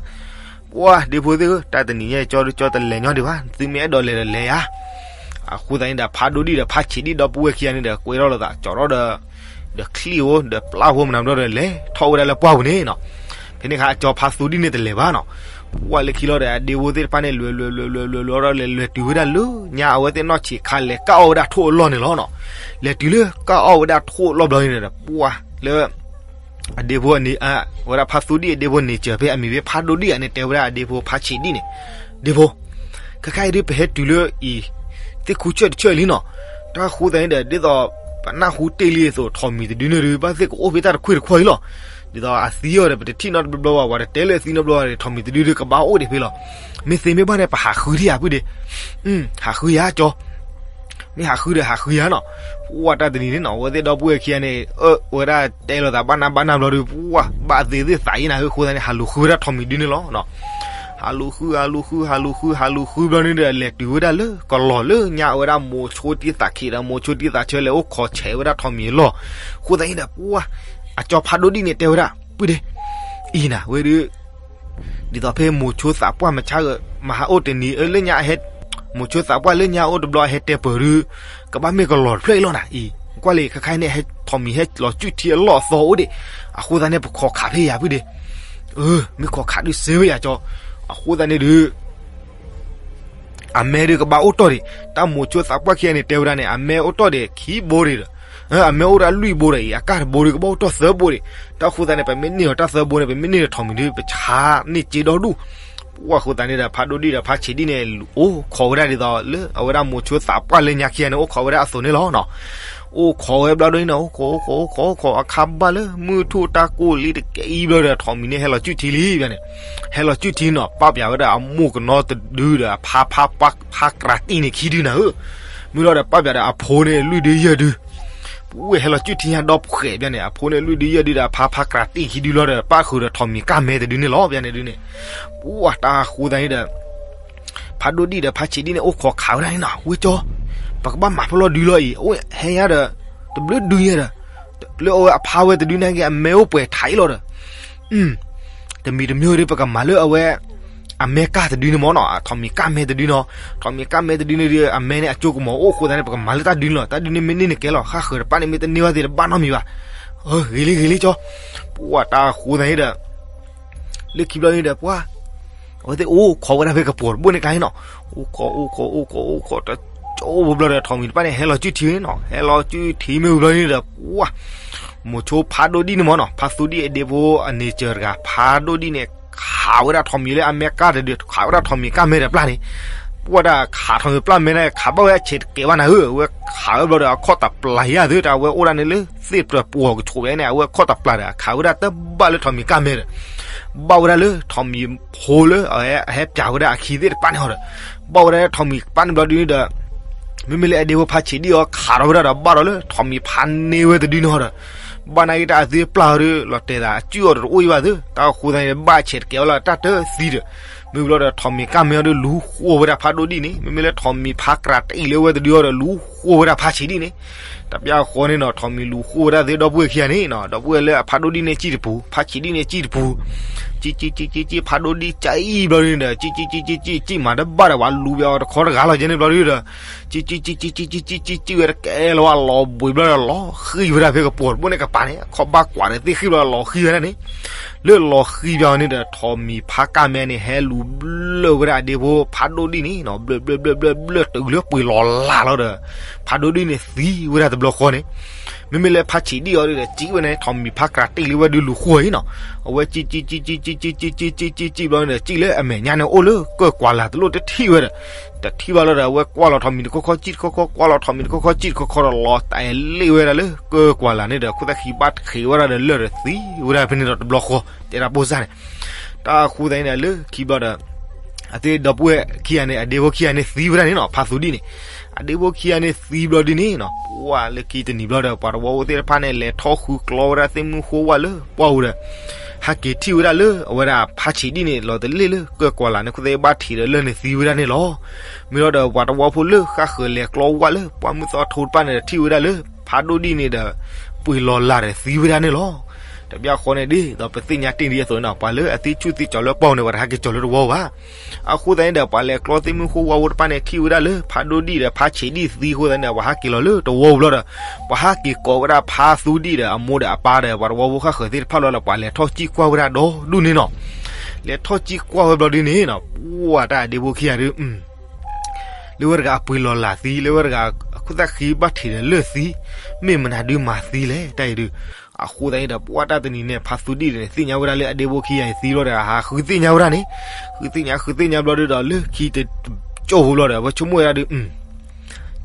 ပှၤဒ့ဖိသ့ၣ်ဧၢ, တၢ်တနံၤညါကၠီဒုးကၠီတလဲၤညီဒံးဘၣ်, သုမ့ၢ်အဲၣ်ဒိးလဲၤဒီးလဲၤယါ. အဃိသတးန့ၣ်ဒီး ဖးဒိၣ်ဒံၣ်ဒီးဖးဆံးဒံၣ်ဒီပုၢ်ဝဲၢ်ခံဂၤန့ၣ်ဒီး ကွဲထီၣ်လိာ်သး ကၠီထီၣ်ဒီး ဒီးချံၣ်ဧိၤ ဒီးပျၢ်ဧိၤမနုၤဘျီဒီး လဲၤထီၣ်ဝဲဒၣ်လၢပှၢ်ပူၤန့ၣ်နီၤ. ဖဲန့ၣ်အခါ အကၠီဖါသူဒံၣ်န့ၣ်တလဲၤဘၣ်နီၤ. ပှၤလၢခံလီၤဒီး အဒ့ဖိသ့ၣ်တဖၣ်န့ၣ် လဲၤလဲၤလဲၤလဲၤလဲၤလဲၤလဲၤဒီး လဲၤလဲၤတုၤဝဲဒၣ်လၢညါအဝဲသ့ၣ်နီၢ်ဆံးခါ လဲၤကၢ်အီၣ်ဝဲဒၣ်ထိၣ်အလီၢ်န့ၣ်လီၤနီၤ. လဲၤတုၤလၢကၢ်အီၣ်ဝဲဒၣ်ထိၣ်အလီၢ်ဘျီန့ၣ်ဒီး ပှၤလၢ အဒ့ဖိန့ၣ် ဝဲဒၣ်ဖါသူဒံၣ်အဒ့ဖိန့ၣ် စၢၤဖဲအမံၤဖဲ ဖးဒိၣ်ဒံၣ်ဧါန့ၣ် တဲဝဲဒၣ်အဒ့ဖိဖါဆံးဒံၣ်န့ၣ်, ဒ့ဖိ, ခဲခါအံၤဒုး ပဟဲတုၤလၢအံၤ သ့ၣ်ခူဆၢၣ်တဆၢၣ်လံနီၤ. တၢ်ဃိသတးန့ၣ်ဒီး ဒ်သိး ပနၢ်ဟူတ့ၢ်လံအသိး ထိးမံၤတဒုန့ၣ်ဒုး ဘၣ်သ့ၣ်ကအိၣ်ဖဲတၢ်တခွံၣ်တခွီၣ်အံၤလီၤ. ဒ်သိးအသံအီၤဒီး ပတထံၣ်နီတဘျီဘၣ်, ပှၤတတဲလၢအသံနီတဘျီဘၣ်ဒီး ထိးမံၤတဒုဒုး ကဘၣ်အိၣ်ဒံးဖဲလီၤ. မ့ၢ်သ့မ့ၢ်ဘၣ်န့ၣ် ပဟးဃုဒံးဧါပုၢ်ဒ့, ဟးဃုယၤကၠီ မ့ၢ်ဟးဃုဒီးဟးဃုယၤနီၤ. ပှၤတၢ်တနံၤန့ၣ်နီၤ အဝဲသ့ၣ်ဒီပုၢ်ဝဲၢ်ခံဂၤန့ၣ် အၢ ဝဲဒၣ်တဲလိာ်သးဘၣ်နၢ်ဘၣ်နၢ်ဘျီဒီး ပှၤဘၣ်သ့သ့ၣ်သးအံၤနၤဧၢ, အဃိသတးန့ၣ် ဟးလူၤဃုဝဲဒၣ်ထိးမံၤဒုန့ၣ်လီၤ. ဟးလူၤဃု ဟးလူၤဃု ဟးလူၤဃု ဟးလူၤဃုဘျီန့ၣ်ဒီး လဲၤတုၤဝဲဒၣ်လၢကလီၤလၢညါအဝဲဒၣ်မိၤဆိတံၢ်သးခံးဒီး မိၤဆိတံၢ်သးဆၢလဲၤအိၣ်ခိးဆဲးဝဲဒၣ်ထိးမံၤအလီၢ်. အဃိသတးန့ၣ်ဒီး ပှၤ အကၠီဖးဒိၣ်ဒံၣ်န့ၣ်တဲဝဲဒၣ် ပုၢ်ဒ့ အံၤနၤဝဲဒုး ဒ်သိးဖဲမိၤဆိသးပှၢ်မဆါဂၢၢ် မဟါအိၣ်တနံၤ လၢညါအဟဲ မိၤဆိသးပှၢ်လၢညါအိၣ်တဘျီအဟဲတဲပၢၤဒုး ကဘၣ်မ့ၢ်ကလီၤတဖျၢၣ်အံၤလီၤနၤအံၤ ကွၢ်လံ ခဲခါအံၤန့ၣ် ဟဲထိးမံၤဟဲလီၤစုၣ်ထံအလီၢ်အသီအိၣ်ဒံး အဃိသတးန့ၣ် ပခိးခးဖဲယၤပုၢ်ဒ့ မ့ၢ်ခိးခးဒုးစ့ဝဲယၤကၠီ အဃိသတးန့ၣ်ဒုး အမဲဒုးကဘၣ်အိၣ်တီၢ်ဒံး တၢ်မိၤဆိသးပှၢ်ခံဂၤန့ၣ် တဲဝဲဒၣ်န့ၣ် အမဲအိၣ်တီၢ်ဒံးခံဘိဒံးဒီး အမဲအိၣ်ဒၣ်လွံၢ်ဘိဒီးအံၤ အကၢ်တဘိဒုးကဘၣ်အိၣ်တီၢ်သၢဘိဒံး တၢ်ဃိသတးန့ၣ် ပမ့ၢ်န့ၢ်အီၤတၢ်သၢဘိန့ၣ် ပမ့ၢ်န့ၢ်ဒီးထိးမံၤဒုး ပဆါန့ၢ်စ့ဒီဒူၣ် ပှၢ်ဃိသတးန့ၣ်ဒီး ဖးဒိၣ်ဒံၣ်ဒီးဖးဆံးဒံၣ်န့ၣ် အိၣ်ခိးဝဲဒၣ်ဒ်သိးလၢ အဝဲဒၣ်မိၤဆိသးပှၢ်လၢညါခံဂၤန့ၣ် အိၣ်ခိးဝဲဒၣ်အသိးန့ၣ်လီၤနီၤ အိၣ်ခိးဝဲဘျီဒ်န့ၣ် အိၣ်ခိး အိၣ်ခိး အိၣ်ခိး အခါဘၣ်လၢ မုၢ်ထူၣ်တၢ်ကိၢ်လံတကဲအံၤဘျီဒီး ထိးမံၤန့ၣ် ဟဲလီၤစုၣ်ထံလံဘၣ်န့ၣ် ဟဲလီၤစုၣ်ထံနီၤ ပာ်ပၠးဝဲဒၣ်အမိၢ်ကနီတဒုဒီး အဖါ ဖါ ဖါ ဖါကြးတံၢ်န့ၣ်ခံဒုနၤဧၢ မုၢ်လီၤဒီး ပာ်ပၠးဒီးအဖိန့ၣ် လွံၢ်ဒုယဲၢ်ဒု ပဝဲဟဲလီၤစုၣ်ထံညါဒီဖှဲးဘၣ်န့ၣ် အဖိန့ၣ် လွံၢ်ဒုယဲၢ်ဒုဒီး အဖါ ဖါကြးတံၢ်ခံဒုလီၤဒီး ပၣ်ဃုာ်ဒီးထိးမံၤကၢ်မဲတဒုန့ၣ်လီၤဘၣ်န့ၣ်ဒုန့ၣ် ပဝဲတၢ်ဃိသတးန့ၣ်ဒီး ဖးဒိၣ်ဒံၣ်ဒီးဖးဆံးဒံၣ်န့ၣ် အိၣ်ခိးခးဝဲဒၣ်န့ၣ်နီၤ ဝဲကၠီ ပကဘၣ်မၤဖဲလီၤဒုလီၤအံၤ အဝဲဟဲညါဒီး တဘျုးဒုညါဒီး လၢအဝဲအဖါဝဲတဒုန့ၣ်က့ အမဲအိၣ်ပှဲၤထးအံၤလီၤဒီး တမံၤတမံၤဒီး ပကမၤလၢအဝဲ အမဲကၢ်တဒုန့ၣ်မ့ၢ်နီၤ ထိးမံၤကၢ်မဲတဒုနီၤ ထိးမံၤကၢ်မဲတဒုန့ၣ်ဒီး အမဲန့ၣ်အကၠိကမီၤအိၣ်အဃိသတးန့ၣ် ပကမၤလၢတၢ်ဒုန့ၣ်လီၤ တၢ်ဒုန့ၣ်မ့ၢ်န့ၢ်န့ၣ်ကဲလီၤ ဃၣ်ဃၢၤတပၣ်န့ၣ် မ့ၢ်တန့ၢ်ဘၣ်သ့ၣ်တဘၣ်နီတမံၤဘၣ် ဂ့ၤလံဂ့ၤလံကၠီ ပှၤတၢ်ဃိသတးန့ၣ်ဒီး လၢခံဘျီန့ၣ်ဒီး ပှၤ အဝဲသ့ၣ်အိၣ်ခိးဝဲဒၣ်ဖဲကပီၤတဘိန့ၣ်ကျါန့ၣ်နီၤ အိၣ်ခိး အိၣ်ခိး အိၣ်ခိး အိၣ်ခိး တ ကၠိဖိဘျီဒီး ထိးမံၤတဖၣ်န့ၣ် ဟဲလီၤစုထံန့ၣ်နီၤ, ဟဲလီၤစုထံမ့ၢ်ဝံၤဘျီန့ၣ်ဒီး ပှၢ် မိၤဆိဖးဒိၣ်ဒံၣ်န့ၣ်မ့ၢ်နီၤ, ဖါသူဒံၣ်အဒ့ဖိအန့ၢ်စၢၤတဂၤ ဖးဒိၣ်ဒံၣ်န့ၣ် ခးဝဲဒၣ်ထိးမံၤလၢအမဲကၢ်တဒု, ခးဝဲဒၣ်ထိးမံၤကၢ်မဲတပျၢ်န့ၣ်, ပှၢ်တၢ်ခးထိးမံၤပျၢ်မဲန့ၣ် ခးဘၣ်ဝဲအဆံးတကဲးဘၣ်နၤဧၢ, အဝဲခးဝဲဘျီဒီး အခီၣ်တပျၢ်ယၤသု တၢ်ဝဲအိၣ်ဒၣ်န့ၣ်လၢသ့ၣ်တြၢၤပှီၤကဆိးဝဲန့ၣ် အဝဲခီၣ်တပျၢ်ဒီး အခးဝဲဒၣ်တဘၣ်လၢထိးမံၤကၢ်မဲဒီး ဘၣ်ဝဲဒၣ်လၢထိးမံၤဖိလၢအဟဲပၠးဝဲဒၣ်အခံသ့ၣ်တဖၣ်န့ၣ်ဟီဒီး, ဘၣ်ဝဲဒၣ်လၢထိးမံၤတဖၣ်န့ၣ်ဘျီဒုဒီး မ့မ့ၢ်လၢအဒ့ဖိဖါဆံးဒံၣ်အီၤ ခးထီၣ်ဝဲဒၣ်ဒီး ဘၣ်ဒီးလၢထိးမံၤဖးန့ၢ်ဝဲတဒုန့ၣ်ဟီဒီး, ဘၣ်နာ်က့တၢ်အသုပျၢ်ဟီဒီး လီၤတဲာ်သးအစုၣ်အီၤတအိၣ်အံၤဘၣ်သု, တၢ်ဃိသတးန့ၣ် ဘၣ်ဆံးတကဲးဝဲလီၤတၢ်တသံဒီး, မ့ၢ်ဘျီဒီးထိးမံၤကၢ်မဲအီၤဒီး လူၤဃိဝဲဒၣ်ဖးဒိၣ်ဒံၣ်န့ၣ်, မ့မ့ၢ်လၢထိးမံၤဖးကြၢးတအံၤလၢဝဲတဒုအီၤဒီး လူၤဃိဝဲဒၣ်ဖါဆံးဒံၣ်န့ၣ်, တပျၢ်ဃီန့ၣ်နီၤ ထိးမံၤလူၤဃိဝဲဒၣ်သ့ၣ်ဒီပုၢ်ဝဲၢ်ခံဂၤန့ၣ်နီၤ, ဒီပုၢ်ဝဲၢ်လၢအဖးဒိၣ်ဒံၣ်န့ၣ်စံၣ်တပူၤ ဖါဆံးဒံၣ်န့ၣ်စံၣ်တပူၤ ကံကံကံကံကံ ဖးဒိၣ်ဒံၣ်ကအံၤဘျီဒုန့ၣ်ဒီး ကံကံကံကံကံ ကံမၤတဘၣ်ဒီး ပှၤလူၤဘၣ်အီၤတခီတဂၤလီၤကဲန့ၣ်ဘျီဒုဒီး, ကံကံကံကံကံကံကံ ကံဝဲတကဲလီၤဝဲလီၤဘှံးဘျီဒီး လီၤဃံၤဝဲဒၣ်ဖဲကပီၤတဘိန့ၣ်ကပၤန့ၣ် အခီၣ်ဘၣ်ကွၢ်ဒီးသ့ၣ်ဃံၣ်ဘျီဒီး လီၤဃံၤဝဲဒၣ်န့ၣ်, လၢလီၤဃံၤဘၣ်အီၤန့ၣ်ဒီး ထိးမံၤဖးကၢ်မဲန့ၣ် ဟဲလူၤဘျၢၣ်ဝဲဒၣ်အဒ့ဖိဖးဒိၣ်ဒံၣ်န့ၣ်နီၤ, ဘျၢၣ်ဘျၢၣ်ဘျၢၣ်ဘျၢၣ်ဘျၢၣ်တုၤလၢပှ့ၤလီၤလၢ်လီၤဒီး ဖးဒိၣ်ဒံၣ်န့ၣ်သံဝဲဒၣ်တဘျီဃီန့ၣ်, မ့မ့ၢ်လၢဖါဆံးဒံၣ်အီၤဒီး စံၣ်ဝဲန့ၣ် ထိးမံၤဖးကြၢးတံၢ်လံဝဲဒုးလူၤဃိအံၤနီၤ, အဝဲစံၣ်စံၣ်စံၣ်စံၣ်စံၣ်စံၣ်စံၣ်စံၣ်စံၣ်စံၣ်စံၣ်ဘျီန့ၣ်ဒီး စံၣ်လၢအမဲာ်ညါန့ၣ်အိၣ်လၢကၢၢ်ကွၢ်လၢ်တလိၣ်တထံၣ်ဝဲဒီး, တထံၣ်ဘၣ်လီၤဒီး အဝဲကွၢ်လီၤထိးမံၤတခီခီစံၣ်တခီခီ ကွၢ်လီၤထိးမံၤတခီခီစံၣ်တခီခီဒီး လီၤတဲာ်လ့ၣ်ဝဲဒၣ်လၢကၢၢ်ကွၢ်လၢ်န့ၣ်ဒီး ခိၣ်သၣ်ဃံဘၣ်တဃ့ဝဲဒၣ်ဒီးလၢာ်ဒီးသံဝဲဒၣ်ဖဲန့ၣ်ဒီးတဘျီဃီ တဲဒၣ်ပိၢ်စၢ်န့ၣ်, တၢ်ဃိသတးန့ၣ်ဒီး လၢခံဘျီဒီး အသ့ၣ်ဒီပုၢ်ဝဲၢ်ခံဂၤန့ၣ် အဒ့ဖိခံဂၤန့ၣ်သံဝဲဒၣ်န့ၣ်နီၤ, ဖါသူဒံၣ်န့ၣ်, အဒ့ဖိခံဂၤန့ၣ်သံဘျီဒုန့ၣ်နီၤ, ပှၢ်လၢခံတနံၤဘျီဒီး ပှၤတဝီဖိသ့ၣ်တဖၣ်န့ၣ် လဲၤထီၣ်ဃုကျီဝဲဒၣ်သ့ၣ်မုၢ်ဃိဝၣ်လၢပှၢ်ပူၤဒီး ဟဲက့ၤထံၣ်ဝဲဒၣ်လၢအဝဲဒၣ်ဖါဆံးဒံၣ်န့ၣ် လီၤတလ့ၣ်လၢကၢၢ်ကွၢ်လၢ်န့ၣ် ခိၣ်သၣ်ဘၣ်ထံးဒီးလၢာ်န့ၣ်သံဝဲဒၣ်န့ၣ်လီၤ. မ့ၢ်လီၤဒီး ပှၤတဝီဖိလၢဃၣ်ဃၢၤလဲၤကျီဝၣ်လၢပှၢ်မုၢ်သီထိတဖၣ်န့ၣ်ဒီး ထံၣ်ဝဲဒၣ်လၢ ဖါဒိၣ်ဒံၣ်န့ၣ်ဒီး ပှ့ၤလီၤလၢ်ဒီးသံဝဲဒၣ်န့ၣ်လီၤ. တဘျီဃီန့ၣ်ဒ်သိးပသ့ၣ်ညါတ့ၢ်ဒ်အသိးန့ၣ်နီၤ, ပှၤလၢအသ့ၣ်ဆူၣ်သ့ၣ်ကၠီၤလၢပှၢ်ပူၤန့ၣ် ပှၤတဟးက့ၤကၠီၤလၢတဝီပူၤဘၣ်. အဃိသတးန့ၣ်ဒီး ပှၤလဲၤကျီသ့ၣ်မုၢ်ဃိဝၣ်ဖိတဖၣ်န့ၣ် ထံၣ်ဝဲဒၣ်လၢဖါဒိၣ်ဒံၣ်ဒီးဖါဆံးဒံၣ်သံအဃိသတးန့ၣ်ဒီး ပှၤဟးက့ၤလီၤလၢတဝီပူၤဘျီဒီး ပှၤဟးက့ၤကိးဝဲဒၣ်ဖါသူဒံၣ်ဒီးအမိၢ်ဒီးအပၢ်ဒီး ပှၤတဝီဖိဃၣ်ဃၢၤသ့ၣ်တဖၣ်လီၤဒီး ပှၤလဲၤထီၣ်စံၣ်ကွၢ်ဝဲဒၣ်ဒီဒူၣ်န့ၣ်နီၤ. လဲၤထီၣ်စံၣ်ကွၢ်ဝဲဘျီဒုန့ၣ်နီၤ, ပှၢ်တၢ်အဒ့ဖိခံဂၤဒု လၢဝဲတဂၤအပှ့ၤလီၤလၢ်သံ, လၢဝဲတဂၤအခိၣ်သၣ်ဃံဘၣ်ထံးဒီးလၢာ်သံ, မ့ၢ်မနုၤဒုမၤသံလဲၣ် တၢ်အံၤဒု. အဃိသတးန့ၣ်ဒီး ပှၢ်တၢ်တနံၤန့ၣ် ဖါသူဒံၣ်န့ၣ် သ့ၣ်ညါဝဲဒၣ်လၢအဒ့ဖိခံဂၤအံၤသံလီၤဒီး ဟးဃုသ့ၣ်ညါဝဲဒၣ်န့ၣ်, ဃုသ့ၣ်ညါ ဃုသ့ၣ်ညါဘျီဒုဒီး လၢခံတကၠိၢ်ဖိဘျီဒီး အဝဲဆိကမိၣ်ဝဲဒၣ်ဒု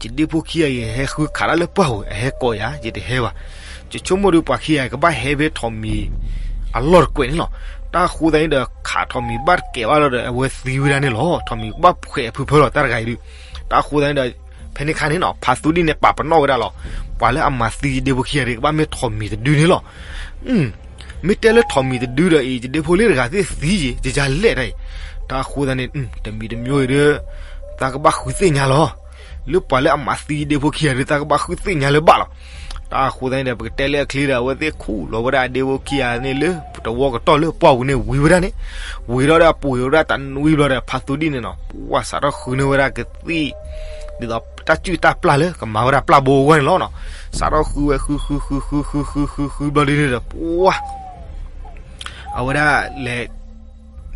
ယဒ့ဖိခံဂၤအံၤ ဟဲဃုခးတၢ်လၢပှၢ်ပူၤ အဟဲကိးယၤ ယတဟဲဘၣ်. ယဆိကမိၣ်ဒု ပှၤခံဂၤကဘၣ်ဟဲဖဲထိးမံၤအလီၢ်တကွဲးန့ၣ်လီၤ. တၢ်ဃိသတးန့ၣ်ဒီး ခးထိးမံၤဘၣ်တကဲးဘၣ်လီၤဒီး အဝဲသံဝဲဒၣ်န့ၣ်လီၤ. ထိးမံၤကဘၣ်ဖှဲးအဖုဖၢလီၤ တၢ်တဂၤအံၤဒု. တၢ်ဃိသတးန့ၣ်ဒီး ဖဲန့ၣ်ခါန့ၣ်နီၤ ဖါသူဒံၣ်န့ၣ် ပာ်ပနီၣ်ဝဲဒၣ်လီၤ. ပှၤလၢအမၤသံယဒ့ဖိခံဂၤဒု ကဘၣ်မ့ၢ်ထိးမံၤတဒုန့ၣ်လီၤ. မ့ၢ်တဲလၢထိးမံၤတဒုဒီးအံၤ ယဒ့ဖိလၢတဂၤသ့ၣ်သံယံၤ ယယၤလဲၣ်တၢ်အံၤ. တၢ်ဃိသတးန့ၣ် တမံၤတမံၤအံၤဒီး သးကဘၣ်ဃုသ့ၣ်ညါလီၤ. လၢပှၤလၢအမၤသံယဒ့ဖိခံဂၤဒု သးကဘၣ်ဃုသ့ၣ်ညါလၢၤဘၣ်လီၤ. တၢ်ဃိသတးန့ၣ်ဒီး ပကတဲလၢအချ့ဒီး အဝဲသ့ၣ်ခူၣ်လီၤဝဲဒၣ်အဒ့ဖိခံဂၤန့ၣ်လၢ တဝီကတီၢ်လၢပှၢ်ပူၤန့ၣ်ဝံၤဝဲဒၣ်န့ၣ်, ဝံၤဒီးဒီးပှ့ၤဝဲဒၣ်တနွံဘျီဒီး ဖါသူဒံၣ်န့ၣ်နီၤ ပှၢ်စးထီၣ်ဃုန့ၢ်ဝဲဒၣ်ကသံၣ် ဒ်သိးတၢ်စုၣ်တၢ်ပျၢ်လၢကမၤဝဲဒၣ်ပျၢ်ဘိအဂီၢ်န့ၣ်လီၤနီၤ. စးထီၣ်ဃုဝဲဃုဃုဃုဃုဃုဃုဃုဃုဘျီဒုန့ၣ်ဒီး ပှၢ် အဝဲဒၣ်လဲၤ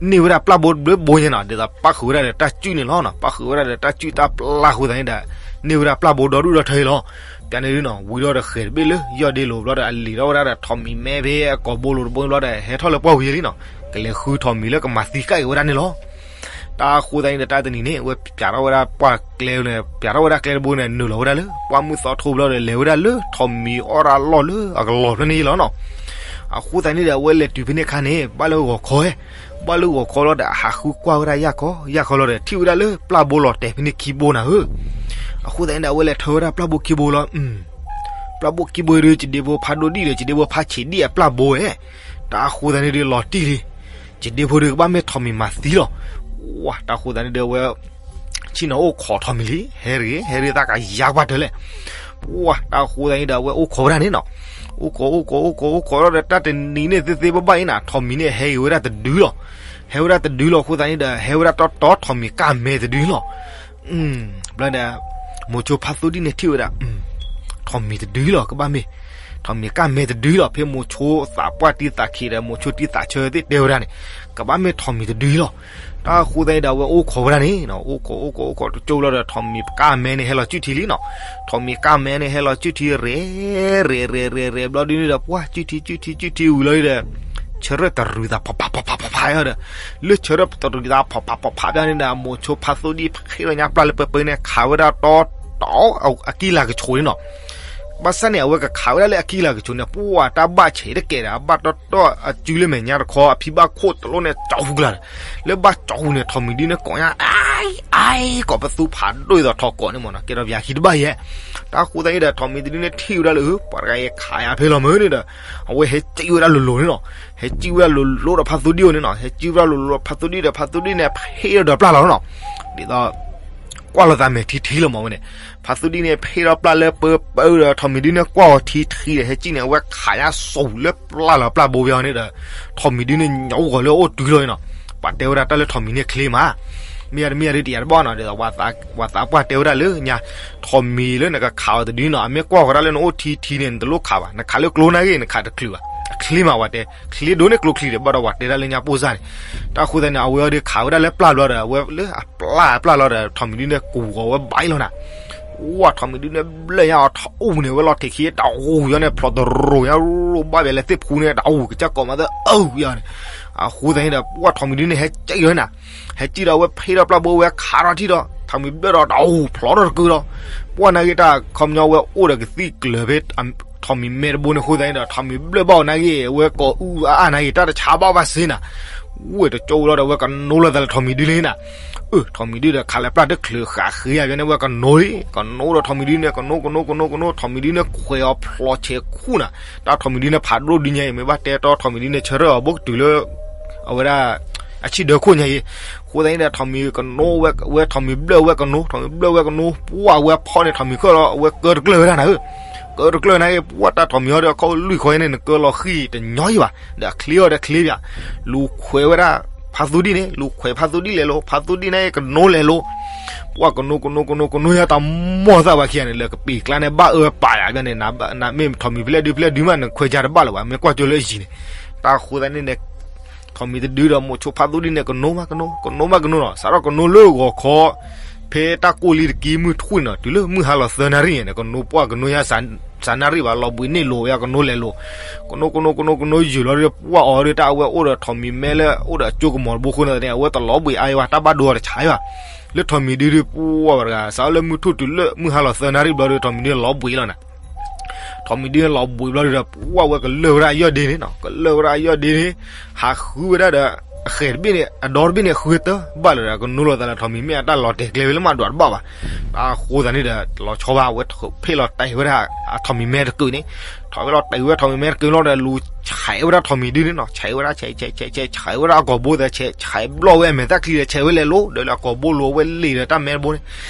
န့ၢ်ဝဲဒၣ်ပျၢ်ဘိတဘျုးဘိညါနီၤ ဒ်သိးပၣ်ဃုာ်ဝဲဒၣ်ဒီးတၢ်စုၣ်န့ၣ်လီၤနီၤ. ပၣ်ဃုာ်ဝဲဒၣ်ဒီးတၢ်စုၣ်တၢ်ပျၢ်အဃိသတးန့ၣ်ဒီး န့ၢ်ဝဲဒၣ်ပျၢ်ဘိဒီဒူၣ်ဒီထၢအံၤလီၤ. ပျၢ်န့ၣ်ဒုနီၤ ဝံၤဒီးဒီးဃဲၤတဘ့ၣ်လၢယီၢ်ဒ့လိၤဘျီဒီး အလံၤထီၣ်ဝဲဒၣ်ဒီးထိးမံၤမဲဖဲအကိာ်ဘိလိၤတဘိဘျီဒီး ဟဲထီၣ်လၢပှၢ်ဝံၤလံနီၤ ကလဲၤဃုထိးမံၤလၢကမၤသံကၣ်က့ၤဝဲဒၣ်န့ၣ်လီၤ. တၢ်ဃိသတးန့ၣ်ဒီး တၢ်တနံၤန့ၣ် အဝဲပျၢ်ထီၣ်ဝဲဒၣ်ပှၢ်ကျဲန့ၣ် ပျၢ်ထီၣ်ဝဲဒၣ်ကျဲတဘိန့ၣ် နုာ်လီၤဝဲဒၣ်လၢ ပှၢ်မုၢ်သီထိဘျီဒီး လဲၤဝဲဒၣ်လၢထိးမံၤအီၣ်ရၣ်လီၢ်လၢအကလီၤဖျၢၣ်န့ၣ်လီၤနီၤ. အဃိသတးန့ၣ်ဒီး အဝဲလဲၤတုၤဖဲန့ၣ်အခါန့ၣ် ဘၣ်လၢဂီၤခီဝဲ ဘၣ်လၢဂီၤခီလီၤဒီး အဟးဃုကွၢ်ဝဲဒၣ်ယၢ်ခီယၢ်ခီလီၤဒီး ထံၣ်ဝဲဒၣ်လၢပျၢ်ဘိလီၤတဲာ်ဖဲန့ၣ်ခံဘိနၤဧၢ. အဃိသတးန့ၣ်ဒီး အဝဲလဲၤထၢဝဲဒၣ်ပျၢ်ဘိခံဘိလီၤ. ပျၢ်ဘိခံဘိဒီး ယဒ့ဖိဖးဒိၣ်ဒံၣ်ဒီး ယဒ့ဖိဖးဆံးဒံၣ်အပျၢ်ဘိဝဲ. တၢ်အဃိသတးန့ၣ်ဒီး လီၤတံၢ်လံ. ယဒ့ဖိဒီး ကဘၣ်မ့ၢ်ထိးမံၤမၤသံလီၤ. ဝါ တၢ်ဃိသတးန့ၣ်ဒီး အဝဲ ဆ့ၣ်နီၤအိၣ်ခိးထိးမံၤလံ. ဟဲတဂ့ၤ ဟဲတဂ့ၤ သးကယၤကွၢ်တၢ်လဲၣ်. ဝါ တၢ်ဃိသတးန့ၣ်ဒီး အဝဲအိၣ်ခိးဝဲဒၣ်န့ၣ်နီၤ. အိၣ်ခိး အိၣ်ခိး အိၣ်ခိး အိၣ်ခိးလီၤဒီး တၢ်တနံၤန့ၣ် သ့သ့ဘၣ်ဘၣ်အံၤနၤ ထိးမံၤန့ၣ် ဟဲဂ့ၤဝဲဒၣ်တဒုလီၤ. ဟဲဝဲဒၣ်တဒုလီၤအဃိသတးန့ၣ်ဒီး ဟဲဝဲဒၣ်တီတီထိးမံၤကၢ်မဲတဒုလီၤ. ဘျီဒီး မိၤဆိဖးသိဒံၣ်န့ၣ်ထံၣ်ဝဲဒၣ် ထိးမံၤတဒုလီၤ ကဘၣ်မ့ၢ် ထိးမံၤကၣ်မဲတဒုလီၤ. ဖဲမိၤဆိသးပှၢ်တံၢ်သးခံးဒီး မိၤဆိတံၢ်သးဆၢသ့ၣ်တဲဝဲဒၣ်န့ၣ် ကဘၣ်မ့ၢ်ထိးမံၤတဒုလီၤ. တၢ်ဃိသတးန့ၣ်ဒီး အဝဲအိၣ်ခိးဝဲဒၣ်န့ၣ် အိၣ်ခိး အိၣ်ခိး အိၣ်ခိးတကၠိလီၤဒီး ထိးမံၤကၣ်မဲန့ၣ် ဟဲလီၤစုၣ်ထံလံနီၤ. ထိးမံၤကၣ်မဲန့ၣ် ဟဲလီၤစုၣ်ထံ ရဲၣ် ရဲၣ် ရဲၣ် ရဲၣ် ဘျီဒုန့ၣ်ဒီး ပှၢ် စုၣ်ထံ စုၣ်ထံ စုၣ်ထံဝံၤလီၤဒီး ဆၢထၢၣ်တရူးသး ဖးဖးဖးဖးဖးဒီး လၢဆၢထၢၣ်တရူးသး ဖးဖးဖးဖးဖးန့ၣ်ဒီး မိၤဆိဖါသူဒံၣ် ဖ့ၣ်လီၤညါပျၢ်လၢပၢပၢန့ၣ် ခးဝဲဒၣ်တီတီ အကံၢ်လၤကဆိးန့ၣ်နီၤ. ဘၣ်ဆၣ်န့ၣ် အဝဲကခးဝဲဒၣ်လၢအကံၢ်လၤကဆိးန့ၣ် ပှၢ်တၢ်ဘၣ်ဆဲးတကဲးဒီး အဘၣ်တီတီအစုလၢမဲာ်ညါတခီ အဖံဘၣ်ခိၣ်တလိၣ်န့ၣ် ကၠီဃူကျါဒီး လၢဘၣ်ကၠီဃူန့ၣ် ထိးမံၤဒုန့ၣ်ကိးညါ အါအါ ကိးပသူဖးဒိၣ်အသိးထီၣ်ကိးန့ၣ်မ့ၢ်နီၤ ကဲထီၣ်ပယၤခံတဘၣ်ယဲၢ်. တၢ်ဃိသတးန့ၣ်ဒီး ထိးမံၤတဒုန့ၣ်ထံၣ်ဝဲဒၣ်လၢ ပှၤတဂၤအံၤခးယၤဖဲလီၤမ့ၢ်န့ၣ်ဒီး အဝဲဟဲစံၣ်ဝဲဒၣ်လိၤလိၤန့ၣ်နီၤ. ဟဲစံၣ်ဝဲဒၣ်လိၤလိၤဒီးဖါသူဒံၣ်အိၣ်န့ၣ်နီၤ. ဟဲစံၣ်ဝဲဒၣ်လိၤလိၤဒီးဖါသူဒံၣ်ဒီး ဖါသူဒံၣ်န့ၣ် ဖ့ၣ်ဒီးပျၢ်လီၤနီၤ. ဒ်သိး ကွၢ်လိာ်သးမဲာ်ထံထံလီၤမ့ၢ်ဝဲန့ၣ် ဖါသူဒံၣ်န့ၣ် ဖ့ၣ်ဒီးပျၢ်လၢပၢပၢဒီး ထိးမံၤဒုန့ၣ် ကွၢ်အီၤထံထံဒီး ဟဲစံၣ်န့ၣ် အဝဲခးညါစိၤလၢပျၢ်လီၤပျၢ်ဘိဘၣ်န့ၣ်ဒီး ထိးမံၤဒုန့ၣ် ညိးဂီၤလၢအအိၣ်တုၤလီၤန့ၣ်နီၤ. ပှၤတဲဝဲဒၣ်တၢ်လၢထိးမံၤန့ၣ်ချ့မး မ့ၢ်ယၤတမ့ၢ်ယၤဒုတယၤတဘၣ်နီၤ ဒ်သိး ပှၤသးပှၢ်တဲဝဲဒၣ်လၢညါ ထိးမံၤလၢနကခးအီၤတဒုနီၤ အမ့ၢ်ကွၢ်ဃီၤတၢ်လၢနအိၣ်ထံထံန့ၣ် နတလိၣ်ခးဘၣ် နခးလၢကျိနာ်ဂ့ၤ နခးတချုးဘၣ် အချ့မး ပှၤတဲ ချ့ဒိၣ်န့ၢ်ကျိချံဒီး ဘၣ်ဒီးပှၤတဲဒၣ်လၢညါပိၢ်စၢ်န့ၣ် တၢ်ဃိသတးန့ၣ် အဝဲအီၤဒီးခးဝဲဒၣ်လၢပျၢ်ဘျီဒီး အဝဲလၢအပျၢ်ပျၢ်လီၤဒီး ထိးမံၤဒုန့ၣ် ကူးဂီၤဝဲဘၣ်အံၤလီၤနၤ ဝဲထိးမံၤဒုန့ၣ် ဘျၢၣ်ညါအီၤထီၣ်အိၣ်န့ၣ် ဝဲလီၤထဲးခံတၢ်ဂူၤယီၤန့ၣ် ဖျိးတရိၤညါ ဘၣ်ဘဲလဲၤသ့ၣ်ဖူန့ၣ် တၢ်ဂူၤကစၢ်ကိးမးသၢအုးယီၤန့ၣ် အဃိသတးန့ၣ်ဒီး ပှၢ်ထိးမံၤဒုန့ၣ် ဟဲစံၣ်လီၤနၤ ဟဲစံၣ်ဒီး အဝဲဖ့ၣ်ထီၣ်ပျၢ်ဘိဝဲခးထီၣ်ထံၣ်ဒီး ထိးမံၤဘျၢၣ်ဒီးတၢ်ဂူၤဖျိးထီၣ်တကုာ်ဒီး ပှၢ်နာ်ဂ့ၤ တၢ်ခီပညီဝဲအိၣ်ဒီးကသံၣ်ကျၢၤဖဲ ထိးမံၤမဲတဘိန့ၣ် အဃိသတးန့ၣ်ဒီး ထိးမံၤဘျၢၣ်ဘၣ်အီၤနာ်ဂ့ၤ အဝဲကိးအုၣ်အအါနာ်ဂ့ၤ တၢ်တဆါဘၣ်ဘၣ်စ့နၤ ဝဲတကၠိဝံၤလီၤဒီး အဝဲကနိလီၤသးလၢထိးမံၤဒုလံနၤ အၢ ထိးမံၤဒုဒီး ခးလၢပျၢ်တချုးဃးဃ့ယၤန့ၣ် အဝဲကနိလံ ကနိဒီးထိးမံၤဒုန့ၣ် ကနိ ကနိ ကနိ ကနိ ထိးမံၤဒုန့ၣ် ခွဲးအီၤဖျိးဆဲးခူၣ်နၤ တၢ်ထိးမံၤဒုန့ၣ် ဖးဒိၣ်ဒုညါအံၤ မ့ၢ်ဘၣ်တဲတီထိးမံၤဒုန့ၣ် ဆၢထၢၣ်အီၤဘိကတုၤလၢ အဝဲဒၣ် အဆံၣ်ဒၢခိၣ်ညါအံၤ အဃိသတးန့ၣ်ဒီး ထိးမံၤကနိဝဲ ထိးမံၤဘျၢၣ်ဝဲကနိ ထိးမံၤဘျၢၣ်ဝဲကနိ ပှၢ်ဝဲဖီၣ်န့ၣ် ထိးမံၤကၢၢ်လီၤ အဝဲကၢတကျၢၢ်ဝဲဒၣ်နၤဧၢ ကၢတကျၢၢ်နာ်ဂ့ၤ ပှၢ်တၢ်ထိးမံၤဟီဒီး အခီၣ်လွံၢ်ခီအံၤန့ၣ် နကၢလီၤဃံၢ်တညီယံၤဘၣ် ဒီးအချ့အီၤဒီးချ့ဘၣ် လူၤခွဲးဝဲဒၣ် ဖါသူဒံၣ်န့ၣ် လူၤခွဲးဖါသူဒံၣ်လဲၤလိၤ ဖါသူဒံၣ်န့ၣ် ကနိလဲၤလိၤ ပှၢ်ကနိကနိကနိကနိယါတၢ်မိၢ်သၣ်ဝဲခံဂၤန့ၣ် လၢကပ့ၤကျါန့ၣ် ဘၣ်အၢပာ်ယၤန့ၣ် နမ့ၢ်ထိးမံၤဖဲလဲၣ်ဒုဖဲလဲၣ်ဒုမး နခွဲးကါတဘၣ်လၢၤဘၣ် မ့ၢ်ကွၢ်ကၠိလၢအယံၤန့ၣ် တၢ်ဃိသတးန့ၣ်ဒီး ထိးမံၤတဒုဒီး မိၤဆိဖါသူဒံၣ်န့ၣ် ကနိမးကနိ ကနိမးကနိနီၤ စးထီၣ်ကနိလၢဂီၤခီ ဖဲတၢ်ကိၢ်လံတကံမုၢ်ထူၣ်န့ၣ်နီၤ တုၤလၢမုၢ်ဟါလီၤသၢနၣ်ရံၣ်န့ၣ် ကနိပှၢ်ကနိယါ စးနၣ်ရံၣ်ဘၣ် လီၤဘှံးန့ၢ်လိာ်ဝဲကနိလဲၤလိၤ ကနိကနိကနိကနိယုာ်လီၤဒီး ပှၢ်အီၤဒီးတၢ်အဝဲအိၣ်ဒီးထိးမံၤမဲလၢ အိၣ်ဒီးအကၠိကမီၤတဘိဃိန့ၣ်န့ၣ် အဝဲတလီၤဘှံးအါအံၤဘၣ် တၢ်ဘၣ်ဒိအီၤတဆါအံၤဘၣ် လၢထိးမံၤဒုဒီး ပှၢ်ဝဲတဂၤ စးထီၣ်လၢမုၢ်ထူၣ်တုၤလၢမုၢ်ဟါလီၤသၢနၣ်ရံၣ်ဘျီဒီး ထိးမံၤဒုန့ၣ်လီၤဘှံးလီၤနၤ ထိးမံၤဒုန့ၣ်လီၤဘှံးဘျီဒီး ပှၢ်ဝဲကလၢၢ်ဝဲဒၣ်အယီၢ်ဒ့န့ၣ်နီၤ ကလၢၢ်ဝဲဒၣ်အယီၢ်ဒ့န့ၣ် ဟးဃုဝဲဒၣ်ဒီး အဃဲၤတဘ့ၣ်န့ၣ် အဒီတဘ့ၣ်န့ၣ် ဃုတၢ်ဘၣ်လၢၤဒီး ကနိလီၤသးလၢထိးမံၤမ့ၢ်အတၢ်လီၤတဲာ်ကျဲဝဲလၢမးဒွးတဘၣ်ဘၣ်. အဃိသတးန့ၣ်ဒီး လီၤဆီဘၣ် အဝဲဖ့ၣ်လီၤတဲာ်ဝဲဒၣ်အထိးမံၤမဲတကုာ်န့ၣ် ထီၣ်ဝဲလီၤတဲာ်ဝဲထိးမံၤမဲတကုာ်လီၤဒီး လူၤဆဲးဝဲဒၣ်ထိးမံၤဒုန့ၣ်နီၤ ဆဲးဝဲဒၣ် ဆဲး ဆဲး ဆဲး ဆဲး ဆဲးဝဲဒၣ်အကိာ်ဘိသဲး ဆဲး ဆဲးဘျီၣ်ဝဲအမဲာ်သၣ်ချံဒီး ဆဲးဝဲလဲၤလိၤ ဒီးလၢအကိာ်ဘိလိၤ အဝဲလ့ၤဒီးတၢ်မဲတဘိန့ၣ်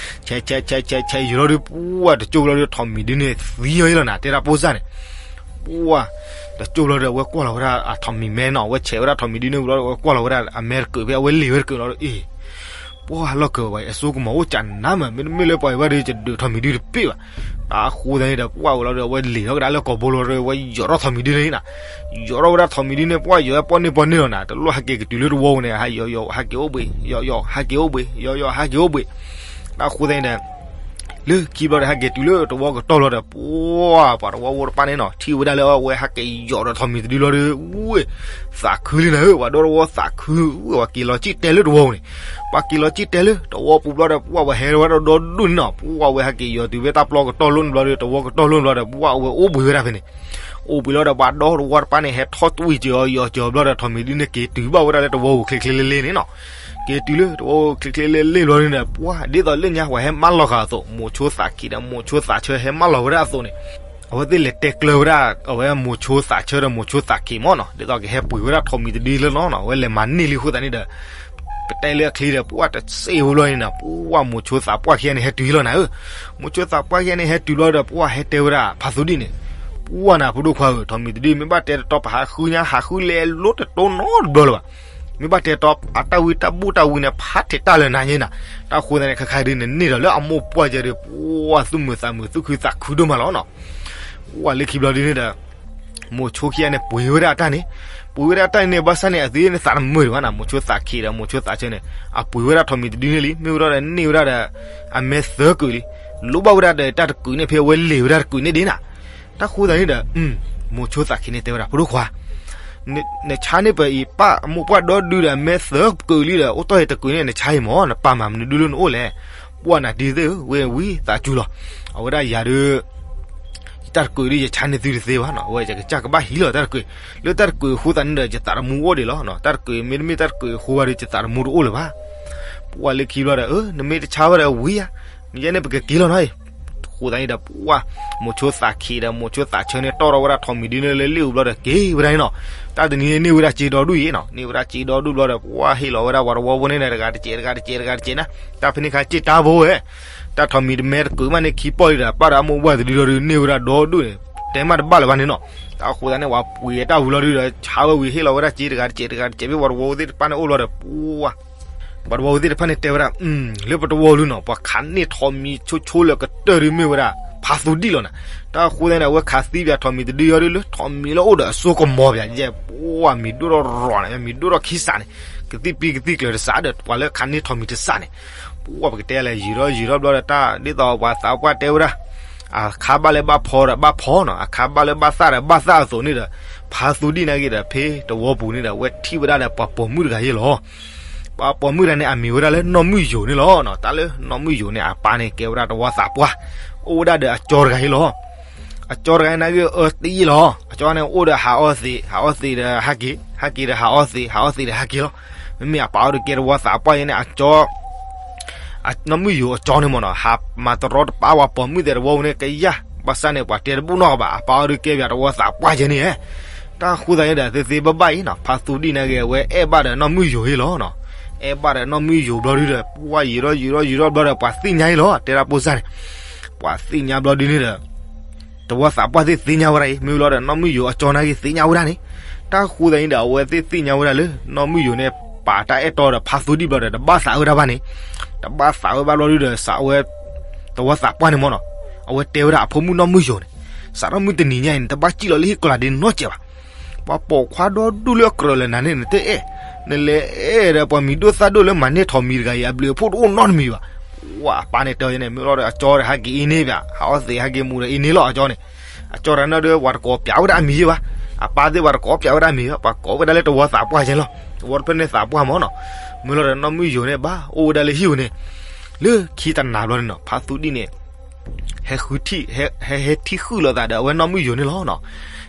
ဆဲး ဆဲး ဆဲး ဆဲး ဆဲး ယုာ်လီၤဒီး ပှၢ်တကၠိလီၤဒီး ထိးမံၤဒုန့ၣ် သံယီၤအံၤလီၤနၤ တဲဒၣ်ပိၢ်စၢ်န့ၣ် ပှၢ်တကၠိလီၤဒီး အဝဲကွၢ်လီၤဝဲဒၣ်အထိးမံၤမဲနီၤ အဝဲဆဲးဝဲဒၣ်ထိးမံၤဒုန့ၣ်ဝံၤလီၤဒီး အဝဲကွၢ်လီၤဝဲဒၣ်အမဲတကုာ်ဖဲအဝဲလ့ၤဝဲတကုာ်လီၤဒီး အ့ၣ် ပှၢ်လီၢ်ကဝဲၤ အစိကမီၤအိၣ်ကနါမး မ့တမ့ၢ်လၢပှၤအံၤဘၣ်ဒီး ယဒုးထိးမံၤဒုတပ့ၢ်ဘၣ်. အဃိသတးန့ၣ်ဒီး ပှၢ်ဝံၤလီၤဒီး အဝဲလ့ၤထီၣ်ကဒါလၢကိာ်ဘိလီၤဒီး အဝဲယိးထီၣ်ထိးမံၤဒုန့ၣ်နၤ. ယိးထီၣ်ဝဲဒၣ်ထိးမံၤဒုန့ၣ် ပှၢ်ယိးဝဲပီၣ်န့ၢ်ပီၣ်န့ၢ်လီၤနၤ. တလိၣ်ဟဲက့ၤကတုၤလၢတဝီပူၤန့ၣ် ဟးယိးယိးဟဲက့ၤအိၣ်ဘှံး ယိးယိးဟဲက့ၤအိၣ်ဘှံး ယိးယိးဟဲက့ၤအိၣ်ဘှံး. အဃိသတးန့ၣ်ဒီး လၢခံဘျီဒီး ဟဲက့ၤတုၤလၢတဝီကတီၢ်လီၤဒီး ပှၢ် ပှၤတဝီဖိတဖၣ်န့ၣ်နီၤ ထံၣ်ဝဲဒၣ်လၢအဝဲဟဲက့ၤယိးဒီးထိးမံၤတဒုလီၤဒီး ဝဲ သးခုလံနၤဧၢ, ပှၤဒီတဝီသးခု, ဝဲ ပှၤက့ၤလီၤစံၣ်တဲာ်လၢတဝီပူၤန့ၣ်, ပှၤက့ၤလီၤစံၣ်တဲာ်လၢတဝီပူၤဘျီဒီး ပှၢ်ဝဲဟဲဝဲဒၣ်ဒီဒူၣ်န့ၣ်နီၤ, ပှၢ်ဝဲဟဲက့ၤယိးတုၤဖဲတၢ်ပျီကတီၢ်လိၣ်န့ၣ်ဘျီဒီး တဝီကတီၢ်လိၣ်န့ၣ်ဘျီဒီး ပှၢ်ဝဲအိၣ်ဘှံးဝဲဒၣ်ဖဲန့ၣ်, အိၣ်ဘှံးလီၤဒီး ပှၤဒီတဝီတဖၣ်န့ၣ် ဟဲထီၣ်တွံၢ်က့ၤအီၤယိးက့ၤအီၤဘျီဒီး ထိးမံၤဒုန့ၣ်က့ၤတုၤဘၣ်ဝဲဒၣ်လၢတဝီပူၤချ့ချ့လ့လ့န့ၣ်နီၤ, က့ၤတုၤလၢတဝီပူၤချ့ချ့လ့လ့ဘျီန့ၣ်ဒီး ပှၢ်ဒ်သိးလၢညါပှၤဟဲမၤလီၤဃာ်အသိး မိၤဆိသးခံဒီး မိၤဆိသးဆၢဟဲမၤလီၤဝဲဒၣ်အသိးန့ၣ် အဝဲသ့ၣ်လဲၤတဲကျၢၤဝဲဒၣ် အဝဲမိၤဆိသးဆၢဒီးမိၤဆိသးခံမ့ၢ်နီၤ, ဒ်သိးကဟဲပှ့ၤဝဲဒၣ်ထိးမံၤတဒုလၢနီၤ, အဝဲလဲၤမၤန့ၢ်လံအဃိသတးန့ၣ်ဒီး ပတဲလၢအချံဒီး ပှၢ်တစ့ဖိဘျီန့ၣ်နီၤ, ပှၢ်မိၤဆိသးပှၢ်ခံဂၤန့ၣ်ဟဲတုၤလီၤနၤဧၢ, မိၤဆိသးပှၢ်ခံဂၤန့ၣ်ဟဲတုၤဘျီဒီး ပှၢ်ဟဲတဲဝဲဒၣ်ဖါသူဒံၣ်န့ၣ်, ပှၢ်နၤဖိဒိၣ်ခွါဧၢ, ထိးမံၤတဒု မ့ၢ်ဘၣ်တဲတတီပဟးဃုညါ ဟးဃုလဲၤလိၤတတိၤနီတဘျီလၢၤဘၣ်, မ့ၢ်ဘၣ်တဲတတီ အတၢ်ဝံတၢ်ဘူၣ်တၢ်ဝံန့ၣ် ဖးထဲးတၢ်လၢနၤညါနၤ, တၢ်ဃိသတးန့ၣ် ခဲခါဒုန့ၣ် န့ၢ်ဒီးလၢအမိၢ်ပှၢ်ကဲဒီး ပှၢ်သူၣ်မုာ်သးမုာ်သူၣ်ခုသးခုဒိၣ်မးလီၤနီၤ, ပှၢ်လၢခံဘျီဒုန့ၣ်ဒီး မိၤဆိခံဂၤန့ၣ် ပှ့ၤဝဲဒၣ်အတၢ်န့ၣ်, ပှ့ၤဝဲဒၣ်အတၢ်န့ၣ် ဘၣ်ဆၣ်န့ၣ် အသ့န့ၣ်သးတမုာ်ဒံးဘၣ်နီၤ, မိၤဆိသးခံးဒီး မိၤဆိသးဆၢန့ၣ် အပှ့ၤဝဲဒၣ်ထိးမံၤတဒုန့ၣ်လံ, မ့ၢ်ဝဲဒၣ်ဒီးန့ၢ်ဝဲဒၣ်ဒီး အမဲသၢကုာ်လံ, လိၣ်ဘၣ်ဝဲဒၣ်ဒီးတၢ်တကုာ်န့ၣ် ဖဲအဝဲလ့ၤဝဲဒၣ်တကုာ်န့ၣ်ဒ်နီၤ, တၢ်ဃိသတးန့ၣ်ဒီး မိၤဆိသးခံးန့ၣ်တဲဝဲဒၣ် ဖိဒိၣ်ခွါ နဆါန့ၢ်ပအံၤပၢ်အမိၢ်ပှၢ်ဒီဒုဒီး အမဲသၢကုာ်လံဒီး အိၣ်တီၢ်ယတကုာ်န့ၣ် နဆါအံၤမၢ်, နပာ်မၤမနုၤဒုလၢနအိၣ်လဲၣ်, ပှၢ်နၤတံၤသ့ၣ်ဧၢ, ဝဲဝံသးစူၤလီၤ, အဝဲဒၣ်ယၤဒုး ယတၢ်တကုာ်ဒုး ယဆါန့ၢ်သုတသ့ဘၣ်နီၤ, အဝဲယကစၢ်ကဘၣ်ဟံးလီၤတၢ်တကုာ်, လၢတၢ်တကုာ်အဃိသတးန့ၣ်ဒီး ယသးတမူအိၣ်ဒံးလီၤ, တၢ်တကုာ်မ့တမ့ၢ်တၢ်တကုာ်အဃိဘၣ်ဒီး ယသးတမူတအိၣ်လၢၤဘၣ်, ပှၢ်လၢခံဘျီဒီး အၢ နမ့ၢ်တဆါဘၣ်ဒီးဝံဧါ, ယဲန့ၣ်ပကက့ၤလီၤနီၤအံၤ အဃိသတးန့ၣ်ဒီး ပှၢ် မိၤဆိသးခံးဒီး မိၤဆိသးဆၢန့ၣ် တီၢ်ထီၣ်ဝဲဒၣ်ထိးမံၤဒုန့ၣ်လၢလ့ၣ်အူဘျီဒီး က့ၤဝဲဒၣ်န့ၣ်နီၤ, တၢ်တနံၤန့ၣ်န့ၢ်ဝဲဒၣ်စ့ဒီဒူၣ်အံၤနီၤ, န့ၢ်ဝဲဒၣ်စ့ဒီဒူၣ်ဘျီဒီး ပှၢ်ဟ့ၣ်လီၤဝဲဒၣ်ပှၤတဝီဖိန့ၣ်ဒီး တဂၤတစဲး တဂၤတစဲး တဂၤတစဲးနၤ, တၢ်ဖဲန့ၣ်ခါစ့တၢ်ဘိဝဲ, တၢ်ထိးမံၤတမဲတကုာ်မးန့ၣ် ခံပီၢ်လံဒီး ပၢ်ဒီးအမိၢ်ဝၢ်တဒုဒီဒုန့ၢ်ဝဲဒၣ်ဒီဒူၣ်န့ၣ် တဲမးတဘၣ်လၢၤဘၣ်န့ၣ်နီၤ, တၢ်အဃိသတးန့ၣ် ပှၤပှ့ၤအတၢ်ဝံၤလီၤဒုဒီး ဆါဝဲဝံၤဟ့ၣ်လီၤဝဲဒၣ်စ့ တဂၤတစဲး တဂၤတစဲး ဖဲပှၤတဝီဖိသ့ၣ်တဖၣ်န့ၣ်အိၣ်ဘျီဒီး ပှၢ် ပှၤတဝီဖိသ့ၣ်တဖၣ်န့ၣ်တဲဝဲဒၣ် လၢပတဝီလံနီၤ ပှၤခးန့ၢ်ထိးမံၤဆိဆိလၢကတၢၢ်ဒုမ့ၢ်ဝဲဒၣ် ဖါသူဒံၣ်လီၤနၤ, တၢ်အဃိသတးန့ၣ် အဝဲခးသံပှၤထိးမံၤတဒုယီၤဒုလၢထိးမံၤလၢအိၣ်ဒီးအစိကမီၤပှၤ ယဲၢ်ပှၢ်မံၤဒိၣ်ထီၣ်ရီၤန့ၣ် မံၤဒိၣ်ထီၣ်ခံစးန့ၣ် ကသံၣ်ပံကသံၣ်ကျၢၤတစးဒီး ပှၤလၢခးန့ၢ်ထိးမံၤတစးန့ၣ်, ပှၢ်ပကတဲလဲၣ် ယံာ်ထီၣ်ယံာ်ထီၣ်ဘျီဒီးတၢ် ဒ်သိးပှၤသးပှၢ်တဲဝဲဒၣ် အခါဘၣ်လၢဘၣ်ဖီဒီးဘၣ်ဖီနီၤ အခါဘၣ်လၢဘၣ်သၣ်ဒီးဘၣ်သၣ်အသိးန့ၣ်ဒီး ဖါသူဒံၣ်နာ်က့ဒီး ဖဲတဝီပူၤန့ၣ်ဒီး အဝဲထံၣ်ဝဲဒၣ်ဒီးပှၤပိာ်မုၣ်တဂၤယဲၢ်လီၤ. ပှၤပိာ်မုၣ်တဂၤန့ၣ် အမံၤဝဲဒၣ်လၢနီၢ်မုၣ်ယိၤန့ၣ်လီၤ. တၢ်လၢနီၢ်မုၣ်ယိၤန့ၣ် အပၢ်န့ၣ်ကဲဝဲဒၣ်တဝီသးပှၢ် အိၣ်ဝဲဒၣ်ဒီးအကၠီတဂၤယဲၢ်လီၤ. အကၠီတဂၤနာ်က့အၢတယ့ၢ်လီၤ. အကၠီန့ၣ်အိၣ်ဒီးဟးအီသံး ဟးအီသံးဒီးဟးက့ၤ ဟးက့ၤဒီးဟးအီသံး ဟးအီသံးဒီးဟးက့ၤလီၤ. မ့မ့ၢ်အပၢ်အီၤဒီးကဲတဝီသးပှၢ်ယဲန့ၣ် အကၠီ နီၢ်မုၣ်ယိၤအကၠီန့ၣ်မ့ၢ်နီၤ ဟးမၤတရီတပါပှၤပိာ်မုၣ်သဲးတဝီန့ၣ်ကယၢ် ဘၣ်ဆၣ်န့ၣ် ပှၤတဲတဘူၣ်နီၢ်ကဘၣ် အပၢ်အီၤဒီးကဲပှၤတဝီသးပှၢ်ယဲန့ၣ် တၢ်ဃိသတးန့ၣ်ဒီး သ့သ့ဘၣ်ဘၣ်အံၤနီၤ ဖါသူဒံၣ်နာ်က့ အဝဲအဲၣ်ဘၣ်ဒီးနီၢ်မုၣ်ယိၤအံၤလီၤ. အဲၣ်ဘၣ်ဒီးနီၢ်မုၣ်ယိၤဘျီဒုဒီး ပှၢ်ယံာ်ထီၣ်ယံာ်ထီၣ်ယံာ်ထီၣ်ဘျီဒီး ပှၤသ့ၣ်ညါအံၤလီၤ တဲဒၣ်ပိစၢ်န့ၣ် ပှၤသ့ၣ်ညါဘျီဒုန့ၣ်ဒီး တဝီသးပှၢ်သ့ၣ်သ့ၣ်ညါဝဲဒၣ်အံၤ မ့ၢ်လီၤဒီးနီၢ်မုၣ်ယိၤအကၠီနာ်က့သ့ၣ်ညါဝဲဒၣ်န့ၣ် တၢ်ဃိသတးန့ၣ်ဒီး အဝဲသ့ၣ်သ့ၣ်ညါဝဲဒၣ်လၢ နီၢ်မုၣ်ယိၤန့ၣ် ပာ်တၢ်အဲၣ်တီဒီးဖါသူဒံၣ်ဘျီဒီး တဘၣ်သးဝဲဒၣ်ဘၣ်န့ၣ် တဘၣ်သးဝဲဘၣ်ဘျီဒုဒီး စးဝဲ တဝီသးပှၢ်န့ၣ်မ့ၢ်နီၤ အဝဲတဲဝဲဒၣ်အဖိမုၣ်နီၢ်မုၣ်ယိၤန့ၣ် စးထီၣ်မုၢ်တနံၤညါအံၤန့ၣ် တဘၣ်စံၣ်လီၤလၢဟံၣ်ကီၤလၤဒ့နီတစဲးဘၣ် ပှၤပိာ်ခွါဒီဒူၣ်လၢအကြၢးလၢနၤန့ၣ် နတအဲၣ် နလဲၤအဲၣ်ဒီးပှၤမံၤဒိၣ်သၣ်ဒိၣ်လၢမၤန့ၢ်ထိးမံၤတဂၤအံၤ အဘျုးအဖှိၣ်တအိၣ်နီတမံၤဘၣ်. ပှၢ်အပၢ်န့ၣ်တဲအီၤန့ၣ် မ့ၢ်လီၤဒီးအကၠီဒီးဟးက့ၤအံၤန့ၣ်ဘၣ် ဟးအီသံးဟးက့ၤမူဒီးအံၤန့ၣ်လီၤ အကၠီန့ၣ် အကၠီတဂၤန့ၣ်ဒီး ပှၤတကိးပျးဝဲဒၣ်အမံၤယဲၢ်ဘၣ် အပၢ်သ့ၣ်ပှၤတကိးပျးဝဲဒၣ်အမံၤဘၣ် ပှၤကိးဝဲဒၣ်လၢတဝီသးပှၢ်ယဲၢ်လီၤ တဝီတဖျၢၣ်န့ၣ်သးပှၢ်မ့ၢ်နီၤ မ့ၢ်လီၤဒီးနီၢ်မုၣ်ယိၤန့ၣ် ဘၣ်အိၣ်ဝဲဒၣ်လၢဟံၣ်ပူၤန့ၣ် လၢခံတနၤဘျီန့ၣ်နီၤ ဖါသူဒံၣ်န့ၣ် ဟဲဃုထံၣ် ဟဲ ဟဲထံၣ်ဃုာ်လိာ်သးဒီးအဝဲနီၢ်မုၣ်ယိၤန့ၣ်လီၤနီၤ.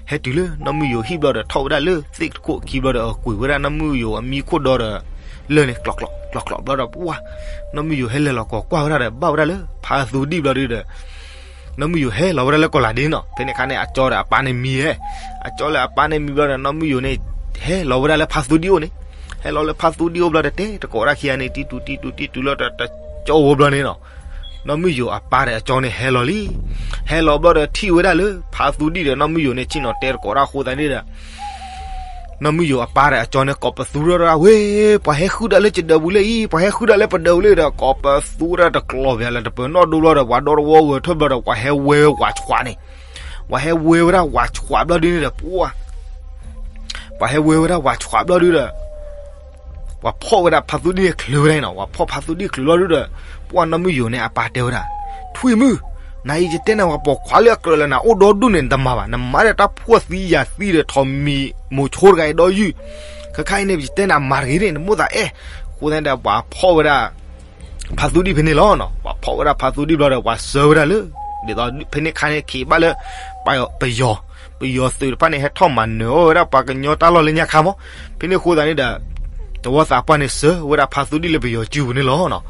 ဟဲတုၤလၢနီၢ်မုၣ်ယိၤဟံၣ်ဘျီဒီး ထီၣ်ဝဲဒၣ်လၢသ့ၣ်တခိၣ်ခံဘျီဒီး ကွံာ်ဝဲဒၣ်နီၢ်မုၣ်ယိၤအမံခိၣ်ဒီဒီး လၢၢ်န့ၣ် ကျီးကျီး ကျီးကျီးဘျီဒီး ပှၢ် နီၢ်မုၣ်ယိၤဟဲလဲၤလီၤကီးကွၢ်ဝဲဒၣ်ဒီး ဘၣ်ဝဲဒၣ်လၢဖါသူဒံၣ်ဘျီဒုဒီး နီၢ်မုၣ်ယိၤဟဲလီၤဝဲဒၣ်လၢကီးလၤဒ့နီၤ. ဖဲန့ၣ်အခါန့ၣ် အကၠီဒီးအပၢ်န့ၣ်မံဝဲ အကၠီလၢအပၢ်န့ၣ်မံဘျီဒီး နီၢ်မုၣ်ယိၤန့ၣ် ဟဲလီၤဝဲဒၣ်လၢဖါသူဒံၣ်အိၣ်န့ၣ် ဟဲလီၤလၢဖါသူဒံၣ်အိၣ်ဘျီဒီး တဲတကိးဒၣ်ခံဂၤန့ၣ် တံတူးတံတူးတံတူးလီၤဒီး တကၠီဝဲဘျီန့ၣ်နီၤ. နီၢ်မုၣ်ယိၤအပၢ်ဒီးအကၠီန့ၣ် ဟဲလီၤလံ ဟဲလီၤဘျီဒီးထံၣ်ဝဲဒၣ်လၢ ဖါသူဒံၣ်ဒီးနီၢ်မုၣ်ယိၤန့ၣ် ဆ့ၣ်နီၤတဲတကိးဒၣ်အဃိသတးန့ၣ်ဒီး နီၢ်မုၣ်ယိၤအပၢ်ဒီးအကၠီန့ၣ် ကိးပသူထီၣ်ဒၣ်ဝဲ ပှၤဟဲဃုဒၣ်လၢယဒၢးပူၤလၢအံၤ ပှၤဟဲဃုဒၣ်လၢပဒၢးပူၤလၢဒီး ကိးပသူဝဲဒၣ်တကျီၢ်ဘၣ်လၢတပၢၤနီၣ်ဒိဘျီဒီး ပှၤဒီတဝီဂၢၤထၢၣ်ဘျီဒီး ပှၤဟဲဝဲဝဲဝးဆှးန့ၣ် ပှၤဟဲဝဲဝဲဒၣ်ဝးဆှးဘျီဒုန့ၣ်ဒီး ပှၤ ပှၤဟဲဝဲဝဲဒၣ်ဝးဆှးဘျီဒုဒီး ပှၤဖီၣ်ဝဲဒၣ်ဖါသူဒံၣ်ချုးဝဲဒၣ်အံၤနီၤ ပှၤဖီၣ်ဖါသူဒံၣ်ချုးဘျီဒုဒီး ပှၢ်နီၢ်မုၣ်ယိၤန့ၣ် အပၢ်တဲဝဲဒၣ် ထွံၣ်မုၣ် နၤအံၤယတဲနၤ ပှၤပိာ်ခွါလၢအကြၢးလၢနၤအိၣ်ဒီဒူၣ်န့ၣ် နတမၤဘၣ် နမၤဒီးတၢ်ဖှီၣ်သံယာ်သံဒီးထိးမံၤမိၤဆိတဂၤအံၤဒီယုၢ် ခဲခါအံၤန့ၣ် ယတဲနၤမၤတဂ့ၤန့ၣ် နမိၣ်သးအဲၣ် အဃိသတးဒီး ပှၤဖီၣ်ဝဲဒၣ် ဖါသူဒံၣ်ဖဲန့ၣ်လီၤနီၤ ပှၤဖီၣ်ဝဲဒၣ်ဖါသူဒံၣ်ဘျီဒီး ပှၤစၢဝဲဒၣ်လၢ ဒ်သိးဖဲန့ၣ်ခါန့ၣ် က့ၤဘၣ်လၢ ပယီၤ ပယီၤသုးတဖၣ်န့ၣ် ဟဲထီၣ်မၤနၢၤအီၣ်ဝဲဒၣ်ပှၤကညီတၢ်လီၢ်လၢညါခါမး ဖဲန့ၣ်အဃိသတးန့ၣ်ဒီး တဝီသးပှၢ်န့ၣ် စၢဝဲဒၣ်ဖါသူဒံၣ်လၢပယီၤစုပူၤန့ၣ်လီၤနီၤ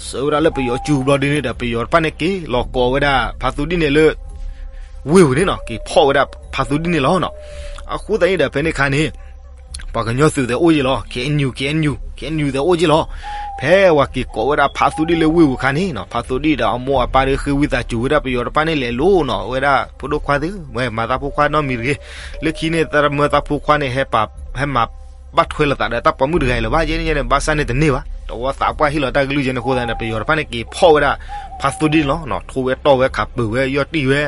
စၢဝဲဒၣ်လၢပယီၤစုပူၤဘျီဒုန့ၣ်ဒီး ပယီၤတဖၣ်န့ၣ် က့ၤလီၤကိးဝဲဒၣ်ဖါသူဒံၣ်န့ၣ်လၢ ဝ့ၢ်ပူၤန့ၣ်နီၤ က့ၤဖီၣ်ဝဲဒၣ်ဖါသူဒံၣ်န့ၣ်လီၤနီၤ အဃိသတးန့ၣ်ဒီး ဖဲန့ၣ်ခါန့ၣ် ပှၤကညီသုးသဲးအိၣ်ယ့ၢ်လီၤ KNU KNU KNU သဲးအိၣ်ယ့ၢ်လီၤ ဖဲဝဲက့ၤကိးဝဲဒၣ်ဖါသူဒံၣ်လၢဝ့ၢ်ပူၤခါန့ၣ်နီၤ ဖါသူဒံၣ်ဒီးအမိၢ်အပၢ်ဒီးဃ့ဝံသးစူၤဝဲဒၣ်ပယီၤတဖၣ်န့ၣ် လဲၤလိၤနီၤ ဝဲဒၣ်ဖိဒိၣ်ခွါသ့ၣ် ဝဲမၤသးဖိခွါနီတမံၤတဂ့ၤ လၢခံန့ၣ် သရၣ်မၢသးဖိခွါန့ၣ် ဟဲမၤဘၣ်ထွဲလိာ်သးဒီးတၢ်ပိာ်မုၣ်တဂၤအံၤလၢၤဘၣ် ယဲန့ၣ်ယဲန့ၣ် ဘၣ်ဆၣ်န့ၣ်တန့ၢ်ဘၣ် တဝီသးပှၢ်ဟ့ၣ်လီၤတၢ်ကလုၢ်ယဲန့ၣ်အဃိသတးန့ၣ်ဒီး ပယီၤတဖၣ်န့ၣ် က့ၤဖီၣ်ဝဲဒၣ်ဖါသူဒံၣ်န့ၣ်လီၤနီၤ ထိဝဲတီၢ်ဝဲခးပၢၤဝဲယီၢ်တံၢ်ဝဲ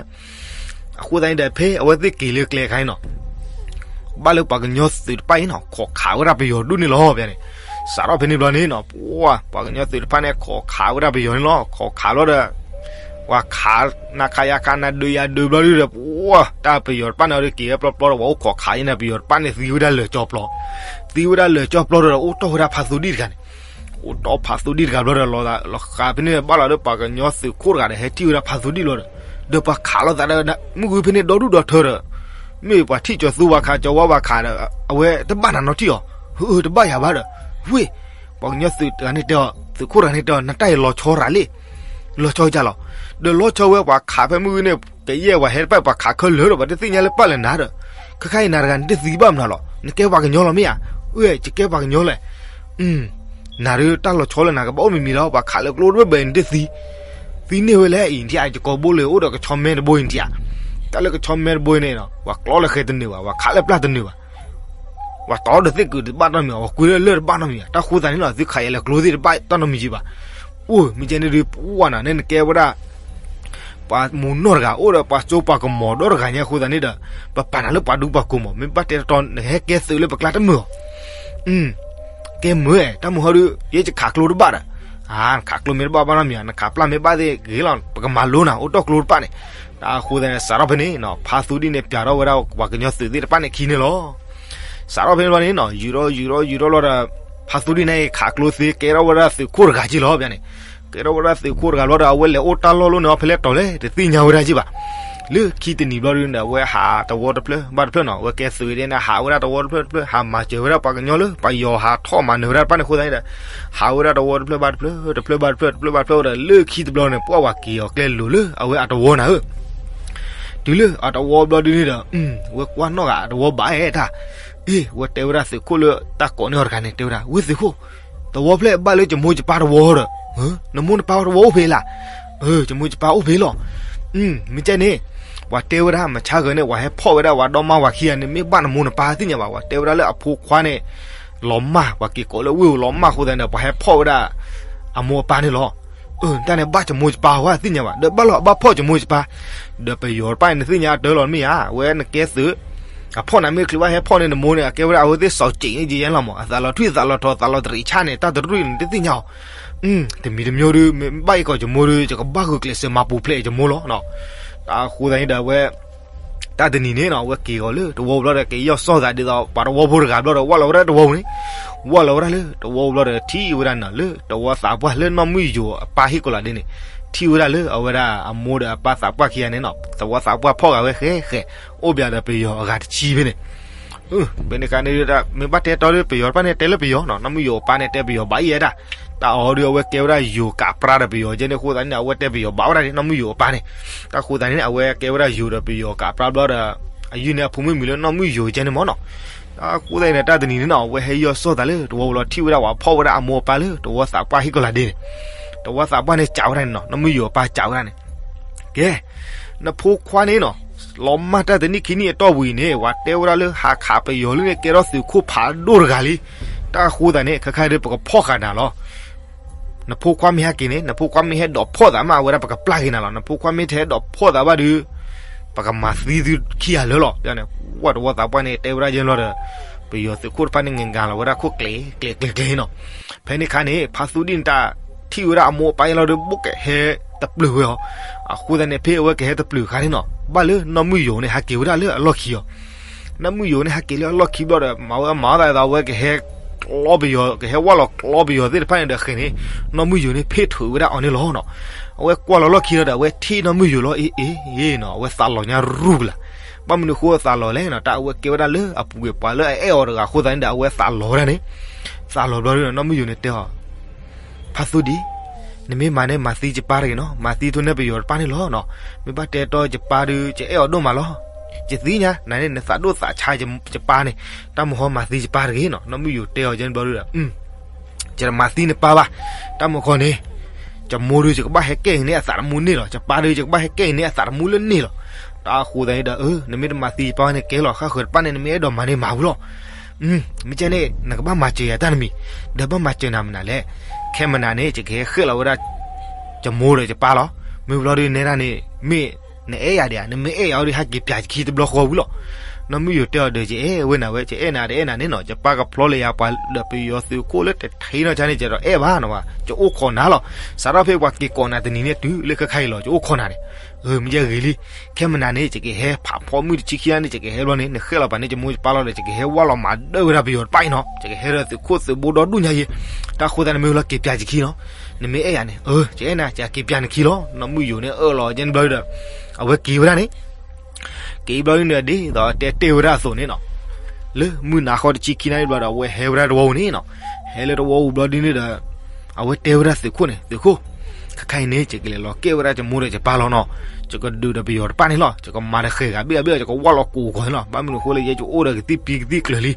အဃိသတးန့ၣ်ဒီး ဖဲအဝဲသ့ၣ်က့ၤလၢကျဲအခါန့ၣ်နီၤ ဘၣ်လၢပှၤကညီသုးတဖၣ်အံၤနီၤ ခိးခးဝဲဒၣ်ပယီၤဒိၣ်န့ၣ်လီၤ ဖဲန့ၣ်. စးထီၣ်ဖဲန့ၣ်ဘျီန့ၣ်နီၤ ပှၤ ပှၤကညီသုးတဖၣ်န့ၣ် ခိးခးဝဲဒၣ်ပယီၤန့ၣ်လီၤ. ခိးခးဘျီဒီး ပှၤခး နခးယၤခး နဒုးယၤဒုးဘျီဒုဒီး ပှၤ တၢ်ပယီၤတဖၣ်န့ၣ်ဒီးက့ၤဝဲပျီပျီဒီး ပှၤအိၣ်ခိးခးအံၤန့ၣ် ပယီၤတဖၣ်န့ၣ်သံဝဲဒၣ်လၢာ်ကၠီပျီ, သံဝဲဒၣ်လၢာ်ကၠီပျီဒီး အိၣ်တီၢ်ဝဲဒၣ်ဖါသူဒံၣ်တဂၤန့ၣ်, အိၣ်တီၢ်ဖါသူဒံၣ်တဂၤဘျီဒီး လီၤဃးဖဲန့ၣ် ဘၣ်လီၤဒီးပှၤကညီသုးခိၣ်တဂၤဒီး ဟဲထံၣ်ဝဲဒၣ်ဖါသူဒံၣ်လီၤဒီး ဒီးပှၤခးလိာ်သးဒီး မုၢ်ဂုၤဖဲန့ၣ်ဒီဒူၣ်ဒီထၢဒီး မ့ၢ်ပှၤထံၣ်ကၠီၤသူဘၣ်ခးကၠီၤဝါဘၣ်ခးဒီး အဝဲတဘၣ်နၤနီတထံၣ်အီၤ, တဘၣ်ယၤဘၣ်ဒီး ဝ့ၢ် ပှၤကညီသုးတဂၤန့ၣ်တဲအီၤ သုးခိၣ်တဂၤန့ၣ်တဲအီၤ နတၢ်အံၤလီၤဆီရၤလံ, လီၤဆီကလီၤ, ဒီးလီၤဆီဝဲပှၤခးဖဲမုၢ်ဂုၤန့ၣ် ကယဲၢ်ပှၤဟဲတဖၣ်ပှၤခးခဲလၢာ်ဒီး ပှၤတသ့ၣ်ညါလၢပာ်လၢနၤဒီး ခဲခါအံၤနၤတဂၤနတသံဘၣ်မနုၤလီၤ, နကဲပှၤကညီလီၤမ့ၢ်ဧါ, ဝ့ၢ် ယကဲပှၤကညီလဲၣ်, နၤဒုးတၢ်လီၤဆီလၢနၤကဘၣ်အိၣ်မံၤမံၤလီၤ, ပှၤခးလၢကျိတဘၢၣ်ဘၢၣ်နတသံ, သံန့ၢ်ဝဲလဲၣ်အံၤနထံၣ်ဧါ, ယကိာ်ဘိလၢအိၣ်ဒီးကဆီမဲတဘိအံၤနထံၣ်ဧါ, တၢ်လၢကဆီမဲတဘိအံၤန့ၣ် ပှၤကျီလၢဃဲတနုာ်ဘၣ်, ပှၤခးလၢပျၢ်တနုာ်ဘၣ် ပှၤတီဒီးသ့ၣ်ကုာ်တဘၣ်နီတမံၤ, ပှၤကွံလၢလၢၢ်တဘၣ်နီတမံၤ, တၢ်ဃိသတးန့ၣ်လီၤ သုခးယၤလၢကျိသ့ၣ်တဘၣ်တၢ်နီတမံၤယံၤဘၣ်. အိၣ် မ့ၢ်ကဲန့ၣ်ဒုး ပှၢ်နၤန့ၣ်နကဲဝဲဒၣ် ပှၤမူနီၢ်တဂၤ အိၣ်ဒီးပှၤစိပှၤကမီၤဒီတဂၤညါအဃိသတးန့ၣ်ဒီး ပပာ်နၤလၢပှၤဒူပှၤကိာ်မး, မ့ၢ်ဘၣ်တဲတတီ နကဟဲကဲသုးလၢပကျါတမုာ်အီၤ ကဲမုာ် တၢ်မုာ်ဟီဒုး ယဲယခးကျိတဘၣ်ဒီး, နခးကျိမ့ၢ်တဘၣ်ဘၣ်နီတမံၤ, နခးပျၢ်မ့ၢ်ဘၣ်သ့ၣ်ဂ့ၤလီၤ, ပကမၤလိနၤ အိၣ်တီၢ်ကျိတဖၣ်န့ၣ်, တၢ်ဃိသတးန့ၣ် စးထီၣ်ဖဲန့ၣ် ဖါသူဒံၣ်န့ၣ် ပျးထီၣ်ဝဲဒၣ်ပှၤကညီသုးသ့ၣ်တဖၣ်န့ၣ်ခံန့ၣ်လီၤ. စးထီၣ်ဖဲန့ၣ်ဘျီန့ၣ် ယူၤထီၣ်ယူၤထီၣ်ယူၤထီၣ်လီၤဒီး ဖါသူဒံၣ်န့ၣ်ခးကျိသ့ ကဲထီၣ်ဝဲဒၣ်သုးခိၣ်တဂၤက့လီၤ ဖဲန့ၣ်, ကဲထီၣ်ဝဲဒၣ်သုးခိၣ်တဂၤဘျီဒီး အဝဲလဲၤအိၣ်တၢ်လီၢ်လီၢ်န့ၣ်အီၤဖဲလဲၣ်တီၤလဲၣ် တသ့ၣ်ညါဝဲဒၣ်က့ဘၣ်. လၢခံတနံၤဘျီဒုးန့ၣ် အဝဲဟးတဝီတဖျၢၣ်ဘၣ်တဖျၢၣ်နီၤ, အဝဲကဲသုးဒ်န့ၣ် ဟးဝဲဒၣ်တဝီတဖျၢၣ်တဖျၢၣ် ဟးမၤစၢၤဝဲဒၣ်ပှၤကညီလၢ ပယီၤဟးထီၣ်မၤနၢၤဝဲဒၣ်တဖၣ်န့ၣ်အဃိသတးန့ၣ်ဒီး ဟးဝဲဒၣ်တဝီတဖျၢၣ်ဘၣ်တဖျၢၣ် တဖျၢၣ်ဘၣ်တဖျၢၣ် တဖျၢၣ်ဘၣ်တဖျၢၣ်ဒီး လၢခံတဘျီန့ၣ် ပှၢ်ဝဲက့ၤအီၤကျဲလိၤလၢအဝဲအတဝီနၤဧၢ တုၤလၢအတဝီဘျီဒုးန့ၣ်ဒီး ဝဲကွၢ်နီၣ်ဂၤအတဝီဘၣ်အဲၣ်တၢ်, အ့ ဝဲတဲဝဲဒၣ်သုးခိၣ်လၢတၢ်ကိးန့ၢ်အီၤတဂၤန့ၣ် တဲဝဲဒၣ် ဝ့ၢ်သုးခိၣ်, တဝီဖျဲၣ်ဘၣ်လၢယမိၢ်ယပၢ်တဝီဒီး, နမိၢ်နပၢ်တဝီအိၣ်ဖဲလၢ်, ယမိၢ်ယပၢ်အိၣ်ဖဲလီၤ. မ့ၢ်ကဲန့ၣ် ပှၤတဲဝဲဒၣ်မဆါဂၤန့ၣ် ပှၤဟဲဖီၣ်ဝဲဒၣ်ပှၤဒီမါဝၤခံဂၤန့ၣ် မ့ၢ်ဘၣ်နမိၢ်နပၢ်သ့ၣ်ညါဘၣ်, ပှၤတဲဝဲဒၣ်လၢအဖိခွါန့ၣ် လီၤမၢ် ပှၤက့ၤကိးလၢဝ့ၢ်ဧိၤလီၤမၢ်အဃိသတးန့ၣ် ပှၤဟဲဖီၣ်ဝဲဒၣ် အမိၢ်အပၢ်န့ၣ်လီၤ. တၢ်န့ၣ်ဘၣ်ယမိၢ်ယပၢ်ဝဲသ့ၣ်ညါဘၣ်, ဒီးဘၣ်လီၤအဘၣ်ဖီၣ်ယမိၢ်ယပၢ်, ဒီးပယီၤတဖၣ်န့ၣ်သ့ၣ်ညါအတၢ်လီၤမ့ၢ်ဧါ, အဝဲနကဲသုး အဖီၣ်နၤမ့ၢ်ချုးဘၣ်ဟဲဖီၣ်န့ၣ် နမိၢ်န့ၣ် အကဲဝဲဒၣ်အဝဲသ့ၣ်စီၤစ့းန့ၣ် ယဲလီၤမး, အသးလီၤထွံၣ်သးလီၤထီ သးလီၤတရံးဆၣ်န့ၣ် တၢ်တရံးန့ၣ်တသ့ၣ်ညါအီၤ တမံၤတမံၤဒုး မ့ၢ်ဘၣ်ယကီးယမိၢ်ဒုး ယကဘၣ်ဂုာ်ကျဲးစၢးမၤပူၤဖျဲးယမိၢ်လီၤ. တၢ်ဃိသတးန့ၣ်ဒီးအဝဲ တၢ်တနံၤန့ၣ်နီၤ အဝဲက့ၤအီၤလၢတဝီဘျီဒီး က့ၤယီၣ်စီၣ်သးဒ်သိး ပှၤတဝီဖိတဂၤဘျီဒီး ဝၢ်လီၤဝဲဒၣ်တဝီပူၤန့ၣ်, ဝၢ်လီၤဝဲဒၣ်လၢတဝီဘျီဒီး ထံၣ်ဝဲဒၣ်နီၤ လၢတဝီသးပှၢ်လၢနီၢ်မုၣ်ယိၤအပၢ်ဟ့ၣ်ကိးလးဒ့န့ၣ်, ထံၣ်ဝဲဒၣ်လၢအဝဲဒၣ်အမိၢ်ဒီးအပၢ်သးပှၢ်ခံဂၤန့ၣ်နီၤ သဝီသးပှၢ်ဖီၣ်ဂၤဝဲဃဲဃဲ, အိၣ်ဘၣ်ဒီးပယီၤအဂၤတဆံဖဲန့ၣ် ဖဲန့ၣ်အခါန့ၣ် မ့ၢ်ဘၣ်တဲတီဒီးပယီၤတဖၣ်န့ၣ် တဲလၢပယီၤနီၤ, နီၢ်မုၣ်ယိၤအပၢ်န့ၣ် တဲပယီၤဘၣ်အံၤဝဲဒၣ်, တၢ်အီၤဒုး အဝဲကဲဝဲဒၣ်ယိၤကးပြါဒီးပယီၤကဲန့ၣ်အဃိသတးန့ၣ် အဝဲတဲပယီၤဘၣ်ဝဲဒၣ်န့ၣ် နီၢ်မုၣ်ယိၤအပၢ်န့ၣ်, တၢ်ဃိသတးန့ၣ် အဝဲကဲဝဲဒၣ်ယိၤဒီးပယီၤကးပြါဘျီဒီး အယုၢ်န့ၣ်အဖိမုၣ်မံၤလၢနီၢ်မုၣ်ယိၤကဲန့ၣ်မ့ၢ်နီၤ, တၢ်ဃိသတးန့ၣ် တၢ်တနံၤန့ၣ်နီၤ အဝဲဟဲယီၣ်စီၣ်သးလၢတဝီလီၤ ထံၣ်ဝဲဒၣ်ပှၤဖီၣ်ဝဲဒၣ်အမိၢ်အပၢ်လၢတဝီသးပှၢ်ဟ့ၣ်ကိးလးဒ့န့ၣ်, တဝီသးပှၢ်န့ၣ်စံးဝဲဒၣ်န့ၣ်နီၤ နီၢ်မုၣ်ယိၤအပၢ်စံးဝဲဒၣ်န့ၣ် ကဲ, နဖိခွါန့ၣ်နီၤ, လီၤမၢ်တၢ်တနံၣ်ခံနံၣ်အတီၢ်ပူၤအံၤန့ၣ် ပှၤတဲဝဲဒၣ်လၢဟးခးပယီၤလၢန့ၣ် ကဲထီၣ်သုးခိၣ်ဖးဒိၣ်တဂၤလံ, တၢ်ဃိသတးန့ၣ် ခဲခါဒုး ပကဖီၣ်ဃာ်နၤလီၤ. နဖိခွါမ့ၢ်ဟဲက့ၤန့ၣ် နဖိခွါမ့ၢ်ဟဲဒိးဖီၣ်သးမး အဝဲဒၣ်ပကပျၢ်က့ၤနၤလီၤ. နဖိခွါမ့ၢ်တဟဲဒိးဖီၣ်သးဘၣ်ဒုး ပကမၤသံသုခံဂၤလၢာ်လီၤ. န့ၣ် ဝဲတဝီသးပှၢ်န့ၣ် တဲဝဲဒၣ်ယဲလီၤဒီး ပယီၤသုးခိၣ်တဖၣ်န့ၣ် ငဲၤကၤလီၤဝဲဒၣ်ခိၣ်ကျဲၤကျဲၤကျဲၤကျဲၤနီၤ. ဖဲန့ၣ်အခါန့ၣ် ဖါသူဒံၣ်န့ၣ် တၢ်ထံၣ်ဝဲဒၣ်အမိၢ်အပၢ်ယဲလီၤဒီး ဘိးကဟဲတပျုာ်ဝဲအီၤ, အဃိသတးန့ၣ် ဖဲအဝဲကဟဲတပျုာ်အခါန့ၣ်နီၤ ဘၣ်လၢနီၢ်မုၣ်ယိၤန့ၣ် ဟးက့ၤဝဲဒၣ်လၢအလီၢ်ခံအီၤ နီၢ်မုၣ်ယိၤန့ၣ် ဟဲက့ၤလၢအလီၢ်ခံဘျီဒီး မၤဝဲမၤအသးဒ်သိး အဝဲကဟဲကျီပယီၤ ကဟဲဝဲလီၤကျီပယီၤသ့ၣ်တဖၣ်န့ၣ်ဒီး ဃဲၤန့ၣ် နီၢ်မုၣ်ယိၤန့ၣ် ဖ့ၣ်ထုးဝဲဒၣ်အီၤန့ၣ်လီၤနီၤ. အဝဲကွၢ်လီၤလီၢ်ခံလီၤဒီး အဝဲထံၣ်နီၢ်မုၣ်ယိၤလီၤ အ့ အ့ အ့နီၤ အဝဲသးလီၤညါရူၢ်ပူၤလၢ်. ဘၣ်မနုၤဃိသးလီၤလဲၣ်နီၤ တၢ်အဝဲကဲဝဲဒၣ်လၢအပူၤကွံာ်ပှၤလၢအအဲၣ်အီၤတဂၤအဃိသတးန့ၣ်ဒီး အဝဲသးလီၤဝဲဒၣ်န့ၣ် သးလီၤဘျီဒီး နီၢ်မုၣ်ယိၤန့ၣ်တဲအီၤ ဖါသူဒံၣ်, နမ့ၢ်မၤန့ၣ် မၤသံယပၢ်တဂ့ၤနီၤ, မၤသံထိၣ်န့ၢ်ပယီၤတဖၣ်န့ၣ်လီၤနီၤ. မ့ၢ်ဘၣ်တဲတီယပၢ်ဒီး ယအဲၣ်အီၤဒိၣ်မးလီၤ. ယသ့ၣ်ညါ နၤန့ၣ် နသးဒိၣ်သးဆါယပၢ်န့ၣ်, တၢ်မဟီမၤသံယပၢ်တဂ့ၤနီၤ. နီၢ်မုၣ်ယိၤတဲအီၤယဲန့ၣ်ဘျီဒီး ယတမၤသံနပၢ်ဘၣ်. တၢ်မခီန့ၣ် ယမိၢ်ဒီး ယကဘၣ်ဟဲကဲအံၤန့ၣ် အသးတမူန့ၢ်လီၤ. ယပၢ်ဒီး ယကဘၣ်ဟဲကဲအံၤန့ၣ် အသးတမူလၢန့ၣ်လီၤ. တၢ်အဃိသတးန့ၣ်ဒီး နမ့ၢ်တမၤသံယပၢ်န့ၣ်ကဲလီၤ. ဃၣ်ဃၢၤတဖၣ်န့ၣ် နမ့ၢ်အဲၣ်ဒိးမၤန့ၣ်မၤဝံၤလီၤ. မ့ၢ်ကဲန့ၣ် နကဘၣ်မၤစၢၤယၤတၢ်တမံၤ, ဒီးဘၣ်မၤစၢၤနၤမနုၤလဲၣ်. ခဲမနၤန့ၣ် ယကဟဲဃဲၣ်လီၤဝဲဒၣ် ယမိၢ်ဒီးယပၢ်လီၤ. မ့ၢ်ဘျီဒီးနဲဒၣ်န့ၣ် မ့ၢ်နအဲၣ်ယၤဒံးဧါ, နမ့ၢ်အဲၣ်ယၤအီၤဒီး ဟဲက့ၤပျးယခံတဘျီဃီဝံၤလီၤ. နီၢ်မုၢ်ယိၤတဲအီၤဒီး ယအဲၣ်ဝဲနၤဝဲ ယအဲၣ်နၤတအဲၣ်နၤန့ၣ်နီၤ, ယပၢ်ကဖျီလၢယၤပှၤဒီးပယီၤသုးခိၣ်လၢတထံးနီၢ်ဆါန့ၣ် ယတအဲၣ်ဘၣ်နီၤဘၣ်, ယအိၣ်ခိးနၤလီၤ. စးထီၣ်ဖဲပှၤက့ၤကိးနၤတနံၤန့ၣ်တုၤလၢခဲခါအံၤလီၤ ယအိၣ်ခိးနၤန့ၣ်, မ့ၢ်ယဂ့ၤလံ, ခဲမနၤန့ၣ် ယကဟဲဖးဖီမုၢ်တဆံခံလါန့ၣ် ယကဟဲဘျီန့ၣ် နဃဲလီၤပာ်န့ၢ်ယမိၢ်ယပၢ်လီၤဒီး ယကဟဲဝဲလီၤမၤဒၢဝဲဒၣ်ပယီၤတဖၣ်အံၤနီၤ, ယကဟဲဒီးသုးခိၣ်သုးဘိဒီဒူၣ်ညါယံၤ, တၢ်ဃိသတးန့ၣ် မ့ၢ်လီၤက့ၤပျၢ်ယခံလီၤ, နမ့ၢ်အဲၣ်ယၤန့ၣ်, ယအဲၣ်နၤ ယက့ၤပျၢ်နခံလီၤ, နီၢ်မုၢ်ယိၤန့ၣ်အၢၣ်လီၤယဲန့ၣ်ဘျီဒီး, အဝဲက့ၤဝဲဒၣ်န့ၣ် က့ၤဘျီဒ်န့ၣ် ဒ်သိးတဲတ့ၢ်ဝဲဒၣ်အသိးန့ၣ်နီၤ, လၢမုၢ်နၤဃီတဆံခံနၣ်ရံၣ်ဘျီဒီး အဝဲဟဲဝဲဒၣ်တဝီပူၤန့ၣ်နီၤ, ဟဲလၢတဝီပူၤဘျီဒ်န့ၣ်ဒီး, အဝဲတဲဝဲဒၣ်သုးခိၣ်န့ၣ် သုးခိၣ်, ခဲခါအံၤန့ၣ် ယကလဲၤလီၤကဲဝဲဒၣ်ယမိၢ်ဒီးယပၢ်လီၤနီၤ, ယကဒုးဒီးပယီၤတဖၣ်န့ၣ်လီၤ, ယကမၤဒီးဃဲၤဂၤဘ့ၣ်ဂၤဘ့ၣ်ဂၤ ယကဝၢ်လီၤကိးဂီၤန့ၣ်လီၤ, ဘၣ်မနုၤအဃိလၢယဲယအိၣ်ဒီးကသံၣ်ပံၤကသံၣ်ကျၢၤလံ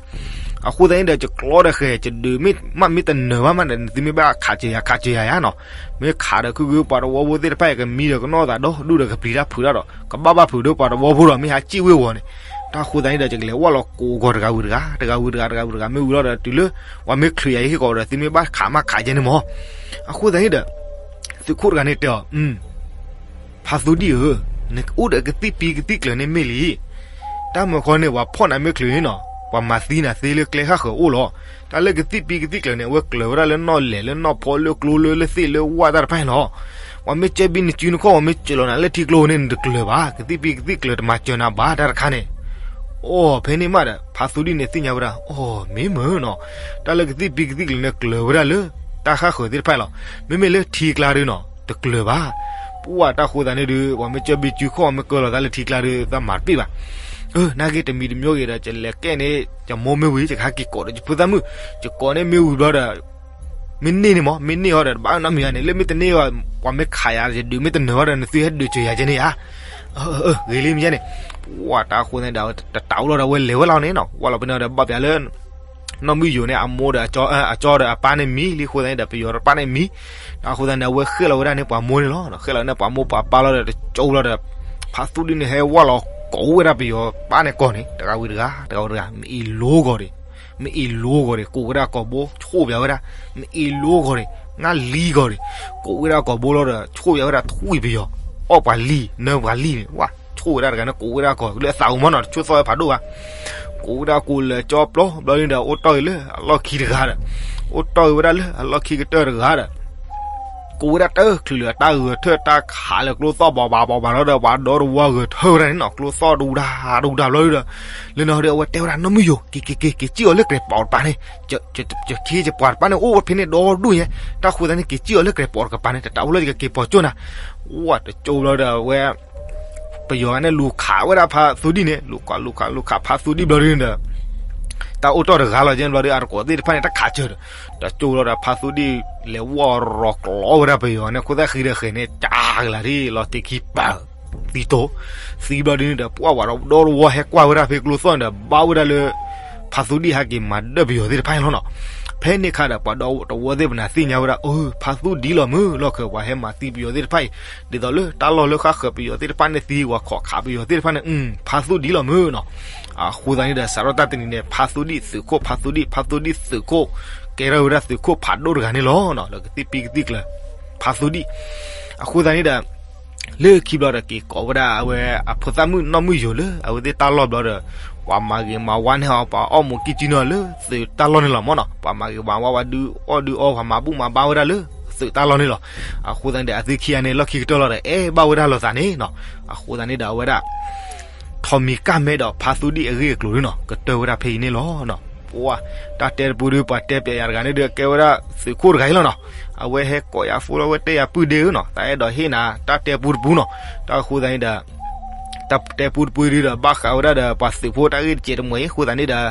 အဃိသတးန့ၣ်ဒီး ယကျီဒီးဃဲၤ ယဒုးမ့ၢ်မ့ၢ်တနၢၤဘၣ်မးဒီး နသုမ့ၢ်ဘၣ်ခးစၢၤယၤ ခးစၢၤယၤယါနီၤ, မ့ၢ်ခးဒီးခုဂုပှၤတဝီဖိသ့ၣ်တဖၣ်အံၤ ကမံဒီးကနီၢ်သးဒီဒူၣ်ဒီးကပျံၤတၢ်ဖုးတၢ်ဒီး ကဘၣ်ဘၣ်ဖုးဒီးပှၤတဝီဖိဒီး မ့ၢ်ဟးစံၣ်ဝ့ၤဝီၤန့ၣ်, တၢ်ဃိသတးန့ၣ်ဒီး ယကလဲၤဝၢ်လီၤကိးဂီၤတဂၤဝံၤတဂၤ တဂၤဝံၤတဂၤ တဂၤဝံၤတဂၤ မ့ၢ်ဝံၤလီၤဒီး တုၤလၢပှၤမ့ၢ်ချုးယၤအံၤဟ့ၣ်ကီးဒီး သုမ့ၢ်ဘၣ်ခးမးခးယဲန့ၣ်မး, အဃိသတးန့ၣ်ဒီး သုးခိၣ်တဂၤန့ၣ်တဲအီၤ ဖါသူဒံၣ်ဧၢ, နအိၣ်ဒီးကသံၣ်ပံၤကသံၣ်ကျၢၤန့ၣ်မ့ၢ်လံ, တၢ်မၢဃီန့ၣ် ပှၤဖီၣ်နၤမ့ၢ်ချုးန့ၣ်နီၤ, ပှၤမၤသံနၤသ့လၢကျဲဃၣ်ဃၢၤအိၣ်လီၤ, တၢ်လၢကသံၣ်ပံၤကသံၣ်ကျၢၤန့ၣ် အဝဲကျၢၤဝဲဒၣ်လၢနီၣ်လဲၢ်လၢနီၣ်ဖီလၢကျိလၢလၢသ့ၣ်လၢဝၣ်တၢ်တဖၣ်န့ၣ်လီၤ, ပှၤမ့ၢ်ကၢဘံနစုနခီၣ် ပှၤမ့ၢ်စၢၤလီၤနၤလၢထံကျိန့ၣ် နတကျၢၤဘၣ်, ကသံၣ်ပံၤကသံၣ်ကျၢၤတမၤစၢၤနၤဘၣ်တၢ်တခါန့ၣ်, အိၣ်ဖဲန့ၣ်မးဒီး ဖါသူဒံၣ်န့ၣ်သ့ၣ်ညါဝဲဒၣ် အိၣ်မ့ၢ်မၢနီၤ, တၢ်လၢကသံၣ်ပံၤကသံၣ်ကျၢၤန့ၣ် ကျၢၤဝဲဒၣ်လၢတၢ်ဃၣ်ဃၢၤသ့ၣ်တဖၣ်လီၤ, မ့မ့ၢ်လၢထံကျါဒုနီၤ တကျၢၤဘၣ်, ပှၤတၢ်ဃိသတးန့ၣ်ဒုး ပှၤမ့ၢ်ကၢဘံစုခီၣ် မ့ၢ်ကၢလီၤသးလၢထံကျါဒုး သးမၤတပ့ၢ်ဘၣ်, အၢ နာ်က့တမံၤတမံၤဂ့ၤဒီး ယလဲၤကဲန့ၣ် ယမိၢ်မ့ၢ်ဝံၤ ယကဟဲက့ၤကိးဒီးယဖိသၣ်မုၣ်, ယကိးန့ၣ်မ့ၢ်ဝံၤဘျီဒီး မ့ၢ်န့ၢ်န့ၣ်မး မ့ၢ်န့ၢ်အီၤဒီး တဘၣ်နီတမံၤဧါန့ၣ် လၢမ့ၢ်တန့ၢ်အီၤ ပှၤမ့ၢ်ခးယၤ ယဒုးမ့ၢ်တနၢၤအီၤဒီး နသုဟဲဒုးစၢၤယၤကဲန့ၣ်ဧါ, ဂ့ၤလံမ့ၢ်ယဲန့ၣ်, ပှၤတၢ်ဃိသတးန့ၣ်ဒီး တတးအိၣ်လီၤဒီး အဝဲလဲၤဝဲလီၤန့ၣ်နီၤ, ဝဲလီၤဖဲန့ၣ်ဒီး ဘၣ်ပၠးလၢ နီၢ်မုၢ်ယိၤန့ၣ် အမိၢ်ဒီး အကၠီဒီးအပၢ်န့ၣ်မံလံအဃိသတးန့ၣ်ဒီး ပယီၤတဖၣ်န့ၣ်မံ, အဃိသတးန့ၣ် အဝဲဃဲလီၤဝဲဒၣ်န့ၣ် ပှၤမိၢ်န့ၣ်လီၤ, ဃဲလီၤန့ၣ် ပှၤမိၢ်ပှၤပၢ်လီၤဒီး တကၠိလီၤဒီး ဖါသူဒံၣ်န့ၣ် ဟဲဝဲလီၤကိးဝဲဒၣ်ပယီၤပၢ်န့ၣ်ကီၢ်န့ၣ် တဂၤဝံၤတဂၤ တဂၤဝံၤတဂၤ မ့ၢ်အ့ၣ်လိကီၢ်ဒံး, မ့ၢ်အ့ၣ်လိကီၢ်ဒံး ကိးဝဲဒၣ်ကီၢ်ဘိ ဆိၣ်ပၠးဝဲဒၣ်, မ့ၢ်အ့ၣ်လိကီၢ်ဒံး ငါလံကီၢ်ဒံး, ကိးဝဲဒၣ်ကီၢ်ဘိလီၤဒီး ဆိၣ်ပၠးဝဲဒၣ်ထွံၣ်ပယီၤ, အီၣ်ပှၤလံ နၢပှၤလံန့ၣ် ဝဲ ဆိၣ်ဝဲဒၣ်တဂၤန့ၣ် ကိးဝဲဒၣ်ကီၢ် လၢအသးအိၣ်မးနီၤ တဆိၣ်သီဝဲဖးဒိၣ်ဘၣ်, ကိးဝဲဒၣ်ကိးလၢာ်ကၠီပျီ ဘျီဒုဒီး အိၣ်တီၢ်ဂ့ၤလၢအလီၢ်ခံတဂၤဒီး, အိၣ်တီၢ်ဂ့ၤဝဲဒၣ်လၢအလီၢ်ခံကတၢၢ်တဂၤဒီး ကိးဝဲဒၣ်တၢ်ချုးလၢာ်တၢ်ဂဲၤထၢၣ်တၢ်ခးလၢကျိသီၣ်ဘီဘၣ်ဘီဘၣ်လီၤဒီး ပှၤဒီတဝီဂဲၤထၢၣ်ဝဲဒၣ်န့ၣ်နီၤ ကျိသီၣ်တဝူဒၣ်တဝူဒၣ်ဘျီဒုဒီး, လၢနီၤဒီး အဝဲတဲဝဲဒၣ် နီၢ်မုၢ်ယိၤ က့ၤက့ၤက့ၤ က့ၤစံၣ်အီၤလၢကြဲးပိာ်တပၤန့ၣ်, ယခ့ယပှၤတပၤန့ၣ် အိၣ်ဖဲန့ၣ်ဒီဒူၣ်ညါ, တၢ်ဃိသတးန့ၣ် က့ၤစံၣ်အီၤလၢကြဲးပိာ်တကပၤန့ၣ် တတၢ်အိၣ်လၢယကက့ၤပိာ်ကၠိၣ်နၤ, ဝဲတကၠိဘျီဒီး အဝဲ ပယီၤန့ၣ်လူၤခးဝဲဒၣ်ဖါသူဒံၣ်န့ၣ် လူၤခးလူၤခးလူၤခးဖါသူဒံၣ်ဘျီဒုဒီး တၢ်အိၣ်တီၢ်တဂၤလီၤကဲန့ၣ်ဘျီဒီး အတကိးသ့ၣ်တဖၣ်န့ၣ် တၢ်ခးစၢၤဒီး, တကၠိလီၤဒီး ဖါသူဒံၣ်လဲၤဝီၢ်ရီၤကျီဝဲဒၣ်ပယီၤန့ၣ် ခိၣ်သၣ်ဃံဒီးဃဲၤန့ၣ် ကၢ်ကလၤဒ်လီၤတ့ၢ်ခံပၢ်, သံတိ, သံဘျီဒုန့ၣ်ဒီး ပှၤဝဲဒီတဝီဟဲကွၢ်ဝဲဒၣ်ဖဲကျိသီၣ်န့ၣ်ဒီး ဘၣ်ဝဲဒၣ်လၢ ဖါသူဒံၣ်ဟဲက့ၤမၤဒၢပယီၤသ့ၣ်တဖၣ်အံၤလီၤနီၤ, ဖဲန့ၣ်ခါဒီး ပှၤဒီတဝီသ့ၣ်ပနၢ်သ့ၣ်ညါဝဲဒၣ် အၢ ဖါသူဒံၣ်လီၤမုၢ် လီၢ်ခၢၣ်ပှၤဟဲမၤသံပယီၤသ့ၣ်တဖၣ်အံၤ, ဒ်သိးလၢတၢ်လီၢ်လၢဃၣ်ဃၢၤပယီၤသ့ၣ်တဖၣ်န့ၣ်သံ ပှၤခိးခးပယီၤသ့ၣ်တဖၣ်န့ၣ် ဖါသူဒံၣ်လီၤမုၢ်နီၤ, အဃိသတးန့ၣ်ဒီး စးထီၣ်တၢ်တနံၤန့ၣ် ဖါသူဒံၣ်သုးခိၣ် ဖါသူဒံၣ် ဖါသူဒံၣ်သုးခိၣ်, ကဲထီၣ်ဝဲဒၣ်သုးခိၣ်ဖးဒိၣ်တဂၤန့ၣ်လီၤနီၤ လၢကသံၣ်ပံကသံၣ်ကျၢၤ ဖါသူဒံၣ်, အဃိသတးန့ၣ်ဒီး လၢခံဘျီဒီးက့ၤကိးဝဲဒၣ်အဝဲအဖိသၣ်မုၣ်နီၢ်မုၢ်ယိၤလၢအဝဲသ့ၣ်တၢ်လီၢ်ဘျီဒီး ပှၤမၤဂ့ၤမၤဝါန့ၢ်အီၤ ပှၤအီၣ်မူးကံၢ်ကံၢ်န့ၢ်အီၤလၢသုးတၢ်လီၢ်န့ၣ်လီၤမ့ၢ်နီၤ, ပှၤမၤဂ့ၤမၤဝါ ပှၤဒုးအီၣ်ဒုးအီ ပှၤမၤဘူၣ်မၤဘါဝဲဒၣ်လၢသုးတၢ်လီၢ်န့ၣ်လီၤ. အဃိသတးန့ၣ်ဒီး အသုခံဂၤန့ၣ် လီၢ်ခံကတၢၢ်လီၤဒီး အဲၣ်ဘၣ်ဝဲဒၣ်လိာ်သးန့ၣ်နီၤ, အဃိသတးန့ၣ်ဒီးအဝဲဒၣ် ထီးမံၤကၢ်မဲဒီးဖါသူဒံၣ်အဂ့ၢ်အကျိၤန့ၣ်နီၤ ကတၢၢ်ဝဲဒၣ်ဖဲအံၤန့ၣ်လီၤ. ပှၤ တၢ်တဲတပူဒု ပှၤတဲပျဲယၤတဂၤန့ၣ်ဒီး ကဲဝဲဒၣ်သုးခိၣ်တဂၤအံၤလီၤနီၤ, အဝဲဟဲကိးယၤဖိလီၤ အဝဲတဲယၤပုၢ်ဒ့ဧၢနီၤ, တၢ်အဲၣ်ဒိးဟ့ၣ်နၤတၢ်တဲပူတပူနီၤ, တၢ်အဃိသတးန့ၣ်ဒီး တၢ်တဲပူတပူဒုဒီး ဘၣ်ဃးဝဲဒၣ်ဒီးပှၤသုးဖိတၢ်ဂ့ၢ်တစဲးတမှဲၤအံၤ အဃိသတးန့ၣ်ဒီး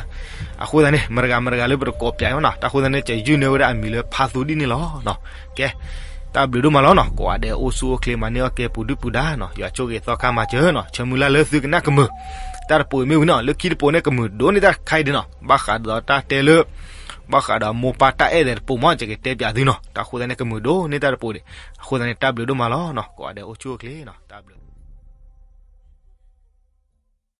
အဃိသတးန့ၣ် မတၤတဂၤမတၤတဂၤလၢပတကိးပျဲယၤနီၤ, တၢ်အဃိသတးန့ၣ် ယယုၢ်န့ၢ်ဝဲဒၣ်အမံၤလၢဖါသူဒံၣ်န့ၣ်လီၤ. ကဲ တၢ်ဘျုးဒိၣ်မးလီၤနီၤ, ကိးဂၤဒဲးအိၣ်ဆူၣ်အိၣ်ချ့မၤန့ၢ်အီၣ်ကဲပူၤဒုၣ်ပူၤဒါနီၤ, ယွၤဆိၣ်ဂ့ၤသီခါမၤစၢၤနီၤ, ဆၢမုၢ်လၢ်လၢသုကနၣ်ကမုာ်, တၢ်တပိၤမ့ၢ်ဝံၤနီၤ, လၢခံတပိၤန့ၣ် ကမုာ်ဒိၣ်န့ၢ်တၢ်တခါအံၤဒ်နီၤ, ဘၣ်ဃးဒီးတၢ်တဲလၢ ဘၣ်ဃးဒီးမိၢ်ပၢ်တၢ်အဲၣ်သ့ၣ်တပိၤမ့ၢ် ယကတဲပျဲသုနီၤ, တၢ်အဃိသတးန့ၣ် ကမုာ်ဒိၣ်န့ၢ်တၢ်တပိၤဒံး, အဃိသတးန့ၣ် တၢ်ဘျုးဒိၣ်မးလီၤနီၤ, ကိးဂၤဒဲးအိၣ်ဆူၣ်အိၣ်ချ့နီၤ, တၢ်ဘျုး